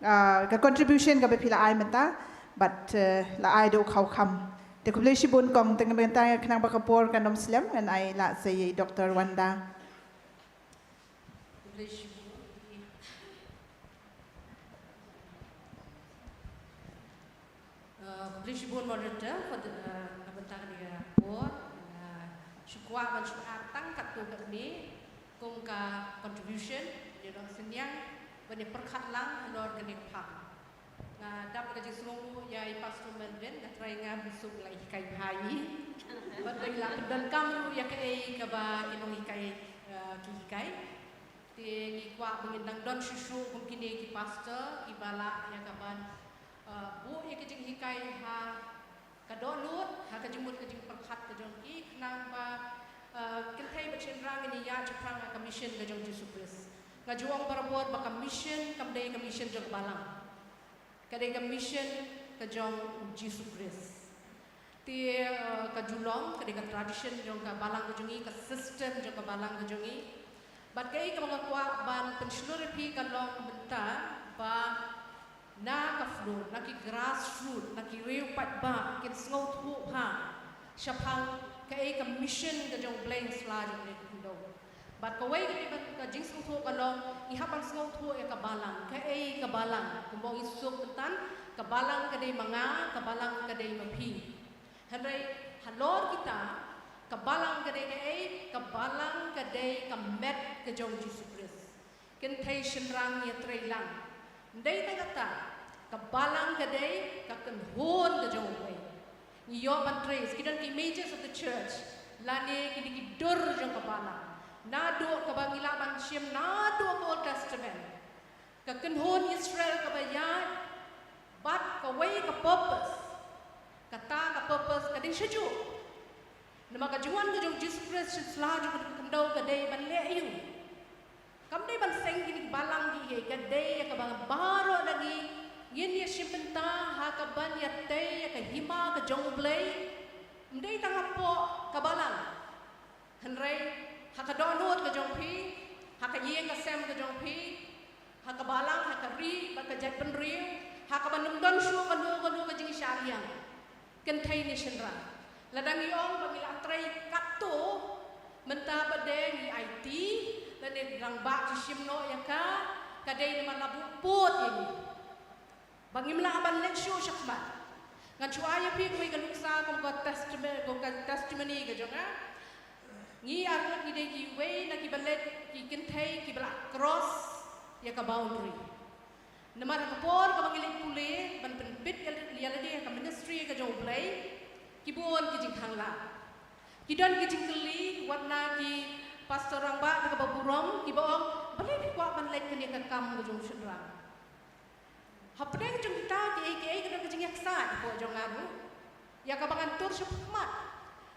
eh, ka contribution kaba phi la ai mynta bad, eh, la ai da u khaw kham. Te khublei shibun kong, te mynta khnang ba ka por kan ym slem, ngan ai lad sa ïa i Doktor Wanda. Khublei shibun. Uh, khublei shibun moderator, for the, uh, na bynta kane ka por, uh, shu kwah ban shu add tang katto katne kum ka contribution, ïa dang synñiang ban ïa pyrkhat lang halor kane ka phang. Nga dap ka jingsngewnguh ïa i Pastor Melvin, nga trai nga bun suk la hikai bha ïa i. Bad ba i la pyndonkam ruh ïa kaei kaba ki nonghikai, eh, ki hikai. Te ngi kwah ba ngin dang don shuh shuh kum kine ki pastor kiba lah ïa kaban, eh, buh ïa ka jinghikai ha ka dohnud, Ha ka jingmut ka jingpyrkhat ka jong ki, khnang ba, uh, kynthei bad shynrang ngin ïa shaphrang ha ka mission ka jong Jisu Khrist. Nga ju ong barabor ba ka mission kam dei ka mission jong ka balang. Ka dei ka mission ka jong Jisu Khrist. Te, uh, ka ju long, ka dei ka tradition jong ka balang ka jong ngi, ka system jong ka balang ka jong ngi. Bad kaei kaba nga kwah ban pynshlur ïa phi ka long mynta ba na ka floor, na ki grassroot, na ki riew paidbah, kin sngewthuh bha shaphang kaei ka mission ka jong U Blei ha sla jong ngi, khyndew. Bad kawei ka, ka jingsngewthuh ka long, ngi hap ban sngewthuh ïa ka balang, kaei ka balang, kumba ngi suk mynta, ka balang ka dei ma nga, ka balang ka dei ma phi. Hynrei halor kita, ka balang ka dei kaei, ka balang ka dei ka met ka jong Jisu Khrist. Kynthei shynrang ïatrei lang. Ym dei tang kata, ka balang ka dei ka kynhun ka jong U Blei. Ngi ïoh ban trace, ki don ki images of the church, lane kine ki dur jong ka balang. Naduh kaba ngi lah ban shim, naduh ka Old Testament. Ka kynhun Israel kaba ïaid, bad kawei ka purpose. Kata ka purpose ka dei shajuh. Namar ka jingwan ka jong Jisu Khrist sha sla jong ka khyndew ka dei ban leh aïu? Kam dei ban seng kine ki balang kiei, ka dei ïa kaba baroh na ngi ngin ïa shim bynta ha kaban ïa tei ïa ka hima ka jong U Blei. Ym dei tang hapoh ka balang. Hynrei ha ka dohnud ka jong phi, ha ka ïing ka sem ka jong phi, ha ka balang, ha ka ri bad ka jaitbynriew, ha kaba ym don shuh kano kano ka jingshah ïa kynthei ne shynrang. Lada ngi ong ba ngi la trei katto, mynta ba dei ngi aiti, lane rangbah ki shim noh ïa ka, ka dei namar la buh pud ïa ngi ba ngim lah ban leit shuh shakhmat. Ngan shu ai ïa phi kawei ka nuksa kum ka testimony, kum ka testimony ka jong nga. Ngi arngut ngi dei kiwei na kiba leit, ki kynthei kiba la cross ïa ka boundary. Namar ha ka por kaba ngi leit pule ban pynbit ïa lade ha ka ministry ka jong U Blei, ki bun ki jingkhang lad. Ki don ki jingkylli wat na ki pastor rangbah na kaba burom, kiba ong, balei phi kwah ban leit kane ka kam ka jong shynrang? Hapdeng jong kita kiei kiei ka don ka jingïaksaid hapoh jong nga ruh ïa kaba ngan tur shakhmat.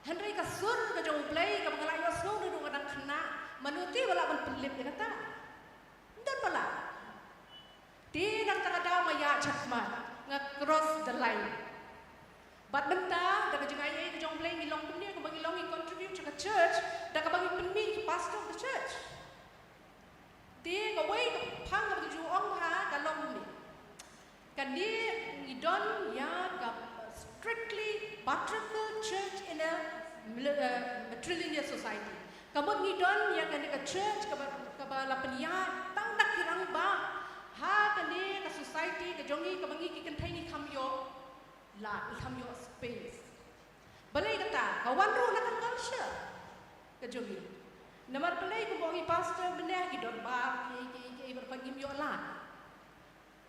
Hynrei ka sur ka jong U Blei kaba nga la ïohsngew naduh nga dang khynnah, mano te ba lah ban pynlip ïa kata? Ym don ba lah. Te na kata ka daw nga ïaid shakhmat, nga cross the line. Bad mynta da ka jingaiei ka jong U Blei ngi long kumne, kaba ngi long ngi contribute sha ka church da kaba ngi pynmih ki pastor of the church. Te kawei ka phang kaba ngi ju ong ha ka long kumne. Kane ngi don ïa ka strictly patriarchal church in a mil-, uh, matrilineal society. Ka mut ngi don ïa kane ka church kaba, kaba la pynïaid tang da ki rangbah ha kane ka society ka jong ngi kaba ngi ki kynthei ngi kham ïoh lad, ngi kham ïoh space. Balei kata? Ka wan ruh na ka culture ka jong ngi. Namar balei kumba ong i pastor mynne ki dorbar kiei kiei kiei ba ngim ïoh lad.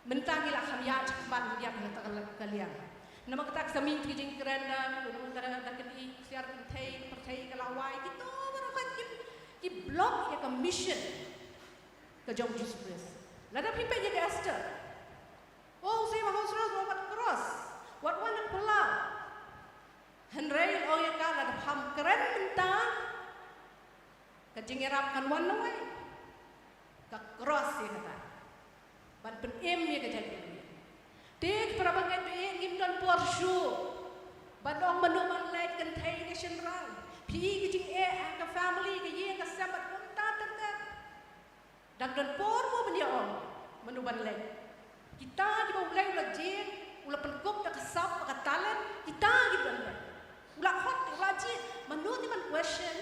Mynta ngi la kham ïaid shakhmat, ngi ïaid ha kata ka liang. Namar kata ka sa mih ki jingkren da, namar kata da kine ki ksiar kynthei, pyrthei ka la wai, kito baroh ki, ki block ïa ka mission ka jong Jisu Khrist. Lada phi peit ïa ka Esther. Oh, u Seba Hauserwas wat cross, wat wan na phyllaw. Hynrei ong ïa ka lada pham kren mynta, ka jingïarap kan wan nawei. Ka cross ïa kata ban pynim ïa ka jaitbynriew. Te ki para bangeit, ngim don por shuh ban ong mano ban leit, kynthei ne shynrang. Phi i ka jingeh ha ka family, ka ïing ka sem bad kumta ter ter. Dang don por mo ban ïa ong mano ban leit. Kita kiba U Blei u la jied, u la pynkup da ka sap, da ka talent, kita kiba leit. U la khot, u la jied, mano te ban question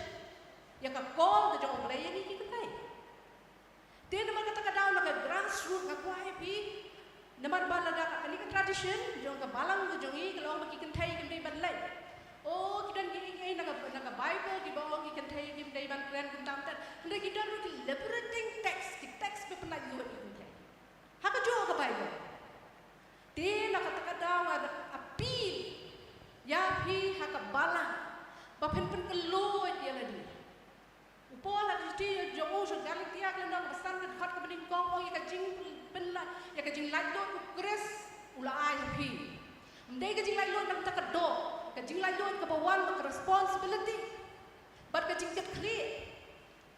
ïa ka call ka jong U Blei ïa ngi ki kynthei. Te namar kata ka daw na ka grassroot nga kwah ïa phi, namar ba lada ka, kane ka tradition jong ka balang ka jong ngi ka long ba ki kynthei kim dei ban leit. Oh, ki don kiei kiei na ka, na ka Bible kiba ong ki kynthei kim dei ban kren kumta kumta. Hynrei ki don ruh ki liberating text, ki text ba pynlait lut ïa ki kynthei ha kajuh ka Bible. Te na kata ka daw nga appeal ïa phi ha ka balang ba phin pynkyllon ïa lade. U Paul ha ka shithi jong u sha Galatia ka lynnong ba san, ka dkhot kaba nyngkong, ong ïa ka jingpynlait, ïa ka jinglaitluid u Khrist u la ai ha phi. Ym dei ka jinglaitluid na ka bynta ka doh, ka jinglaitluid wan ka responsibility bad ka jingkitkhlieh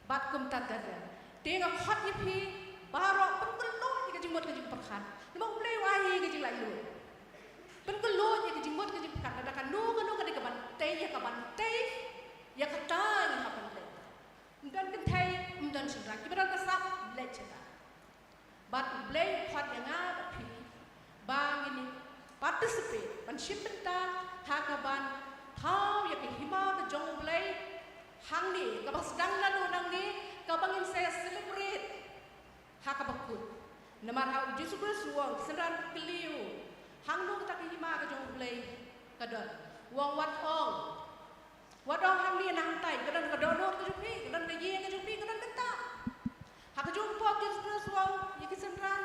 bad kumta ter ter. Te nga khot ïa phi baroh, pynkylluid ïa ka jingmut ka jingpyrkhat. Namar U Blei u ai ïa ka jinglaitluid. Pynkylluid ïa ka jingmut ka jingpyrkhat, lada kano kano ka dei kaban tei ïa kaban tei ïa kata ngi hap ban leh. Ym don kynthei, ym don shynrang, kiba don ka sap leit shata. Bad U Blei u khot ïa nga bad phi ba ngin participate, ban shim bynta ha kaban thaw ïa ka hima ka jong U Blei hangne, kaba sdang naduh nangne, kaba ngin sa celebrate ha kaba kut. Namar ha U Jisu Khrist u ong, ki synran ki kylli u, hangno kata ka hima ka jong U Blei ka don. U ong, wat ong, wat ong hangne na hangtai, ka don ka dohnud ka jong phi, ka don ka ïing ka jong phi, ka don kata. Ha ka jong pop Jisu Khrist u ong ïa ki synran,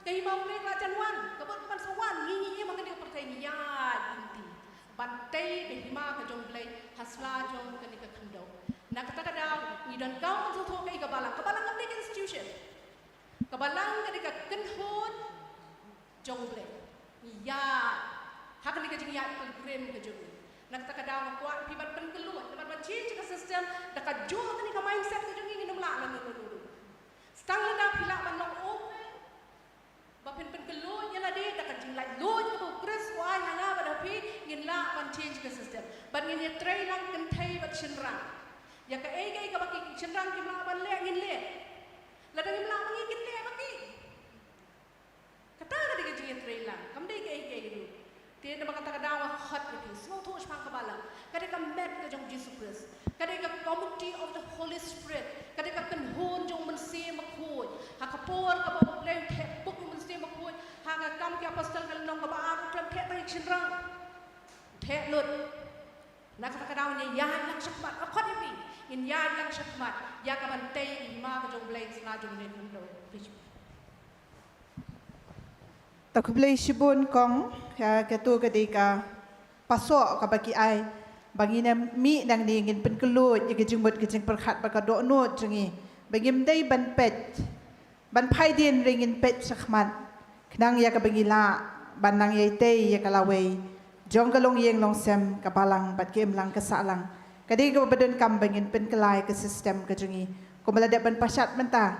ka hima U Blei ka la jan wan, ka bud ka ban sa wan, ngi ngi im ha kane ka pyrthei ngi ïaid lynti ban tei ka hima ka jong U Blei ha sla jong kane ka khyndew. Na kata ka daw ngi donkam ban sngewthuh kaei ka balang. Ka balang kam dei ka institution. Ka balang ka dei ka kynhun jong U Blei. Ngi ïaid ha kane ka jingïaid pilgrim ka jong ngi. Na kata ka daw nga kwah ïa phi ban pynkylluid, ban, ban change ka system, da kajuh kane ka mindset ka jong ngi, ngin ym lah lano lano. Tang lada phi lah ban long open ba phin pynkylluid ïa lade da ka jinglaitluid kaba U Khrist u ai ha nga bad ha phi, ngin lah ban change ka system. Bad ngin ïatrei lang kynthei bad shynrang. Ïa kaei kaei kaba ki shynrang kim lah ban leh, ngin leh. Lada ngim lah ma ngi, kin leh ma ki. Kata ka dei ka jingïatreilang, kam dei kaei kaei ruh. Te namar kata ka daw nga khot ïa phi, sngewthuh shaphang ka balang. Ka dei ka met ka jong U Jisu Khrist. Ka dei ka community of the Holy Spirit. Ka dei ka kynhun jong U Mynsiem Bakhuid. Ha ka por kaba U Blei u theh puk U Mynsiem Bakhuid ha Ki Kam ki Apostol ka lynnong kaba ar, u khlem theh tang ïa ki shynrang, u theh lut. Na kata ka daw ngin ïaid lang shakhmat, nga khot ïa phi, ngin ïaid lang shakhmat ïa kaban tei ïa ka hima ka jong U Blei ha sla jong kane ka khyndew. Te khublei shibun kong, ïa kato ka dei ka pasoh kaba ki ai ba ngin ym mih nangne, ngin pynkylluid ïa ka jingmut ka jingpyrkhat bad ka dohnud jong ngi ba ngim dei ban peit ban phai dien, hynrei ngin peit shakhmat khnang ïa kaba ngi lah ban nang ïai tei ïa ka lawei jong ka longïing longsem, ka balang bad ka imlang ka sahlang. Ka dei kaba donkam ba ngin pynkylla ïa ka system ka jong ngi. Kumba la dep ban pashat mynta,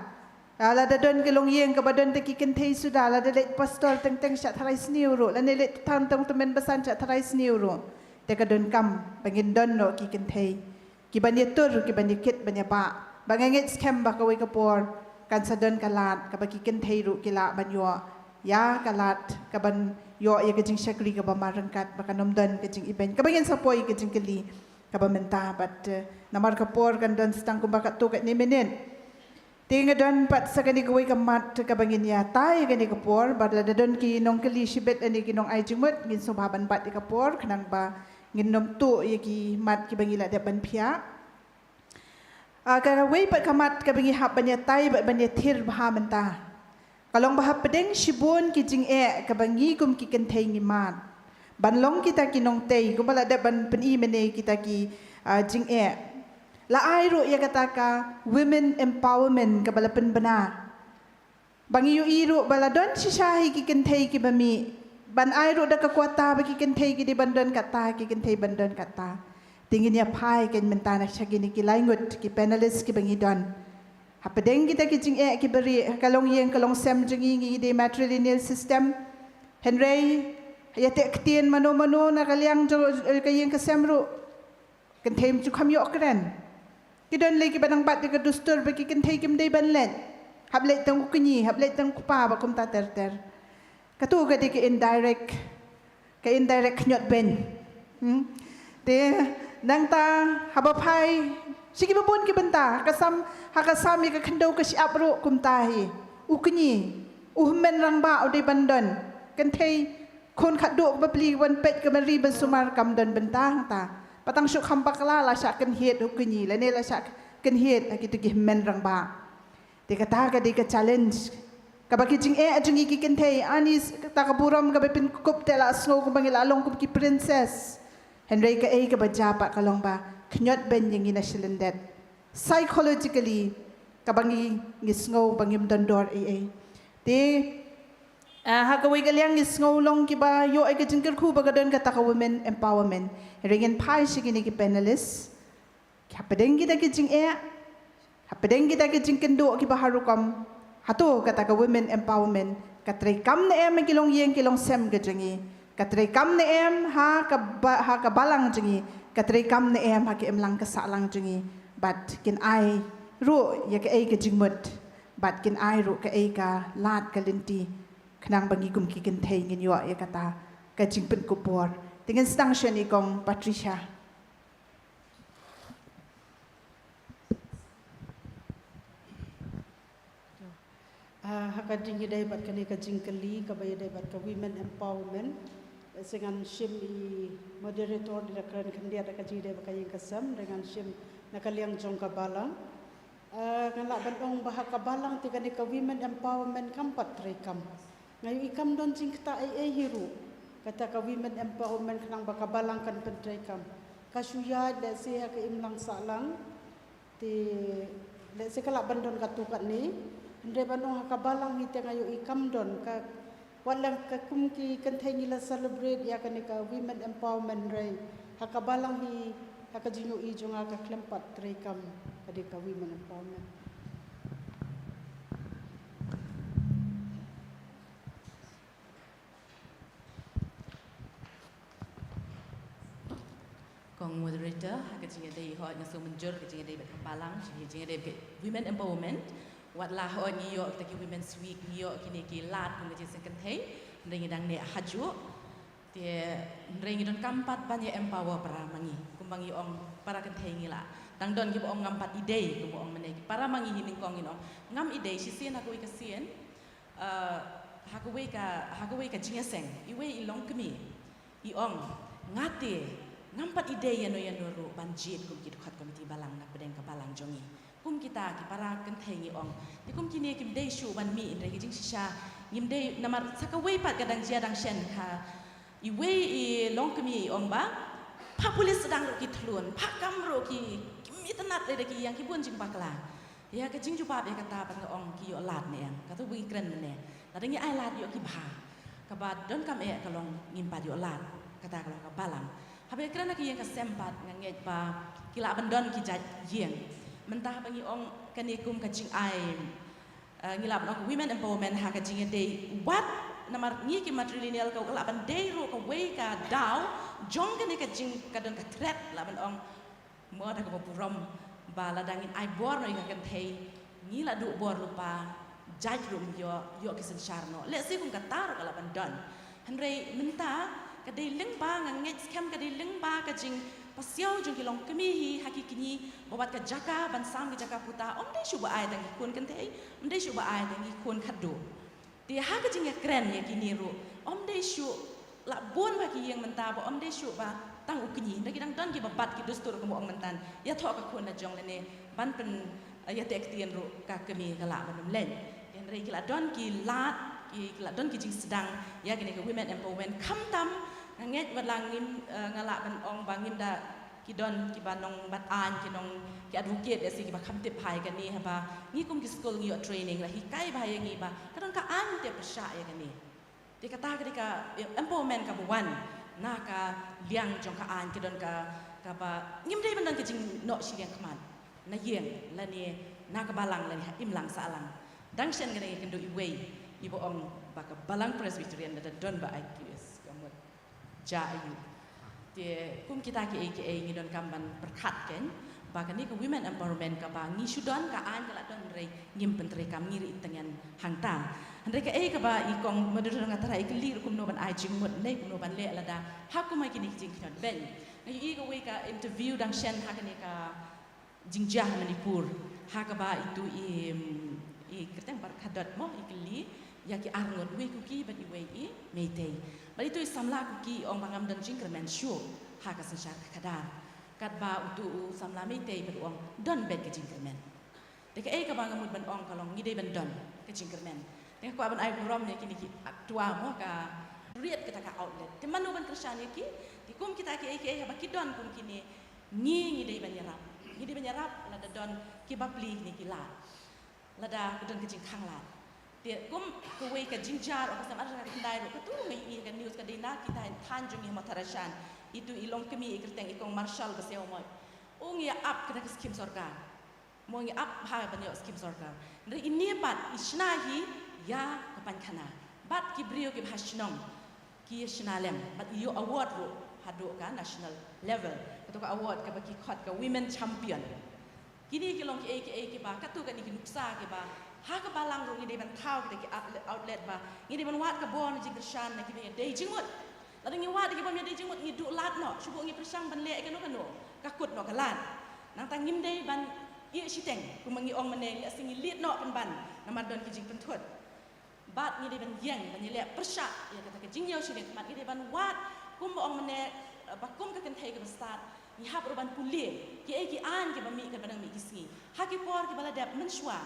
ah, lada don ka longïing kaba don tang ki kynthei suda, lada leit pastor teng teng shah tharai sniew ruh, lane leit tang tang tymmen basan shah tharai sniew ruh, te ka donkam ba ngin don noh ki kynthei kiban ïatur, kiban ïakit, ban ïabah. Ba nga ngeit skhem ba kawei ka por kan sa don ka lad kaba ki kynthei ruh ki lah ban ïoh ïa ka lad kaban ïoh ïa ka jingshakri kaba mar ryngkat, ba kan ym don ka jingibeiñ. Kaba ngin sa poi ïa ka jingkylli kaba mynta bad, eh, namar ka por kan don sa tang kumba katto katne minit. Te nga don pat sa kane kawei ka mat kaba ngin ïatai kane ka por, bad lada don ki nongkylli shibit lane ki nongai jingmut, ngin sngewbha ban bat ïa ka por khnang ba ngin ym tuh ïa ki mat kiba ngi la dep ban phiah. Ah, kawei pat ka mat kaba ngi hap ban ïatai bad ban ïathir bha mynta ka long ba hapdeng shibun ki jingeh kaba ngi kum ki kynthei ngi mad ban long kita ki nongtei, kumba la dep ban pyni mynne kita ki, ah, jingeh. La ai ruh ïa kata ka women empowerment kaba la pynbna. Ba ngi ïohi ruh ba la don shisha hi ki kynthei kiba mih ban ai ruh da ka quota ba ki kynthei ki dei ban don kata, ki kynthei ban don kata. Te ngin ïa phai kein mynta na sha kine ki lai ngut ki panelist kiba ngi don. Hapdeng kita ki jingeh kiba rieh ha ka longïing ka longsem jong ngi, ngi dei matrilineal system. Hynrei ïa teh ktien mano mano na ka liang jong ka ïing ka sem ruh, kynthei ym ju kham ïoh kren. Ki don lei kiba nang bat ïa ka dustur ba ki kynthei kim dei ban leit. Hap leit tang u kñi, hap leit tang u kpa, ba kumta ter ter. Kato ka dei ka indirect, ka indirect khñiot beiñ. Hmm? Te nangta haba phai sha kiba bun ki bynta, ha ka sam, ha ka sam ïa ka khyndew ka shyiap ruh kumta hi. U kñi, u hynmen rangbah u dei ban don. Kynthei khun khatduh kaba pli wan peit ka ban ri ban sumar kam don bynta hangta. Ba tang shu kham bakla la shah kynhied u kñi lane la shah kynhied ha kito ki hynmen rangbah. Te kata ka dei ka challenge kaba ki jingeh jong ngi ki kynthei, ani kata ka burom kaba pynkup te la sngew kumba ngi la long kum ki princess. Hynrei kaei kaba jia pat ka long ba khñiot beiñ ïa ngi na shlyndet. Psychologically kaba ngi, ngi sngew ba ngim don dor ei ei. Te Ah, ha kawei ka liang ngi sngew long kiba ïoh ïa ka jingkyrkhu ba ka don kata ka women empowerment. Hynrei ngin phai sha kine ki panelist. Hapdeng kita ki jingeh, hapdeng kita ki jingkynduh kiba har rukom, hato kata ka women empowerment ka treikam ne em ha ki longïing ki longsem ka jong ngi? Ka treikam ne em ha ka ba-, ha ka balang jong ngi? Ka treikam ne em ha ka imlang ka sahlang jong ngi? Bad kin ai ruh ïa kaei ka jingmut, bad kin ai ruh kaei ka lad ka lynti khnang ba ngi kum ki kynthei ngin ïoh ïa kata ka jingpynkup bor. Te ngin sdang sha i Kong Patricia. Ah, ha ka jingïadei bad kane ka jingkylli kaba ïadei bad ka women empowerment, eh, sa ngan shim i moderator da kren khyndiat ha ka jingïadei bad ka ïing ka sem, da ngan shim na ka liang jong ka balang. Ah, ngan lah ban ong ba ha ka balang te kane ka women empowerment kam pat treikam. Nga ïohi kam don jingktah ei ei hi ruh kata ka women empowerment khnang ba ka balang kan pyntreikam. Ka shu ïaid lehse ha ka imlang sahlang. Te lehse ka lah ban don katto katne. Hynrei ban ong ha ka balang hi te nga ïohi kam don ka, wat la ka kum ki kynthei ngi la celebrate ïa kane ka women empowerment, hynrei ha ka balang hi, ha ka jingïohi jong nga ka khlem pat treikam ka dei ka women empowerment. Kong moderator, ha ka jingïadei, hooid, nga sngewmynjur ka jingïadei bad ka balang, ka jingïadei bad ka women empowerment. Wat la, hooid, ngi ïoh kita ki Women's Week, ngi ïoh kine ki lad kum ka jingseng kynthei, hynrei ngi dang neh hajuh. Te hynrei ngi donkam pat ban ïa empower para ma ngi. Kumba ngi ong, para kynthei ngi lah dang don kiba ong ngam pat ïadei, kumba ong mynne ki para ma ngi hi nyngkong ngin ong ngam ïadei, shisien ha kawei ka sien, eh, ha kawei ka, ha kawei ka jingïaseng, iwei i longkmie i ong, nga te ngam pat ïadei ïano ïano ruh ban jied kum ki dkhot komiti balang na pdeng ka balang jong ngi. Kum kita ki para kynthei ngi ong, te kum kine kim dei shuh ban mih, hynrei ka jingshisha ngim dei, namar sa kawei pat ka dang jia dang shen ha iwei i longkmie i ong ba phah pulit sdang ruh ki thlun, phah kam ruh ki, kim itynnad lei da ki ïa ki bun jingbakla. Ïa ka jingjubab ïa kata pat nga ong ki ïoh lad ne em, kato ba ngi kren mynne. Lada ngi ai lad ïoh ki bha. Kaba donkam eh ka long ngim pat ïoh lad. Kata ka long ka balang. Haba ïa kren ha ka ïing ka sem pat nga ngeit ba ki lah ban don ki jait ïing. Mynta haba ngi ong kane kum ka jingai, eh, ngi lah ban ong women empowerment ha ka jingïadei wat namar ngi ki matrilineal ka lah ban dei ruh kawei ka daw jong kane ka jing, ka don ka threat lah ban ong mo da kaba burom ba lada ngin ai bor noh ïa ka kynthei, ngi la duh bor lypa, jait ruh ym ïoh, ïoh ki synshar noh. Lehse kum kata ruh ka lah ban don. Hynrei mynta ka dei lyngba, nga ngeit skhem ka dei lyngba ka jingpasiaw jong ki longkmie hi ha ki kñi, ba wat ka jaka ban sam ki jaka puta ym dei shuh ba ai tang ki khun kynthei, ym dei shuh ba ai tang ki khun khadduh. Te ha ka jingïakren ïa kine ruh, ym dei shuh, lah bun ba ki ïing mynta ba ym dei shuh ba tang u kñi, hynrei ki dang don kiba bat ki dustur kumba ong mynta, ïathoh ka khun la jong lane ban pyn, eh, ïateh ktien ruh ka kmie ka lah ban ym leit. Hynrei ki lah don ki lad, ki, ki lah don ki jingsdang ïa kine ka women empowerment, khamtam nga ngeit wat la ngim, eh, nga lah ban ong ba ngim da ki don kiba nongbat aiñ, ki nong, ki advocate, lehse kiba kham tip bha ïa kane, haba ngi kum ki skul ngi ïoh training, la hikai bha ïa ngi ba ka don ka aiñ te pyrshah ïa kane. Te kata ka dei ka empowerment kaba wan na ka liang jong ka aiñ, ka don ka, kaba ngim dei ban don ka jingnoh shiliang khmat na ïing lane na ka balang lane ha imlang sahlang. Dang shen nga dang ïakynduh iwei iba ong ba ka balang Presbyterian lada don ba I Q S ka mut ja aïu. Te kum kita kiei kiei ngi donkam ban pyrkhat kein ba kane ka women empowerment kaba ngi shu don, ka aiñ ka la don, hynrei ngim pyntreikam, ngi ri tyngen hangta. Hynrei kaei kaba i kong moderator nga tharai i kylli ruh kumno ban ai jingmut ne kumno ban leh lada ha kum kine ki jingkhynñiot beiñ. Nga ïohi kawei ka interview dang shen ha kane ka jingjia ha Manipur, ha kaba itu i, i kyrteng Barkhadot mo, i kylli ïa ki arngut, wei Kuki bad iwei i Meitei. Bad itu i samla Kuki i ong ba ngam don jingkyrmen shuh ha ka synshar ka khadar. Katba utu u samla Meitei pat u ong don beit ka jingkyrmen. Te kaei kaba nga mut ban ong ka long ngi dei ban don ka jingkyrmen. Te nga kwah ban ai burom ïa kine ki, ah, twa mo, ka riat kata ka outlet. Te mano ban kyrshan ïa ki? Te kum kita kiei kiei haba ki don kum kine, ngi, ngi dei ban ïarap. Ngi dei ban ïarap lada don ki bapli ne ki lad. Lada ka don ka jingkhang lad. Te kum kawei ka jingjia ruh ka sem ar hajar khyndai ruh, katu nga ïohi ha ka news, ka dei na kita ha thaiñ jong ngi ha Mawthadraishan. Itu i longkmie, i kyrteng i Kong Marshal Basaiawmoit. U ngi ïa ap kata ka skim sorkar. Mo ngi ap ha ban ïoh skim sorkar. Hynrei ine pat i shna hi ïa ka paikhana. Bad ki briew kiba ha shnong ki ïa shna lem. Bad i ïoh award ruh haduh ka national level. Katu ka award kaba ki khot ka Women Champion. Kine ki long kiei kiei kiba, katu kane ki nuksa kiba ha ka balang ruh ngi dei ban thaw kita ki outlet, outlet ba ngi dei ban wad ka bor na jingkyrshan na kiba ïadei jingmut. Lada ngi wad ïa kiba ïadei jingmut, ngi duh lad noh, shu buh ngi pyrshang ban leh ïa kano kano, ka kut noh ka lad. Nangta ngim dei ban ïeh shiteng, kumba ngi ong mynne, lehse ngi leit noh pynban namar don ki jingpynthut. Bad ngi dei ban ïeng ban ïaleh pyrshah ïa kata ka jingïoh shiliang khmat, ngi dei ban wad kumba ong mynne, eh, ba kum ka kynthei kaba stad, ngi hap ruh ban pule kiei ki aiñ kiba mih, kiba dang mih ki sngi. Ha ki por kiba la dep mynshuwa,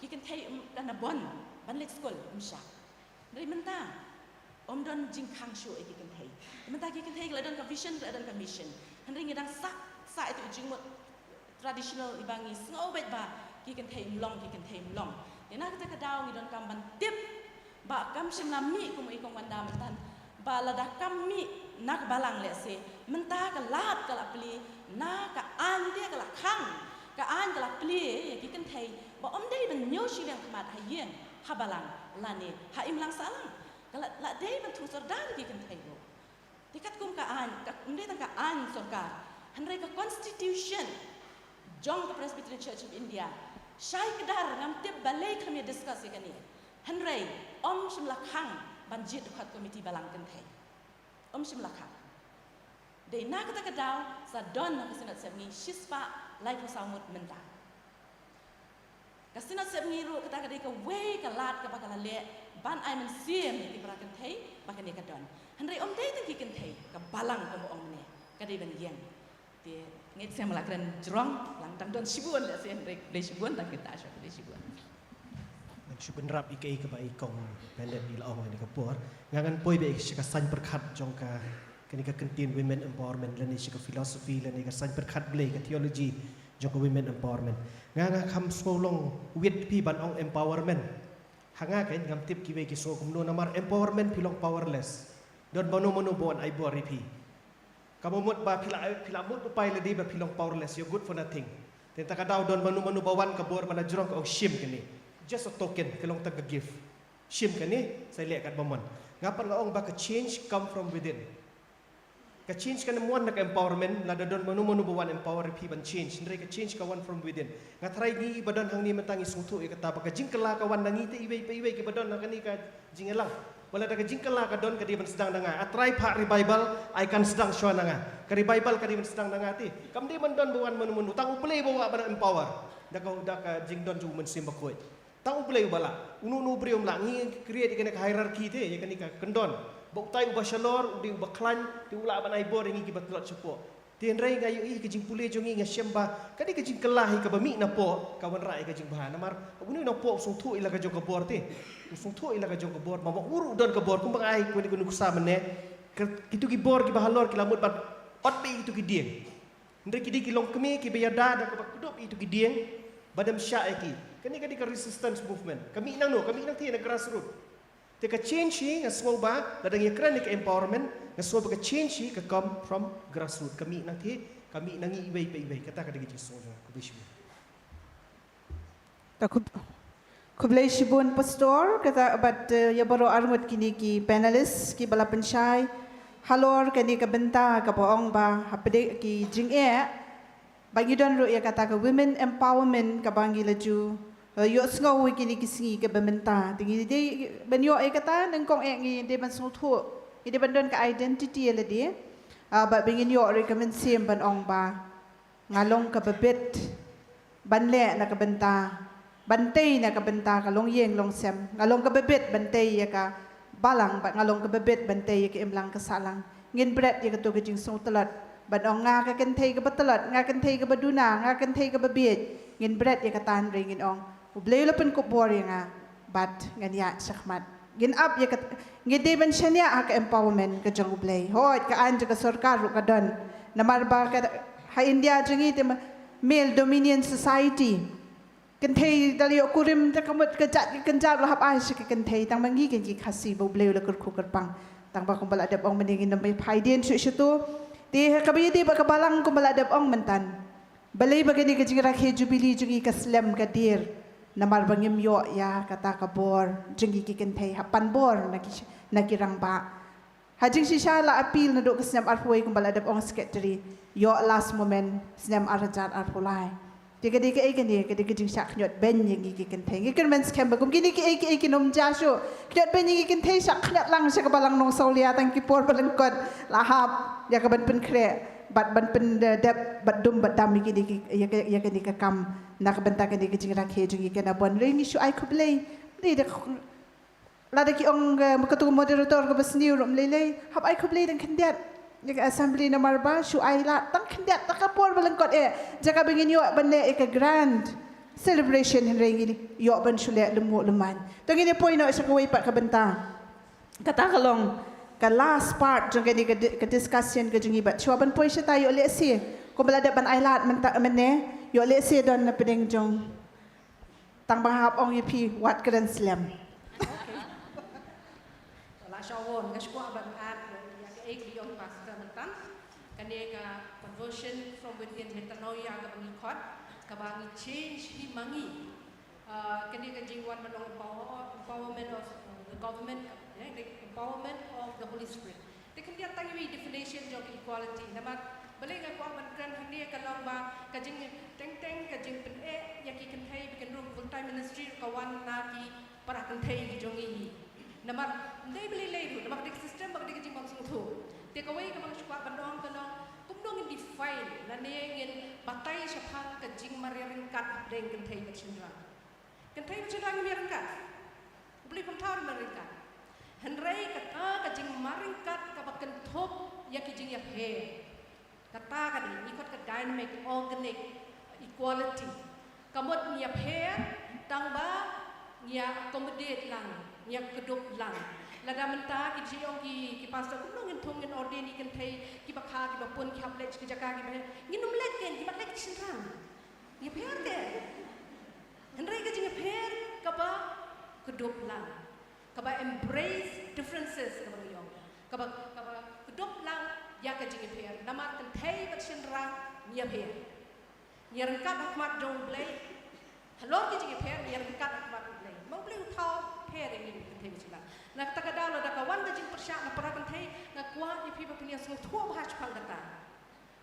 ki kynthei, mm, kan da bun ban leit skul, ym shah. Hynrei mynta ym don jingkhang shuh ïa ki kynthei. Mynta ki kynthei ki la don ka vision, ki la don ka mission. Hynrei ngi dang sah sah ïa tu i jingmut traditional iba ngi sngew beit ba ki kynthei ym long, ki kynthei ym long. Te na kata ka daw ngi donkam ban tip ba kam shym la mih kum i Kong Wanda mynta, ba lada kam mih na ka balang lehse mynta ka lad ka la plie, na ka aiñ te ka la khang, ka aiñ ka la plie ïa ki kynthei ba ym dei ban ñiew shiliang khmat ha ïing ha balang lane ha imlang sahlang. Ka la, la dei ban thung sordar ïa ki kynthei ruh. Te katkum ka aiñ, ka, ym dei tang ka aiñ sorkar, hynrei ka constitution jong ka Presbyterian Church of India, shai kdar ngam tip balei khlem ïa discuss ïa kane. Hynrei ym shym la khang ban jied dkhot komiti balang kynthei. Ym shym la khang. Dei na kata ka daw sa don ha ka Synod Sepngi shispah laiphew saw ngut mynta. Ka Synod Sepngi ruh kata ka dei kawei ka lad kaba ka la leh ban ai mynsiem ïa ki para kynthei ba kane ka don. Hynrei ym dei tang ki kynthei, ka balang kumba ong mynne ka dei ban ïeng. Te ngeit sem la kren jrong lang, tang don shibun lehse, hynrei khublei shibun, tang kita sha khublei shibun. Ngan shu bynrap ïa kaei kaba i Kong Bennett i la ong ha kane ka por. Nga ngan poi beit sha ka saiñ pyrkhat jong ka, kane ka kyntien women empowerment lane sha ka philosophy lane ka saiñ pyrkhat Blei, ka theology jong ka women empowerment. Nga, nga kham sngew long wit phi ban ong empowerment. Ha nga kein ngam tip kiwei ki sngew kumno, namar empowerment phi long powerless. Don mano mano ba wan ai bor ïa phi. Kaba mut ba phi la, phi la mut u paidbah lade ba phi long powerless, you're good for nothing. Te kata ka daw don mano mano ba wan ka bor ba la jrong ka ong shim kane. Just a token, ka long tang ka gift. Shim kane, sa leh katba mon. Nga pat nga ong ba ka change come from within. Ka change kam wan na ka empowerment, lada don mano mano ba wan empower phi ban change. Hynrei ka change ka wan from within. Nga tharai ngi ba don hangne mynta ngi sngewthuh ïa kata ba ka jingkylla ka wan na ngi te iwei pa iwei kiba don ha kane ka jingïalang. Ba lada ka jingkylla ka don ka dei ban sdang na nga. A trai phah revival, ai kan sdang shuwa na nga. Ka revival ka dei ban sdang na nga te. Kam dei ban don ba wan mano mano, tang U Blei ba wad ban empower. Da ka, da ka jingdon jong U Mynsiem Bakhuid. Tang U Blei uba lah, uno uno u briew um lah, ngi create ïa kane ka hierarchy te, ïa kane ka kyndon. Ba utai uba shalor, u dei uba khlaiñ, te u lah ban ai bor ïa ngi kiba tlot shapoh. Te hynrei nga ïohi ka jingpule jong ngi nga shem ba, ka dei ka jingkylla hi kaba mih napoh, ka wanrah ïa ka jingbha. Namar, une u napoh u sngewthuh ïa la ka jong ka bor te. U sngewthuh ïa la ka jong ka bor, ma ba u ruh u don ka bor, kumba nga ai kane ka nuksa mynne. Ka, kitu ki bor kiba halor ki la mut ban ot beit kitu ki dieng. Hynrei ki dei ki longkmie kiba ïada da kaba kdup ïa kitu ki dieng, ba dang shah ïa ki. Kane ka dei ka resistance movement. Ka mih nangno, ka mih nangtei na grassroot. Te ka change hi nga sngew ba, lada ngi kren ïa ka empowerment, nga sngew ba ka change hi ka come from grassroot. Ka mih nangtei, ka mih na ngi iwei pa iwei. Kata ka dei ka jingsngew jong nga. Khublei shibun. Ta khub-, khublei shibun Pastor, kata bad, eh, ïa baroh arngut kine ki panelists kiba la pynshai halor kane ka bynta kaba ong ba hapdeng ki jingeh ba ngi don ruh ïa kata ka women empowerment kaba ngi la ju, eh, ïohsngew ïa kine ki sngi kiba mynta. Te ngi dei ban ïoh ïa kata, nyngkong eh ngi dei ban sngewthuh, ngi dei ban don ka identity ïa lade. Ah, bad ba ngin ïoh ruh ïa ka mynsiem ban ong ba nga long kaba bit ban leh na ka bynta, ban tei na ka bynta ka longïing longsem. Nga long kaba bit ban tei ïa ka balang, bad nga long kaba bit ban tei ïa ka imlang ka sahlang. Ngin bret ïa kato ka jingsngewtlot ban ong nga ka kynthei kaba tlot, nga kynthei kaba duna, nga kynthei kaba bieit. Ngin bret ïa kata, hynrei ngin ong U Blei u la pynkup bor ïa nga. Bad ngan ïaid shakhmat. Ngin ap ïa ka, ngi dei ban shaniah ha ka empowerment ka jong U Blei. Hooid, ka aiñ jong ka sorkar ruh ka don. Namar ba ka, ha India jong ngi te ma-, male dominant society. Kynthei da la ïoh kurim, te ka mut ka jait ka kynjat la hap ai sha ka kynthei, tang ma ngi ki Khasi ba U Blei u la kyrkhu kyrpang. Tang ba kumba la dep ong mynne ngin ym phai dien shuh shuh tu. Te ha kaba ïadei bad ka balang kumba la dep ong myntan. Balei ba kane ka jingrakhe jubili jong ngi ka slem ka dier. Namar ba ngim ïoh ïa kata ka bor jong ngi ki kynthei, hap pan bor na ki, na ki rangbah. Ha jingshisha la appeal naduh ka snem arphew wei kumba la dep ong secretary. Ïoh last moment snem ar hajar arphew lai. Te ka dei kaei kane, ka dei ka jingshah khñiot beiñ ïa ngi ki kynthei. Ngi kyrmen skhem ba kum kine kiei kiei kin ym jia shuh. Khñiot beiñ ïa ngi kynthei, shah khñiot lang sha ka balang Nongsawlia, tang ki por ba lyngkot la hap ïa ka ban pynkhreh bad ban pyndep bad dum bad dam ïa kine ki, ïa ka, ïa kane ka kam na ka bynta kane ka jingrakhe jong ngi, kane ban, hynrei ngi shu ai khublei. Balei da Lada ki ong, eh, katu ka moderator kaba sniew ruh, ym lei lei, hap ai khublei dang khyndiat ïa ka assembly namar ba shu ai lad tang khyndiat, tang ka por ba lyngkot eh. Jaka ba ngin ïoh ban leh ïa ka grand celebration, hynrei ngin ïoh ban shu leh lyngngoh lyngngoh. To ngin ïa poi noh sha kawei pat ka bynta. Kata ka long ka last part jong kane ka di-, ka discussion ka jong ngi, bad shuwa ban poi shata ïoh lehse kumba la dep ban ai lad mynta mynne, ïoh lehse don na pdeng jong Tang ba hap ong ïa phi wat kren slem. La shawon, nga shu kwah ban add ïa kaei kaba ong pastor myntan. Kane ka conversion from within, metanoia kaba ngi khot, kaba ngi change hi ma ngi. Ah, kane ka jingwan ban ong empower, empowerment of, uh, the government, eh, the empowerment of the Holy Spirit. Te khyndiat tang iwei i definition jong equality. Namar balei nga kwah ban kren hangne ka long ba ka jingteng teng, ka jingpyneh ïa ki kynthei ba kin rung full time ministry ka wan na ki para kynthei ki jong ngi. Namar ym dei balei lei ruh, namar ka dei ka system bad ka dei ka jingbym sngewthuh. Te kawei kaba nga shu kwah ban ong ka long kumno ngin define lane ngin batai shaphang ka jingmareh ryngkat hapdeng kynthei bad shynrang. Kynthei bad shynrang ngim ïaryngkat. U Blei u pynpaw ruh mareh ryngkat. Hynrei kata ka jingmareh ryngkat kaba kynthup ïa ki jingïapher. Kata ka dei ngi khot ka dynamic organic equality. Ka mut ngi ïapher tang ba ngi ïa accommodate lang, ngi ïa kdup lang. Lada mynta ki ju ong ki, ki pastor kumno ngin thung ngin ordain ïa ki kynthei kiba kha kiba pun ki hap leit ki jaka kiba, ngin ym leit kein, ki mat leit ki shynrang. Ïapher te. Hynrei ka jingïapher kaba kdup lang. Kaba embrace differences kaba ngi ong. Kaba, kaba kdup lang ïa ka jingïapher. Namar kynthei bad shynrang ngi ïapher. Ngi ïaryngkat ha khmat jong U Blei. Halor ki jingïapher ngi ïaryngkat ha khmat U Blei. Ma U Blei u thaw pher ïa ngi kynthei bad shynrang. Na kata ka daw lada ka wan ka jingpyrshah na para kynthei nga kwah ïa phi ba phin ïasngewthuh bha shaphang kata.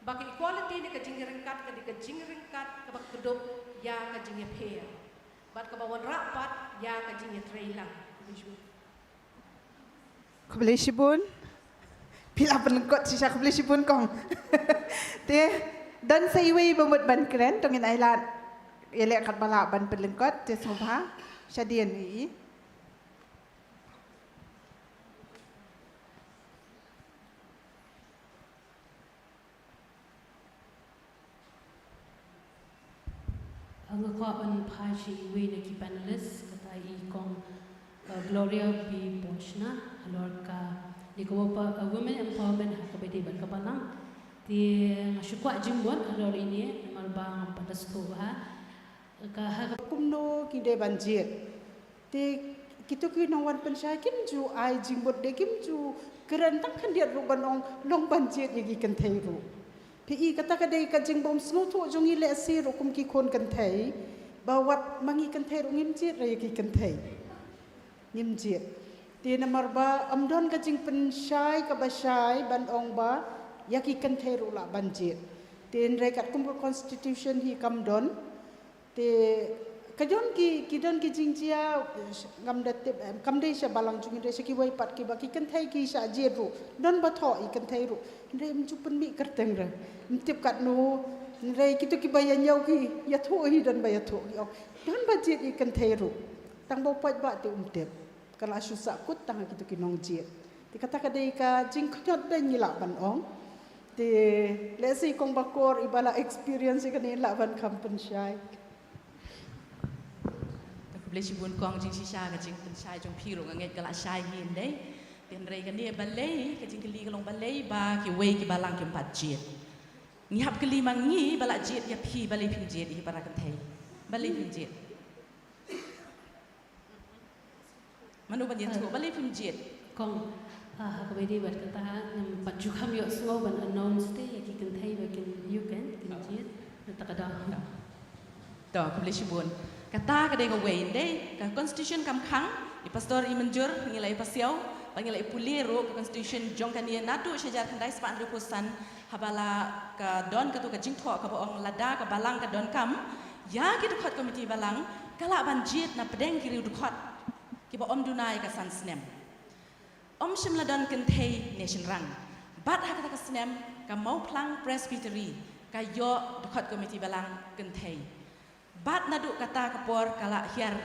Ba ka equality ne ka jingïaryngkat ka dei ka jingïaryngkat kaba kdup ïa ka jingïapher. Bad kaba wanrah pat ïa ka jingïatreilang. Khublei shibun. Phi la pynlyngkot shisha, khublei shibun kong. Te don sa iwei ba mut ban kren, to ngin ai lad ïaleh katba lah ban pynlyngkot, te sngewbha shadien i. Nga kwah ban phai sha iwei na ki panelist, kata i kong, uh, Gloria B Bochna, halor ka, ne ka wa-, uh, women empowerment ha kaba ïadei bad ka balang. Te nga shu kwah jingmut halor ine, namar ba ngam pat da sngewthuh ha. Ka ha ka kumno ki dei ban jied. Te kito ki nongwan pynshai kim ju ai jingmut de, kim ju kren tang khyndiat ruh ban ong long ban jied ïa ki kynthei ruh. Phi i kata ka dei ka jingbym sngewthuh jong ngi lehse ruh kum ki khun kynthei ba wat ma ngi kynthei ruh ngim jied re ïa ki kynthei. Ngim jied. Te namar ba ym don ka jingpynshai kaba shai ban ong ba ïa ki kynthei ruh lah ban jied. Te hynrei katkum ka constitution hi kam don. Te ka don ki, ki don ki jingjia, eh, ngam da tip, em, kam dei sha balang jong ngi, dei sha kiwei pat kiba ki kynthei ki shah jied ruh, don ba thoh i kynthei ruh. Hynrei ym ju pynmih kyrteng re. Ym tip katno, hynrei kito kiba ïa ñiew ki ïathuh hi, don ba ïathuh ki ong don ba jied i kynthei ruh. Tang ba u paidbah te um tip. Ka la shu sahkut tang ha kito ki nongjied. Te kata ka dei ka jingkhñiot beiñ ngi lah ban ong. Te lehse i kong Bakor iba la experience ïa kane lah ban kham pynshai. Te khublei shibun kong, jingshisha ka jingpynshai jong phi ruh nga ngeit ka la shai hi ynda. Te hynrei kane balei, ka jingkylli ka long balei ba kiwei ki balang kim pat jied. Ngi hap kylli ma ngi ba la jied ïa phi, balei phim jied ïa ki para kynthei. Balei phim jied? Mano ban ïathuh, balei phim jied? Kong, ah, ha kaba ïadei bad kata, ngam pat ju kham ïohsngew ban announce te ïa ki kynthei ba kin ïuh kan, kin jied, na kata ka daw. To, khublei shibun. Kata ka dei kawei, dei ka constitution kam khang, i pastor i mynjur, ngi la ïa pasiaw, ba ngi la ïa pule ruh ka constitution jong kane naduh shi hajar khyndai spah hynriewphew san, haba la ka don katto ka jingthoh kaba ong lada ka balang ka donkam ïa ki dkhot komiti balang, ka lah ban jied na pdeng ki riew dkhot kiba ym duna ïa ka san snem. Ym shym la don kynthei ne shynrang. Bad ha kata ka snem ka Mawphlang Presbytery ka ïoh dkhot komiti balang kynthei. Bad naduh kata ka por ka la hiar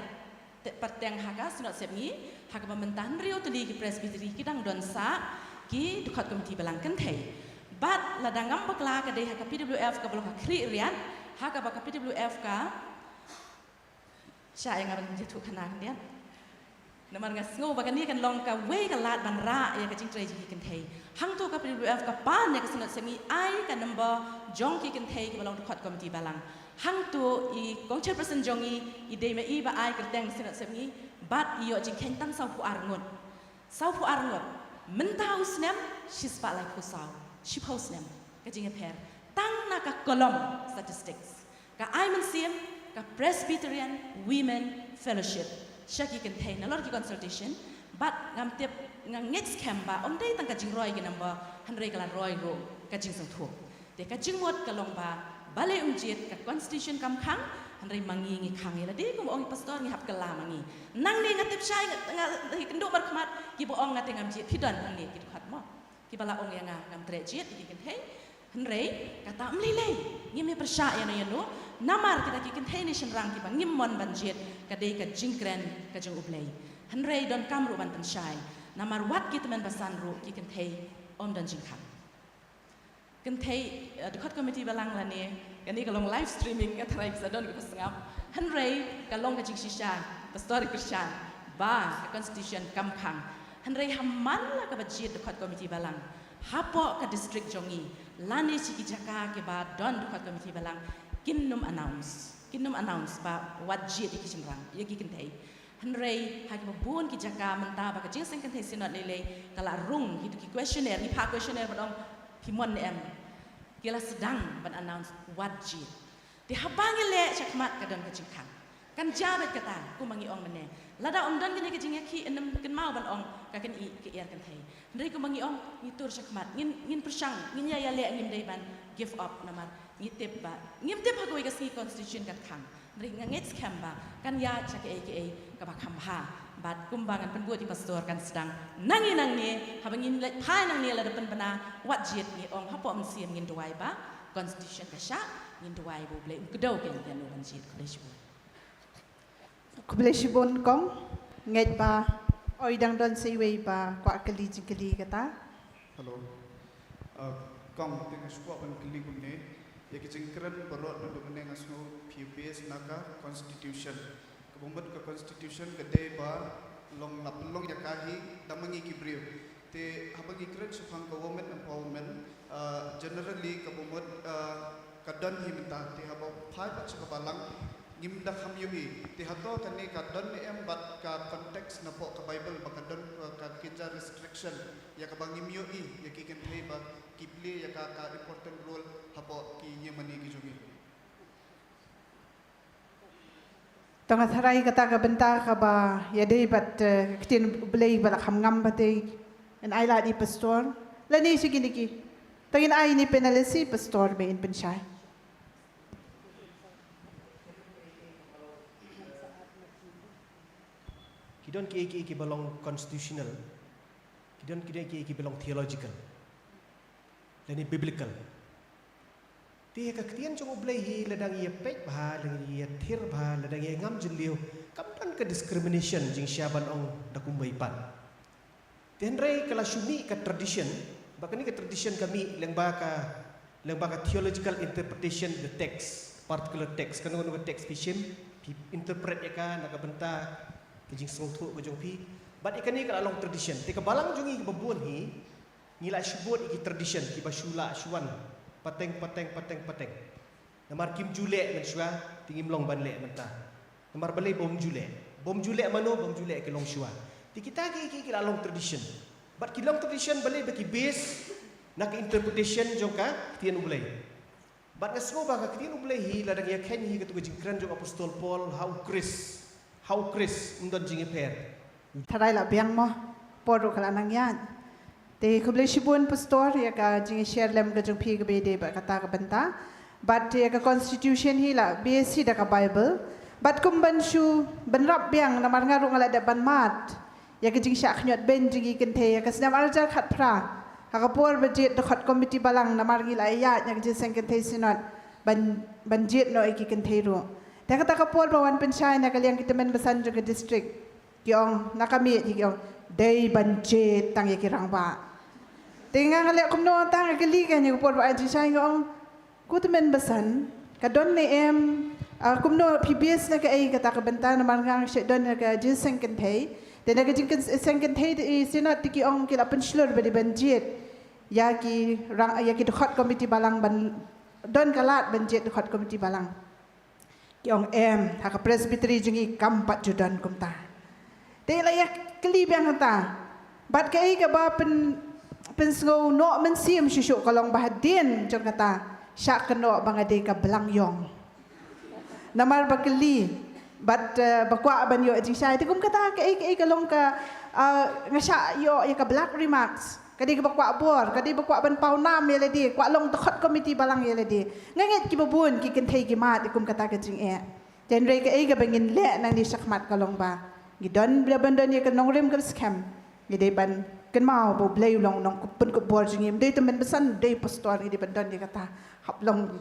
te-, pateng ha ka Synod Sepngi, ha kaba mynta hynriew tylli ki Presbytery ki dang don sah ki dkhot komiti balang kynthei. Bad lada ngam bakla ka dei ha ka P W F kaba long ka khlieh riat, ha kaba ka P W F ka Sha ïa nga ban ïathuh khana khyndiat. Namar nga sngew ba kane kan long kawei ka lad ban rah ïa ka jingtrei jong ki kynthei. Hangto ka P W F ka pan ïa ka Synod Sepngi ai ka number jong ki kynthei kiba long dkhot komiti balang. Hangto i kong chairperson jong i, i dei ma i ba ai kyrteng Synod Sepngi bad i ïoh jingkheiñ tang sawphew ar ngut. Sawphew ar ngut, mynta u snem, shispah laiphew saw, shiphew snem, ka jingïapher. Tang na ka kolom statistics. Ka ai mynsiem, ka Presbyterian Women Fellowship. Sha ki kynthei, nalor ki consultation, bad ngam tip, nga ngeit skhem ba, ym dei tang ka jingroi ki number, hynrei ka la roi ruh, ka jingsngewthuh. Te ka jingmut ka long ba, balei um jied ka constitution kam khang, hynrei ma ngi ngi khang ïa lade kum ong i pastor ngi hap kylla ma ngi. Nangne nga tip shai nga, nga, nga kynduh markhmat, kiba ong nga te ngam jied, phi don nangne ki dkhot mo. Kiba la ong ïa nga ngam treh jied ïa ki kynthei. Hynrei, kata ym lei lei, ngim ïa pyrshah ïano ïano, namar kita ki kynthei ne shynrang kiba ngim mon ban jied, ka dei ka jingkren, ka jong U Blei. Hynrei donkam ruh ban pynshai, namar wat ki tymmen basan ruh ki kynthei, ym don jingkhang. Kynthei, eh, dkhot komiti balang lane, kane ka long live streaming, nga tharai ka sa don kaba sngap. Hynrei, ka long ka jingshisha, pastor i kyrshan, ba, ka constitution kam khang. Hynrei ha man la kaba jied dkhot komiti balang. Hapoh ka district jong ngi, lane shi ki jaka kiba don dkhot komiti balang, kin nym announce. Kin nym announce ba wat jied ïa ki shynrang, ïa ki kynthei. Hynrei, ha kiba bun ki jaka mynta ba ka jingseng kynthei synod lei lei, ka la rung, kito ki questionnaire, ngi phah questionnaire ba dang, phi mon ne em. Ki la sdang ban announce wat jied. Te haba ngi leh shakhmat ka don ka jingkhang. Kan jia beit kata, kumba ngi ong mynne. Lada ym don kane ka jingïakhih, ngim kynmaw ban ong ka kynï ka ïar kynthei. Hynrei kumba ngi ong, ngi tur shakhmat, ngin, ngin pyrshang, ngin ïa ïaleh, ngim dei ban give up namar ngi tip ba, ngim tip ha kawei ka sngi constitution kan khang. Hynrei nga ngeit skhem ba kan ïaid sha kaei kaei kaba kham bha. Bad kumba ngan pynbud ïa i pastor kan sdang nangne nangne, haba ngin leit phai nangne lada pynbna, wat jied, ngi ong hapoh mynsiem ngin duwai ba constitution ka shah, ngin duwai ba U Blei un kdew ïa ngi ban jied. Khublei shibun. Khublei shibun kong, ngeit ba, oi dang don sa iwei ba kwah kylli jingkylli kata. Hello. Uh, kong, te nga shu kwah ban kylli kumne. Ïa ki jingkren baroh naduh mynne nga sngew phi base na ka constitution. Kaba mut ka constitution ka dei ba long la pynlong ïa ka hi da ma ngi ki briew. Te haba ngi kren shaphang ka women empowerment, uh, generally kaba mut, uh, ka don hi mynta, te haba phai pat sha ka balang, ngim da kham ïohi. Te hato kane ka don ne em bad ka context napoh ka Bible ba ka don, uh, ka kynja restriction, ïa kaba ngim ïohi, ïa ki kynthei ba ki play ïa ka, ka important role hapoh ki ïing mane ki jong ngi. To nga tharai kata ka bynta kaba ïadei bad, eh, ka ktien U Blei ba la kham ngam bad te, yn ai lad ïa i pastor. Lane shi kine ki. To ngin ai ïa i panelist, i pastor ba in pynshai. Ki don kiei kiei kiba long constitutional. Ki don kiei kiei kiba long theological. Lane biblical. Te ïa ka ktien jong U Blei hi lada ngi ïa peit bha, lada ngi ïa thied bha, lada ngi ïa ngam jylliew, kam don ka discrimination jingshisha ban ong da kumba i pan. Te hynrei ka la shu mih ka tradition, ba kane ka tradition ka mih lyngba ka, lyngba ka theological interpretation of the text, particular text, kano kano ka text phi shim, phi interpret ïa ka na ka bynta ka jingsngewthuh ka jong phi. Bad ïa kane ka la long tradition. Te ka balang jong ngi kaba bun hi, ngi la shu bud ïa ki tradition kiba shu la shu wan pateng, pateng, pateng, pateng. Namar kim ju leh mynshuwa, te ngim long ban leh mynta. Namar balei bym ju leh? Bym ju leh mano, bym ju leh ki longshuwa. Te kita ki, ki, ki la long tradition. Bad ki long tradition balei ba ki base na ka interpretation jong ka ktien U Blei. Bad nga sngew ba ka ktien U Blei hi la dang ïakheiñ hi katto ka jingkren jong Apostol Paul ha u Khrist. Ha u Khrist, ym don jingïapher. Tharai la biang mo, por ruh ka la nang ïaid. Te khublei shibun pastor ïa ka jingshare lem ka jong phi kaba ïadei bad kata ka bynta. Bad ïa ka constitution hi la base hi da ka Bible. Bad kum ban shu bynrap biang namar nga ruh nga la dep ban mad ïa ka jingshah khñiot beiñ jong ki kynthei ïa ka snem ar hajar khatphra. Ha ka por ba jied dkhot komiti balang namar ngi la ïaid ïa ka jingïaseng kynthei synod ban, ban jied noh ïa ki kynthei ruh. Te kata ka por ba wan pynshai na ka liang ki tymmen basan jong ka district. Ki ong, na ka miet hi ki ong, dei ban jied tang ïa ki rangbah. Te nga nga leh kumno tang, nga kylli ka ïa ka por ba ai jingshai, nga ong, ko tymmen basan, ka don ne em, ah, kumno phi base na kaei kata ka bynta namar nga nga shu don na ka jingïaseng kynthei. Te na ka jingïaseng kynthei te i synod te ki ong ki la pynshlur ba dei ban jied ïa ki rang, ïa ki dkhot komiti balang ban don ka lad ban jied dkhot komiti balang. Ki ong em, ha ka presbytery jong ngi kam pat ju don kumta. Te la ïa kylli biang kata. Bad kaei kaba pyn, pynsngew noh mynsiem shuh shuh ka long ba hadien jong kata, shah kynnoh ba nga dei ka blang ïong. Namar ba kylli bad, eh, ba kwah ban ïoh jingshai. Te kum kata kaei kaei ka long ka, eh, nga shah ïoh ïa ka black remarks. Ka dei kaba kwah bor, ka dei ba kwah ban paw nam ïa lade, kwah long dkhot komiti balang ïa lade. Nga ngeit kiba bun ki kynthei ki mad ïa kum kata ka jingeh. Te hynrei kaei kaba ngin leh nangne shakhmat ka long ba ngi don, bla ban don ïa ka nongrim kaba skhem. Ngi dei ban kynmaw ba U Blei u long u nongpynkupbor jong ngi, ym dei tymmen basan, ym dei pastor, ngi dei ban don ïa kata. Hap long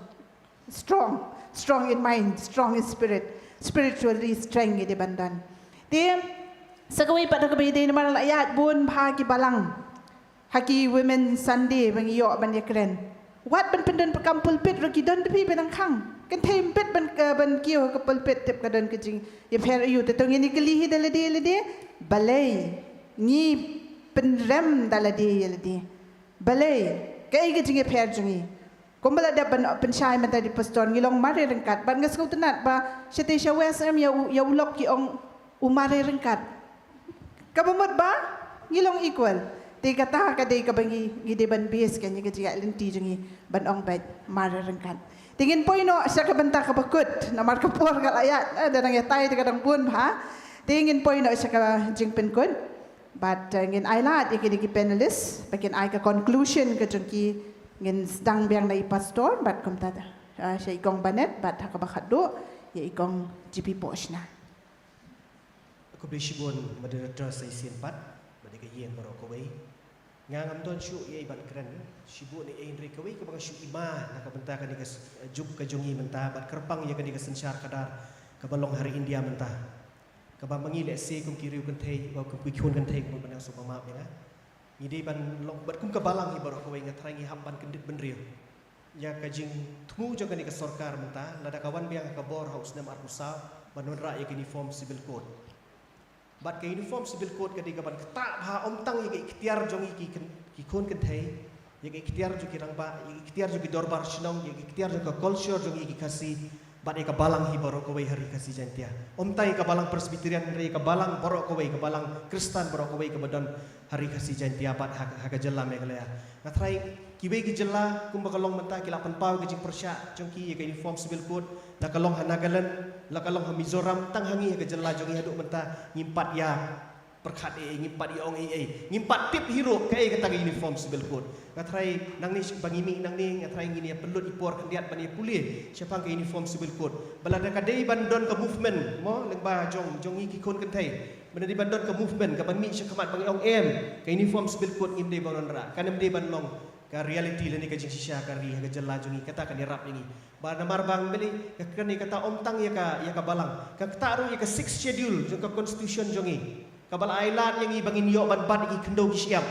strong, strong in mind, strong in spirit, spiritually strength ngi dei ban don. Te sa kawei pat ha kaba ïadei namar la ïaid bun bha ki balang ha ki Women Sunday ba ngi ïoh ban ïakren. Wat ban pyndon pyrkhat pulpit ruh ki don, te phi ba nang khang. Kynthei ym bit ban, eh, ban kiew ha ka pulpit tip ka don ka jingïapher aïu. Te to ngin ïa kylli hi da lade ïa lade. Balei ngi pynrem da lade ïa lade? Balei? Kaei ka jingïapher jong ngi? Kumba la dep ban pynshai mynta da i pastor, ngi long marrying ryngkat. Bad nga sngewtynnat ba shatei sha West em ïa u, ïa u lok ki ong u marrying ryngkat. Kaba mut ba ngi long equal. Te kata ka dei kaba ngi, ngi dei ban base ka, ngi ka jingïaid lynti jong ngi ban ong beit marrying ryngkat. Te ngin poi noh sha ka bynta kaba kut namar ka por ka la ïaid, eh, da dang ïatai te ka dang bun bha. Te ngin poi noh sha ka jingpynkut. Bad, eh, ngin ai lad ïa kine ki panelist ba kin ai ka conclusion ka jong ki. Ngin sdang biang na i pastor bad kumta, eh, sha i kong Banet bad ha kaba khatduh ïa i kong G P Pohshna. Khublei shibun moderator sa shisien pat bad ïa ka ïing baroh kawei. Nga ngam don shuh ei ei ban kren shibun ei ei, hynrei kawei kaba nga shu ïma na ka bynta kane ka s-, juk ka jong ngi mynta bad kyrpang ïa kane ka synshar khadar kaba long ha ri India mynta. Kaba ma ngi lehse kum ki riew kynthei, kum ki khun kynthei, kum ban ïa sngewbha map ïa nga. Ngi dei ban long bad kum ka balang hi baroh kawei, nga tharai ngi hap ban kyndit bynriew ïa ka jingthmu jong kane ka sorkar mynta, lada ka wan biang ha ka bor ha u snem arphew saw, ban wanrah ïa ka Uniform Civil Code. Bad ka Uniform Civil Code ka dei kaban ktah bha ym tang ïa ka iktiar jong ngi ki kyn-, ki khun kynthei, ïa ka iktiar jong ki rangbah, ïa ka iktiar jong ki dorbar shnong, ïa ka iktiar jong ka culture jong ngi ki Khasi, bad ïa ka balang hi baroh kawei ha ri Khasi Jaiñtia. Ym tang ïa ka balang Presbyterian, hynrei ïa ka balang baroh kawei, ka balang Khristan baroh kawei kaba don ha ri Khasi Jaiñtia bad ha, ha ka jylla Meghalaya. Nga tharai kiwei ki jylla kumba ka long mynta ki la pynpaw ka jingpyrshah jong ki ïa ka Uniform Civil Code, la ka long ha Nagaland, la ka long ha Mizoram, tang ha ngi ha ka jylla jong ngi haduh mynta ngim pat ïa pyrkhat ei ei, ngim pat ïa ong ei ei, ngim pat tip hi ruh kaei kata ka Uniform Civil Code. Nga tharai nangne ba ngi mih nangne, nga tharai ngin ïa pynlut i por khyndiat ban ïa pule shaphang ka Uniform Civil Code. Ba lada ka dei ban don ka movement mo lyngba jong, jong ngi ki khun kynthei, ba lada dei ban don ka movement kaban mih sha khmat ba ngi ong em, ka Uniform Civil Code ngim dei ban wanrah, kan ym dei ban long ka reality lane ka jingshisha ka ri ha ka jylla jong ngi, kata kan ïarap ïa ngi. Ba namar ba ngi mih ka kane kata ym tang ïa ka, ïa ka balang, ka ktah ruh ïa ka Sixth Schedule jong ka Constitution jong ngi, kaba la ai lad ïa ngi ba ngin ïoh ban bat ïa ki khyndew ki shyiap.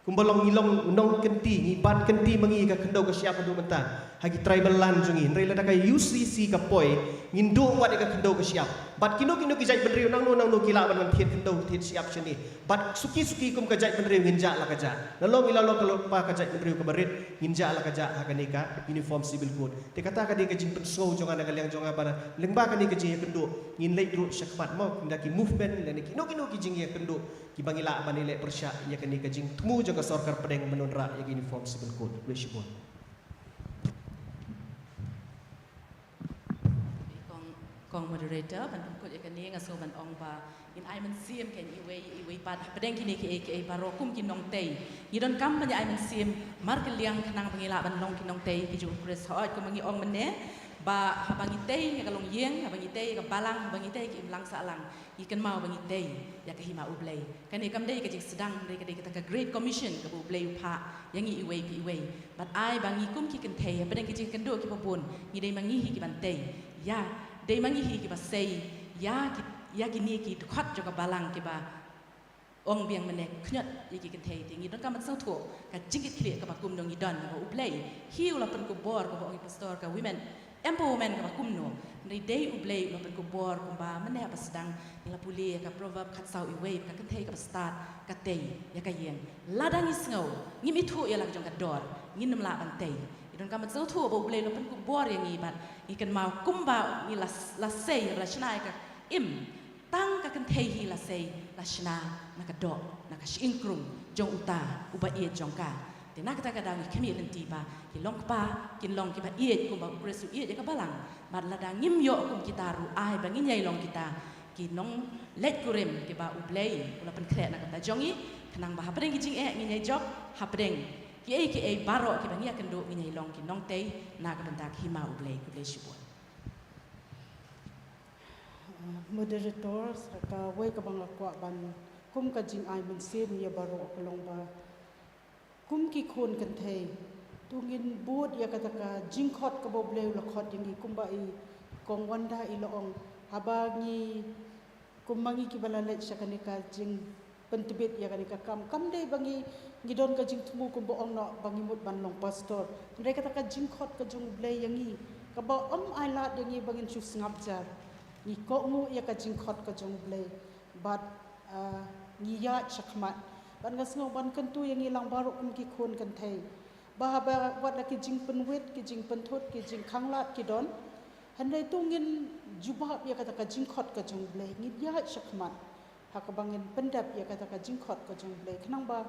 Kumba long ngi long nongkynti, ngi bat kynti ma ngi ka khyndew ka shyiap haduh mynta ha ki tribal land jong ngi. Hynrei lada ka U C C ka poi, ngin duh wat ïa ka khyndew ka shyiap. Bad kino kino ki jaitbynriew nangno nangno ki lah ban thied khyndew thied shyiap shane. Bad suki suki kum ka jaitbynriew ngin jah la ka jah. Nalor ngi la long ka long pa ka jaitbynriew kaba rit, ngin jah la ka jah ha kane ka Uniform Civil Code. Te kata ka dei ka jingpynsngew jong nga na ka liang jong nga ba lyngba kane ka jingïakynduh ngin leit ruh shakhmat mo, ynda ki movement lane kino kino ki jingïakynduh kiba ngi lah ban ïaleh pyrshah ïa kane ka jingthmu jong ka sorkar pdeng ban wanrah ïa ka Uniform Civil Code. Khublei shibun. Kong, kong moderator, ban pynkut ïa kane nga sngew ban ong ba ngin ai mynsiem kein iwei iwei pat hapdeng kine kiei kiei baroh kum ki nongtei. Ngi donkam ban ïa ai mynsiem markylliang khnang ba ngi lah ban long ki nongtei ki jong U Khrist. Hooid, kumba ngi ong mynne ba haba ngi tei ïa ka longïing, haba ngi tei ïa ka balang, haba ngi tei ïa ka imlang sahlang, ngi kynmaw ba ngi tei ïa ka hima U Blei. Kane kam dei ka jingsdang, hynrei ka dei kata ka Great Commission kaba U Blei u phah ïa ngi iwei pa iwei. Bad ai ba ngi kum ki kynthei hapdeng ki jingkynduh kiba bun, ngi dei ma ngi hi kiban tei ïa, dei ma ngi hi kiba sei ïa ki, ïa kine ki dkhot jong ka balang kiba ong biang mynne khñiot ïa ki kynthei. Te ngi donkam ban sngewthuh ka jingkitkhlieh kaba kumno ngi don, ba U Blei hi u la pynkupbor, kumba ong i pastor, ka women empowerment kaba kumno. Hynrei dei U Blei u la pynkupbor, kumba mynne haba sdang ngi la pule ïa ka Proverb khatsaw iwei, ka kynthei kaba stad ka tei ïa ka ïing. Lada ngi sngew ngim ithuh ïa la ka jong ka dor, ngin ym lah ban tei. Ngi donkam ban sngewthuh ba U Blei u la pynkupbor ïa ngi bad ngi kynmaw kumba ngi la, la sei, la shna ïa ka im. Tang ka kynthei hi la sei, la shna na ka doh, na ka shyieng krung jong uta uba ïeit jong ka. Te na kata ka daw ngi khmih lynti ba ki long kpa kin long kiba ïeit kumba U Khrist u ïeit ïa ka balang. Bad lada ngim ïoh kum kita ruh, ai ba ngin ïai long kita ki nongleit kurim kiba U Blei u la pynkhreh na ka bynta jong ngi, khnang ba hapdeng ki jingeh ngin ïai jop, hapdeng kiei kiei baroh kiba ngi ïakynduh ngin ïai long ki nongtei na ka bynta ka hima U Blei. Khublei shibun. Moderator, sa kawei kaba nga kwah ban kum ka jingai mynsiem ïa baroh ka long ba kum ki khun kynthei, to ngin bud ïa kata ka jingkhot kaba U Blei u la khot ïa ngi, kumba i Kong Wanda i la ong, haba ngi, kumba ngi kiba la leit sha kane ka jing pyntbit ïa kane ka kam. Kam dei ba ngi, ngi don ka jingthmu kumba ong noh ba ngi mut ban long pastor. Hynrei kata ka jingkhot ka jong U Blei ïa ngi, kaba ym ailad ïa ngi ba ngin shu sngap jar. Ngi kohnguh ïa ka jingkhot ka jong U Blei. Bad, ah, ngi ïaid shakhmat. Bad nga sngew ban kyntu ïa ngi lang baroh kum ki khun kynthei. Ba haba wat la ki jingpynwit, ki jingpynthut, ki jingkhanglad ki don. Hynrei to ngin jubab ïa kata ka jingkhot ka jong U Blei, ngin ïaid shakhmat ha kaba ngin pyndep ïa kata ka jingkhot ka jong U Blei, khnang ba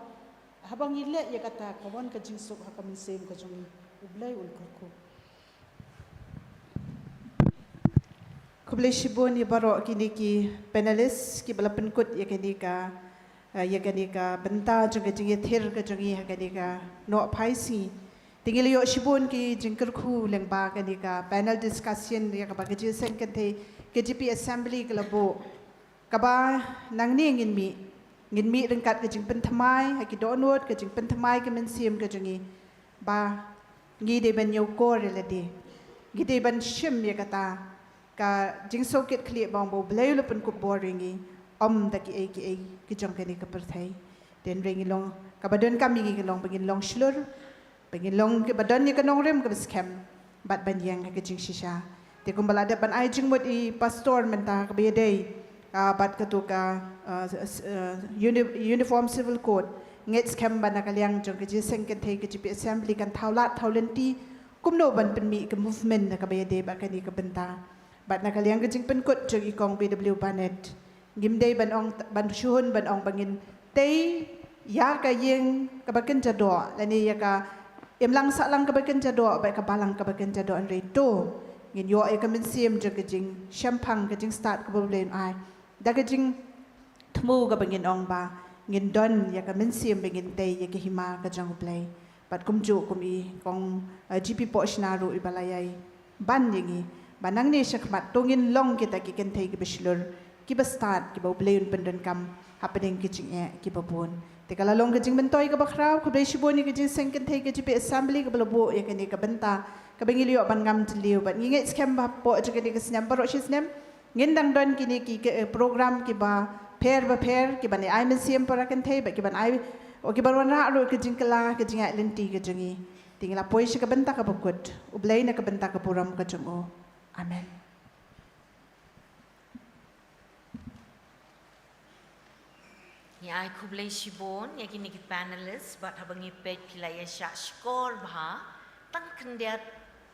haba ngi leh ïa kata ka wan ka jingsuk ha ka mynsiem ka jong ngi. U Blei un kyrkhu. Khublei shibun ïa baroh kine ki panelist kiba la pynkut ïa kane ka, eh, ïa kane ka bynta jong ka jingïathir ka jong ngi ha kane ka Nohphaisngi. Te ngi la ïoh shibun ki jingkyrkhu lyngba kane ka panel discussion ïa kaba ka Jingïaseng Kynthei K J P Assembly ka la buh. Kaba nangne ngin mih, ngin mih ryngkat ka jingpynthymmai ha ki dohnud, ka jingpynthymmai ka mynsiem ka jong ngi. Ba ngi dei ban ñiewkor ïa lade. Ngi dei ban shim ïa kata ka jingsngewkitkhlieh ba ong ba U Blei u la pynkupbor ïa ngi, ym da kiei kiei ki jong kane ka pyrthei. Te hynrei ngi long, kaba donkam ïa ngi ka long ba ngin long shlur, ba ngin long kiba don ïa ka nongrim kaba skhem bad ban ïeng ha ka jingshisha. Te kumba la dep ban ai jingmut i pastor mynta kaba ïadei, ah, bad katu ka, ah, s-, s-, ah, uni-, Uniform Civil Code, ngeit skhem ba na ka liang jong ka Jingïaseng Kynthei K J P Assembly kan thaw lad thaw lynti kumno ban pynmih ka movement na kaba ïadei bad kane ka bynta. Bad na ka liang ka jingpynkut jong i Kong B W Barnett, ngim dei ban ong, ban shu hun ban ong ba ngin tei ïa ka ïing kaba kynja doh lane ïa ka imlang sahlang kaba kynja doh bad ka balang kaba kynja doh. Hynrei to ngin ïoh ïa ka mynsiem jong ka jingshemphang, ka jingstad kaba U Blei un ai da ka jingthmu kaba ngin ong ba ngin don ïa ka mynsiem ba ngin tei ïa ka hima ka jong U Blei. Bad kumjuh kum i Kong, eh, G P Pohshna ruh iba la ïai ban ïa ngi ba nangne shakhmat to ngin long kita ki kynthei kiba shlur, kiba stad, kiba U Blei un pyndonkam hapdeng ki jingeh kiba bun. Te ka la long ka jingmyntoi kaba khraw. Khublei shibun ïa ka Jingïaseng Kynthei K J P Assembly kaba la buh ïa kane ka bynta kaba ngi la ïoh ban ngam jylliew. Bad ngi ngeit skhem ba hapoh jong kane ka snem baroh shi snem ngin dang don kine ki, ki, eh, program kiba pher bapher, kiban ai mynsiem para kynthei bad kiban ai O ki ban wanrah ruh ka jingkylla, ka jingïaid lynti ka jong ngi. Te ngi la poi sha ka bynta kaba kut. U Blei na ka bynta ka burom ka jong u. Amen. Ngi ai khublei shibun ïa kine ki panelist, bad haba ngi peit phi la ïa shah shkor bha, tang khyndiat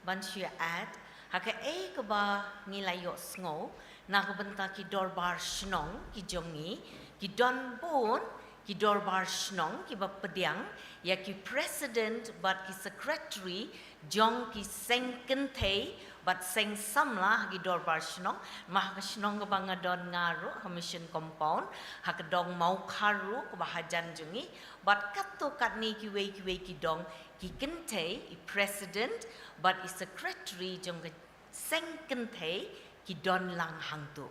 ban shu ïa add ha kaei kaba ngi la ïohsngew na ka bynta ki dorbar shnong ki jong ngi. Ki don bun ki dorbar shnong kiba pdiang ïa ki president bad ki secretary jong ki seng kynthei bad seng samla ha ki dorbar shnong. Ma ha ka shnong kaba nga don nga ruh ha Mission Compound, ha ka dong Mawkhar ruh kaba hajan jong ngi, bad katto katne kiwei kiwei ki dong, ki kynthei, i president bad i secretary jong ka seng kynthei ki don lang hangto.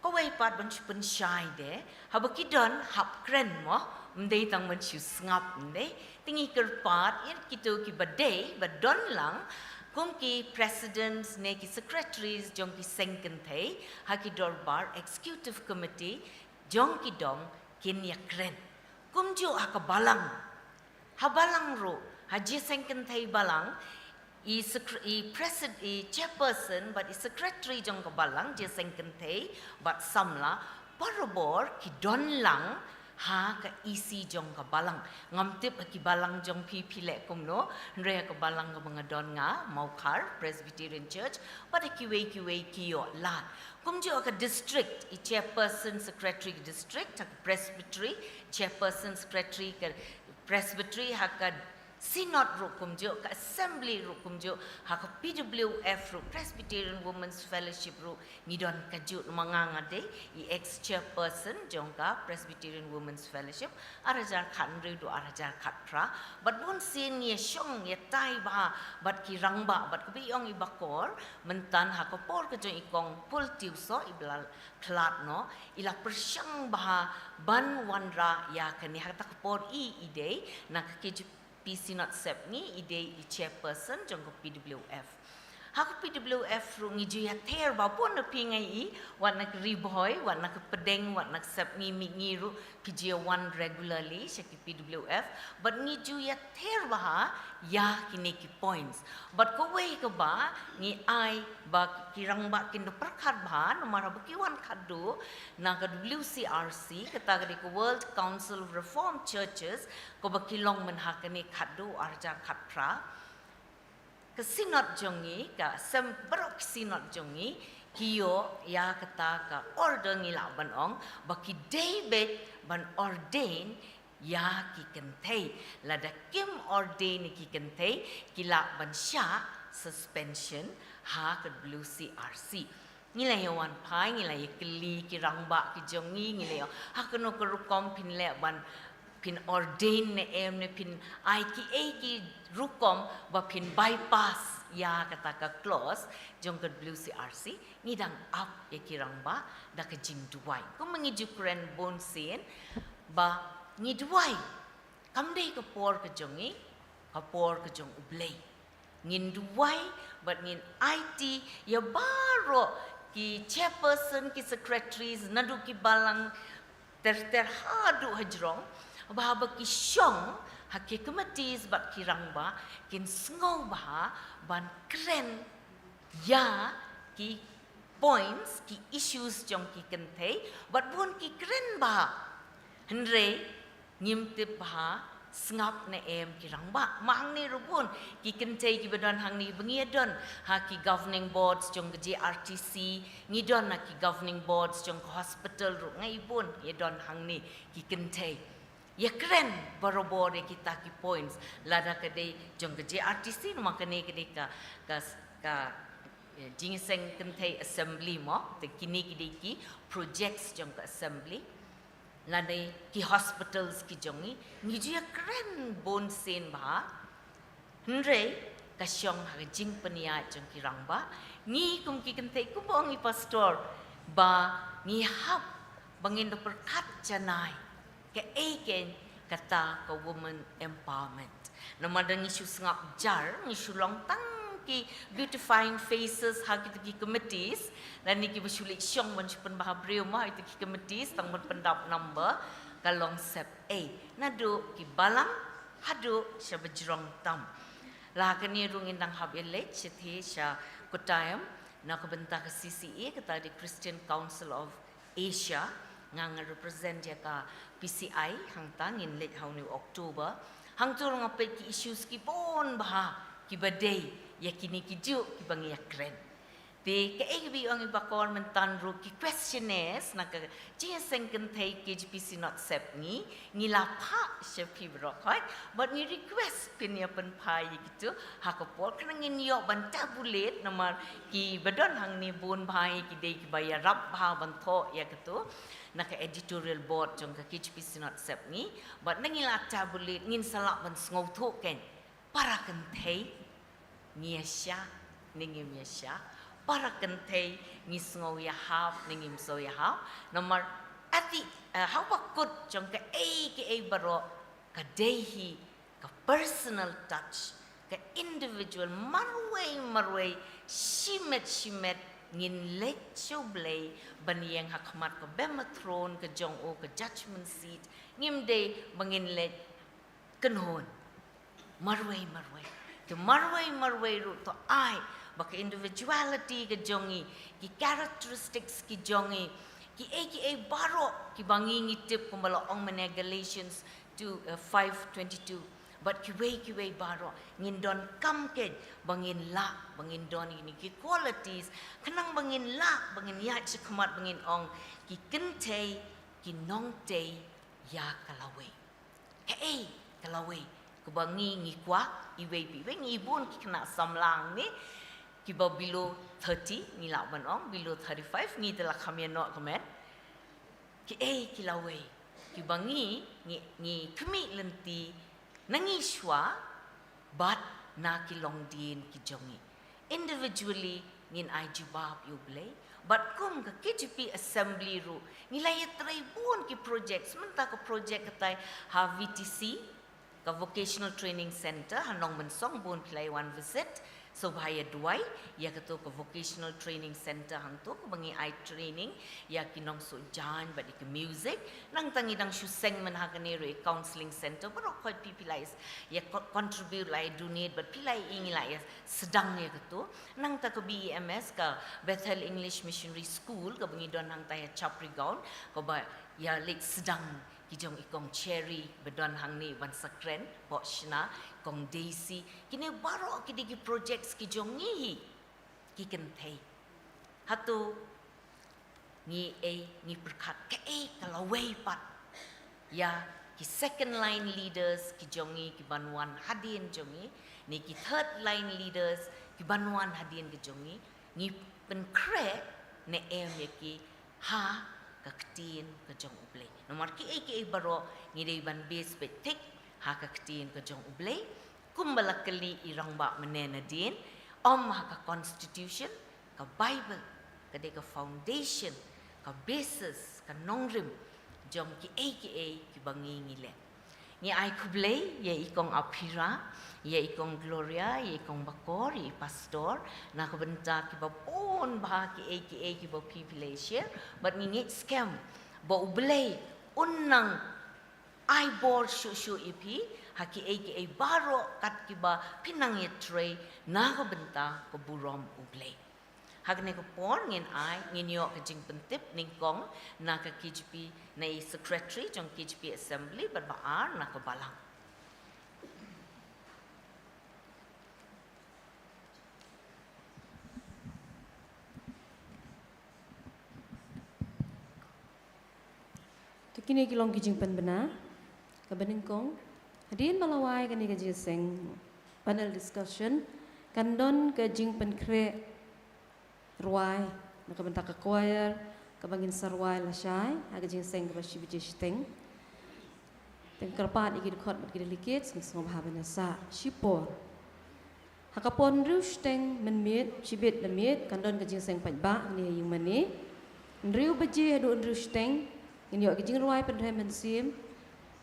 Kawei pat ban shu pynshai de, haba ki don hap kren mo, ym dei tang ban shu sngap, ym dei. Te ngi kyrpad ïa kito kiba dei ba don lang kum ki presidents ne ki secretaries jong ki seng kynthei ha ki dorbar executive committee jong ki dong, kin ïa kren. Kumjuh ha ka balang, ha balang ruh, ha jingïaseng kynthei balang, i secre-, i presid-, i chairperson bad i secretary jong ka balang jingïaseng kynthei bad samla, barabor ki don lang ha ka E C jong ka balang. Ngam tip ha ki balang jong phi phi leh kumno, hynrei ha ka balang kaba nga don nga, Mawkhar Presbyterian Church, bad ha kiwei kiwei ki ïoh lad. Kumjuh ha ka district, i chairperson secretary ka district, ha ka presbytery, chairperson secretary ka presbytery, ha ka synod ruh kumjuh, ka assembly ruh kumjuh, ha ka P W F ruh, Presbyterian Women's Fellowship ruh, ngi don kajuh. Ma nga nga dei i ex chairperson jong ka Presbyterian Women's Fellowship, ar hajar khathynriew haduh ar hajar khatphra. Bad bunsien ngi ïa shong ïa tai bha bad ki rangbah, bad kaba ong i Bakor, mynta ha ka por ka jong i Kong Pultiew Soh, i ba la khlad noh, i la pyrshang bha ban wanrah ïa kane. Ha kata ka por i, i dei na ka K J P Synod Sepngi, i dei i chairperson jong ka P W F. Ha ka P W F ruh ngi ju ïather bha, bun na phi nga i, wat na ka Ri Bhoi, wat na ka Pdeng, wat na ka Sepngi Mihngi ruh phi ju ïa wan regularly sha ki P W F, bad ngi ju ïather bha ïa kine ki points. Bad kawei kaba ngi ai ba ki rangbah kin da pyrkhat bha, namar haba ki wan khatduh na ka W C R C, kata ka dei ka World Council of Reformed Churches, kaba ki long mynha kane khatduh ar hajar khatphra. Ka synod jong ngi, ka sem-, baroh ki synod jong ngi, ki ïoh ïa kata ka order, ngi lah ban ong ba ki dei beit ban ordain ïa ki kynthei. Lada kim ordain ïa ki kynthei, ki lah ban shah suspension ha ka W C R C. Ngi la ïa wan phai, ngi la ïa kylli ki rangbah ki jong ngi, ngi la ïa, ha kano ka rukom phin leh ban phin ordain ne em, ne phin ai kiei ki rukom ba phin bypass ïa kata ka clause jong ka W C R C. Ngi dang ap ïa ki rangbah da ka jingduwai. Kumba ngi ju kren bunsien ba ngi duwai. Kam dei ka por ka jong ngi, ka por ka jong U Blei. Ngin duwai bad ngin aiti ïa baroh ki chairperson, ki secretaries naduh ki balang ter ter haduh hajrong, ba haba ki shong ha ki committees bad ki rangbah, kin sngew bha ban kren ïa ki points, ki issues jong ki kynthei, bad bun ki kren bha. Hynrei ngim tip bha sngap ne em ki rangbah. Ma hangne ruh bun ki kynthei kiba don hangne, ba ngi ïa don ha ki governing boards jong ka J R T C, ngi don ha ki governing boards jong ka hospital ruh, nga i bun ïa don hangne ki kynthei. Ïa kren barabor ïa kita ki points, lada ka dei jong ka J R T C, namar kane ka dei ka, ka, ka, eh, jingïaseng kynthei assembly mo, te kine ki dei ki projects jong ka assembly. Lane ki hospitals ki jong ngi, ngi ju ïa kren bunsien bha. Hynrei ka shong ha ka jingpynïaid jong ki rangbah. Ngi kum ki kynthei, kumba ong i pastor, ba ngi hap ba ngin da pyrkhat janai kaei keiñ kata ka women empowerment. Namar da ngi shu sngap jar, ngi shu long tang ki beautifying faces ha kito ki committees, lane kiba shu leit shong ban shu pynbha briew mo ha kito ki committees tang ban pyndap number. ka long sepei, naduh ki balang haduh sha bajrong tam. La kane ruh ngin dang hap ïaleit shathie sha Kottayam na ka bynta ka C C A, kata dei Christian Council of Asia. Nga nga represent ïa ka P C I, hangta ngin leit ha une u October. Hangto ruh nga peit ki issues ki bun bha kiba dei ïa kine ki juh kiba ngi ïakren. Te kaei kaba ong i Bakor mynta ruh, ki questionnaires na ka jingïaseng kynthei K J P Synod Sepngi, ngi la phah sha phi baroh khoit, bad ngi request phin ïa pynphai ïa kito ha ka por, khnang ngin ïoh ban tabulate, namar kiba don hangne bun bha ïa ki dei kiba ïarap bha ban thoh ïa kito na ka editorial board jong ka K J P Synod Sepngi, bad nang ngi la tabulate, ngin sa lah ban sngewthuh kein. Para kynthei ngi ïashah ne ngim ïashah, para kynthei ngi sngew ïahap ne ngim sngew ïahap. Namar ati, eh, ha ba kut jong kaei kaei baroh ka dei hi ka personal touch, ka individual, marwei marwei, shimet shimet ngin leit sha U Blei ban ïeng ha khmat ka bema throne ka jong u, ka judgment seat. Ngim dei ba ngin leit kynhun. Marwei marwei. Te marwei marwei ruh to ai ba ka individuality ka jong ngi, ki characteristics ki jong ngi, kiei kiei baroh kiba ngi ngi tip, kumba la ong mynne Galatians two, uh, five twenty-two. Bad kiwei kiwei baroh ngin donkam kein ba ngin lah, ba ngin don ïa kine ki qualities, khnang ba ngin lah, ba ngin ïaid sha khmat, ba ngin ong ki kynthei ki nongtei ïa ka lawei. Kaei ka lawei kaba ngi ngi kwah, iwei pa iwei, ngi bun ki khynnah samla hangne kiba below thirty, ngi lah ban ong below thirty-five, ngi te la kham ïa noh ka met. Kiei ki lawei kiba ngi ngi ngi khmih lynti na ngi shuwa bad na ki longdien ki jong ngi. Individually ngin ai jubab ïa U Blei, bad kum ka K J P Assembly ruh ngi la ïatrei bun ki projects. Mynta ka project katai ha V T C, ka Vocational Training Center ha Nongmynsong, bun phi la ïa wan visit. Sngewbha ïa duwai ïa kato ka Vocational Training Center hangto, kaba ngi ai training ïa ki nongsuh jaiñ bad ïa ki music. Nangta ngi dang shu seng mynta ha kane ruh ïa counseling center, baroh khoit phi phi la ïa s-, ïa co-, contribute, la ïa donate, bad phi la ïa, ngi la ïa sdang ïa kato. Nangta ka B E M S, ka Bethel English Missionary School, kaba ngi don hangta ha Chaprigaon, kaba ïa leit sdang ki jong i Kong Cherry ba don hangne ban sa kren, Pohshna, Kong Daisy. Kine baroh ki dei ki projects ki jong ngi hi ki kynthei. Hato ngi ei, ngi pyrkhat kaei ka lawei pat ïa ki second line leaders ki jong ngi ki ban wan hadien jong ngi, ne ki third line leaders ki ban wan hadien ki jong ngi, ngi pynkhreh ne em ïa ki ha ka ktien ka jong U Blei. Namar kiei kiei baroh ngi dei ban base beit thik ha ka ktien ka jong U Blei, kumba la kylli i rangbah mynne nadien, ym ha ka constitution, ka Bible ka dei ka foundation, ka basis, ka nongrim jong kiei kiei kiba ngi ngi leh. Ngi ai khublei ïa i Kong Aphira, ïa i Kong Gloria, ïa i Kong Bakor, ïa i Pastor, na ka bynta kiba bun bha kiei kiei kiba phi phi la share, bad ngi ngeit skhem ba U Blei un nang ai bor shuh shuh ïa phi ha kiei kiei baroh kat kiba phi nang ïatrei na ka bynta ka burom U Blei. Ha kane ka por ngin ai, ngin ïoh ka jingpyntip nyngkong na ka K J P, na i secretary jong K J P Assembly, bad ba ar na ka balang. To kine ki long ki jingpynbna. Kaba nyngkong, hadien ba la wai kane ka jingïaseng panel discussion, kan don ka jingpynkhreh rwai na ka bynta ka choir kaba ngin sa rwai lashai ha ka jingïaseng kaba shi baje shiteng. Te kyrpad ïa ki dkhot bad ki delegates, ngin sngewbha ban ïasah shipor. Ha ka por hynriew shiteng mynmiet, shibit na miet, kan don ka jingïaseng paidbah hangne ha ïingmane. Hynriew baje haduh hynriew shiteng ngin ïoh ka jingrwai pynrem mynsiem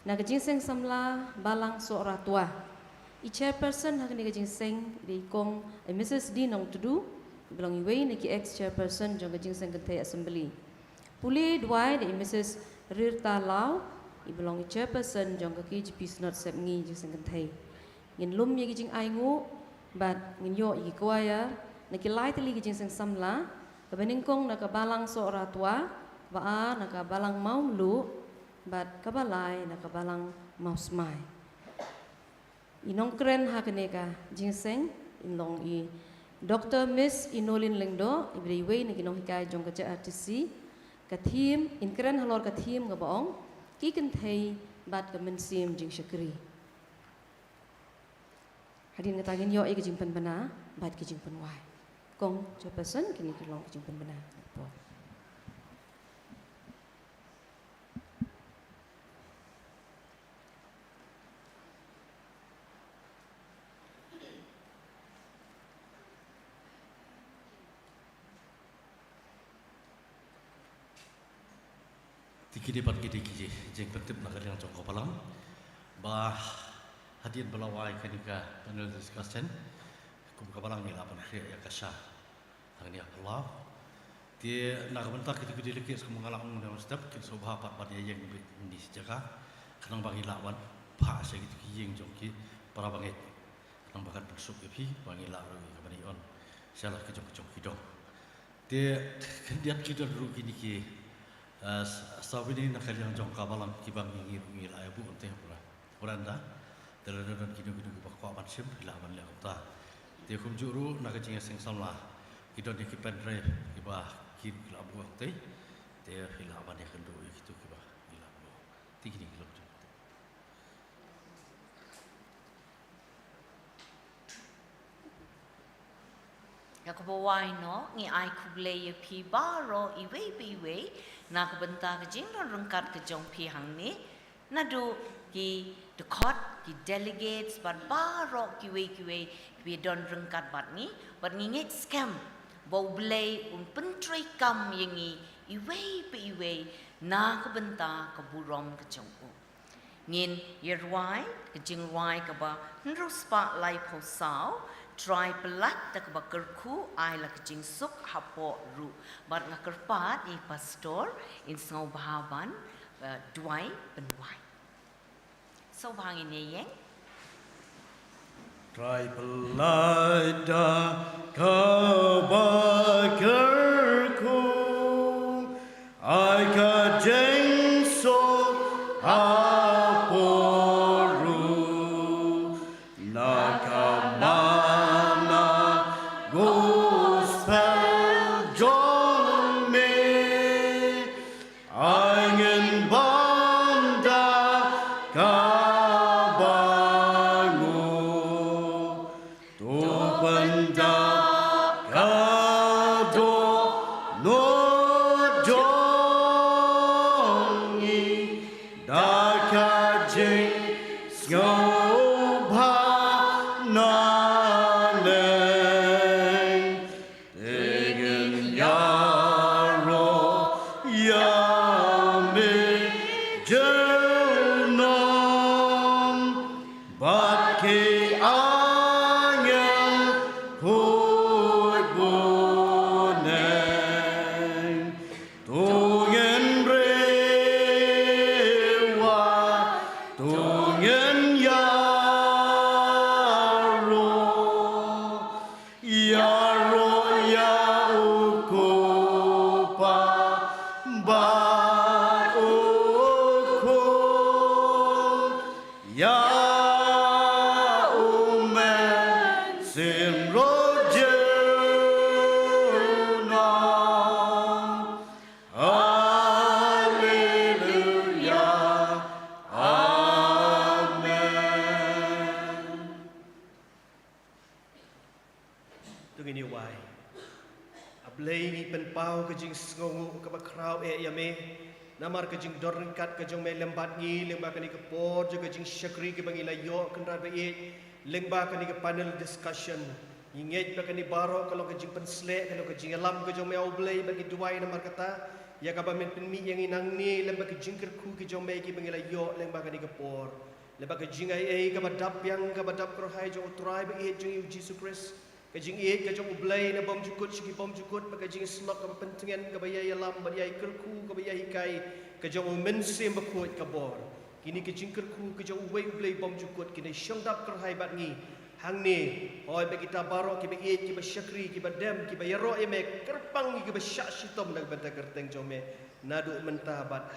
na ka jingïaseng samla Balang Sohra Toa. I chairperson ha kane ka jingïaseng i dei i Kong, eh, Missus D Nongtdu, ba long iwei na ki ex chairperson jong ka jingïaseng kynthei assembly. Pule duwai da i Missus Rirta Law, Iba long i chairperson jong ka K J P Synod Sepngi Jingseng Kynthei. Ngin lum ïa ki jingainguh bad ngin ïoh ïa ki choir na ki lai tylli ki jingseng samla, kaba nyngkong na ka Balang Sohra Twa, kaba ar na ka Balang Mawmluh bad kaba lai na ka Balang Mawsmai. I nongkren ha kane ka jingseng in long i Doctor Miss Inolin Lyngdoh, iba dei iwei na ki nonghikai jong ka J R T C. Ka theme, in kren halor ka theme kaba ong Ki Kynthei bad ka Mynsiem Jingshakri. Hadien kata ngin ïoh ïa ka jingpynbna bad ka jingpynwai. Kong chairperson, kine ki long ki jingpynbna. Te kine pat ki dei ki jingpyntip na ka liang jong ka Balang. Ba hadien ba la wai kane ka panel discussion, kum ka Balang ngi la pynkhreh ïa ka sha hangne ha Palau. Te na ka bynta kito ki delegates, kum nga la ong mynstep, kin sngewbha pat ban ïa ïeng beit mynne shi jaka, khnang ba ngi lah ban phah sha kito ki ïing jong ki para bangeit, khnang ba kan pynsuk ïa phi ba ngi lah ruh ïa ka ban ïa on sha la ki jong ki jong ki dong. Te khyndiat ki don ruh kine ki, eh, sa-, sawini na ka liang jong ka Balang kiba ngi, ngi ruh ngi la ïa buh te ha pura. Puranda, te lada don kino kino kiba kwah ban shim, phi lah ban leh kumta. Te kumjuh ruh na ka jingïaseng samla, ki don ïa ki pendrive kiba ki ruh ki la buh hangtei. Te phi lah ban ïakynduh ïa kito kiba ki la buh. Te kine ki long jong. Ïa kaba wai noh, ngi ai khublei ïa phi baroh iwei pa iwei na ka bynta ka jingdon ryngkat ka jong phi hangne. Naduh ki dkhot, ki delegates bad baroh kiwei kiwei kiba don ryngkat bad ngi, bad ngi ngeit skhem ba U Blei un pyntreikam ïa ngi iwei pa iwei na ka bynta ka burom ka jong u. Ngin ïa rwai ka jingrwai kaba hynriew spah laiphew saw, Trai pyllait da kaba kyrkhu, ai la ka jingsuk hapoh ruh. Bad nga kyrpad ïa i pastor in sngewbha ban, eh, duwai pynwai. Sngewbha ngin ïa ïeng. Trai pyllait da kaba kyrkhu, ai ka jingsuk hapoh ruh, na ka mana gospel jong me. Ai ngin bam da kaba nguh, to pynda ka dohnud jong ngi da ka jingsngewbha naneng. Te ngin ïaroh ïa me junom bad ki angel khuid bneng. To ngin riewai, to ngin ïaroh. Ïaroh ïa u Kpa bad u Khun, ïa u Mynsiem junom. Haleluya. Amen. To ngin ïa wai. A Blei, ngi pynpaw ka jingsngewnguh kaba khraw eh ïa me namar ka jingdon ryngkat ka jong me lem bad ngi lyngba kane ka por jong ka jingshakri kaba ngi la ïoh kynrad ba ïeit lyngba kane ka panel discussion. Ngi ngeit ba kane baroh ka long ka jingpynsleh, ka long ka jingïalam ka jong me, A Blei, bad ngi duwai namar kata ïa kaba men pynmih ïa ngi nangne lyngba ka jingkyrkhu ka jong me kiba ngi la ïoh lyngba kane ka por. Lyngba ka jingai ei kaba dap biang, kaba dap kyrhai jong U Trai ba ïeit jong ngi U Jisu Khrist, Ka jingïeit ka jong U Blei na bymjukut sha ki bymjukut, bad ka jingïasyllok kaba pyntngen, kaba ïai ïalam bad ïai kyrkhu, kaba ïai hikai, ka jong U Mynsiem Bakhuid ka bor. Kine ki jingkyrkhu ka jong uwei U Blei bymjukut, kine shong dap kyrhai bad ngi hangne. Hooid, bad kita baroh kiba ïeit, kiba shakri, kiba dem, kiba ïaroh ïa me, kyrpang ïa kiba shah shitom na ka bynta kyrteng jong me, naduh mynta bad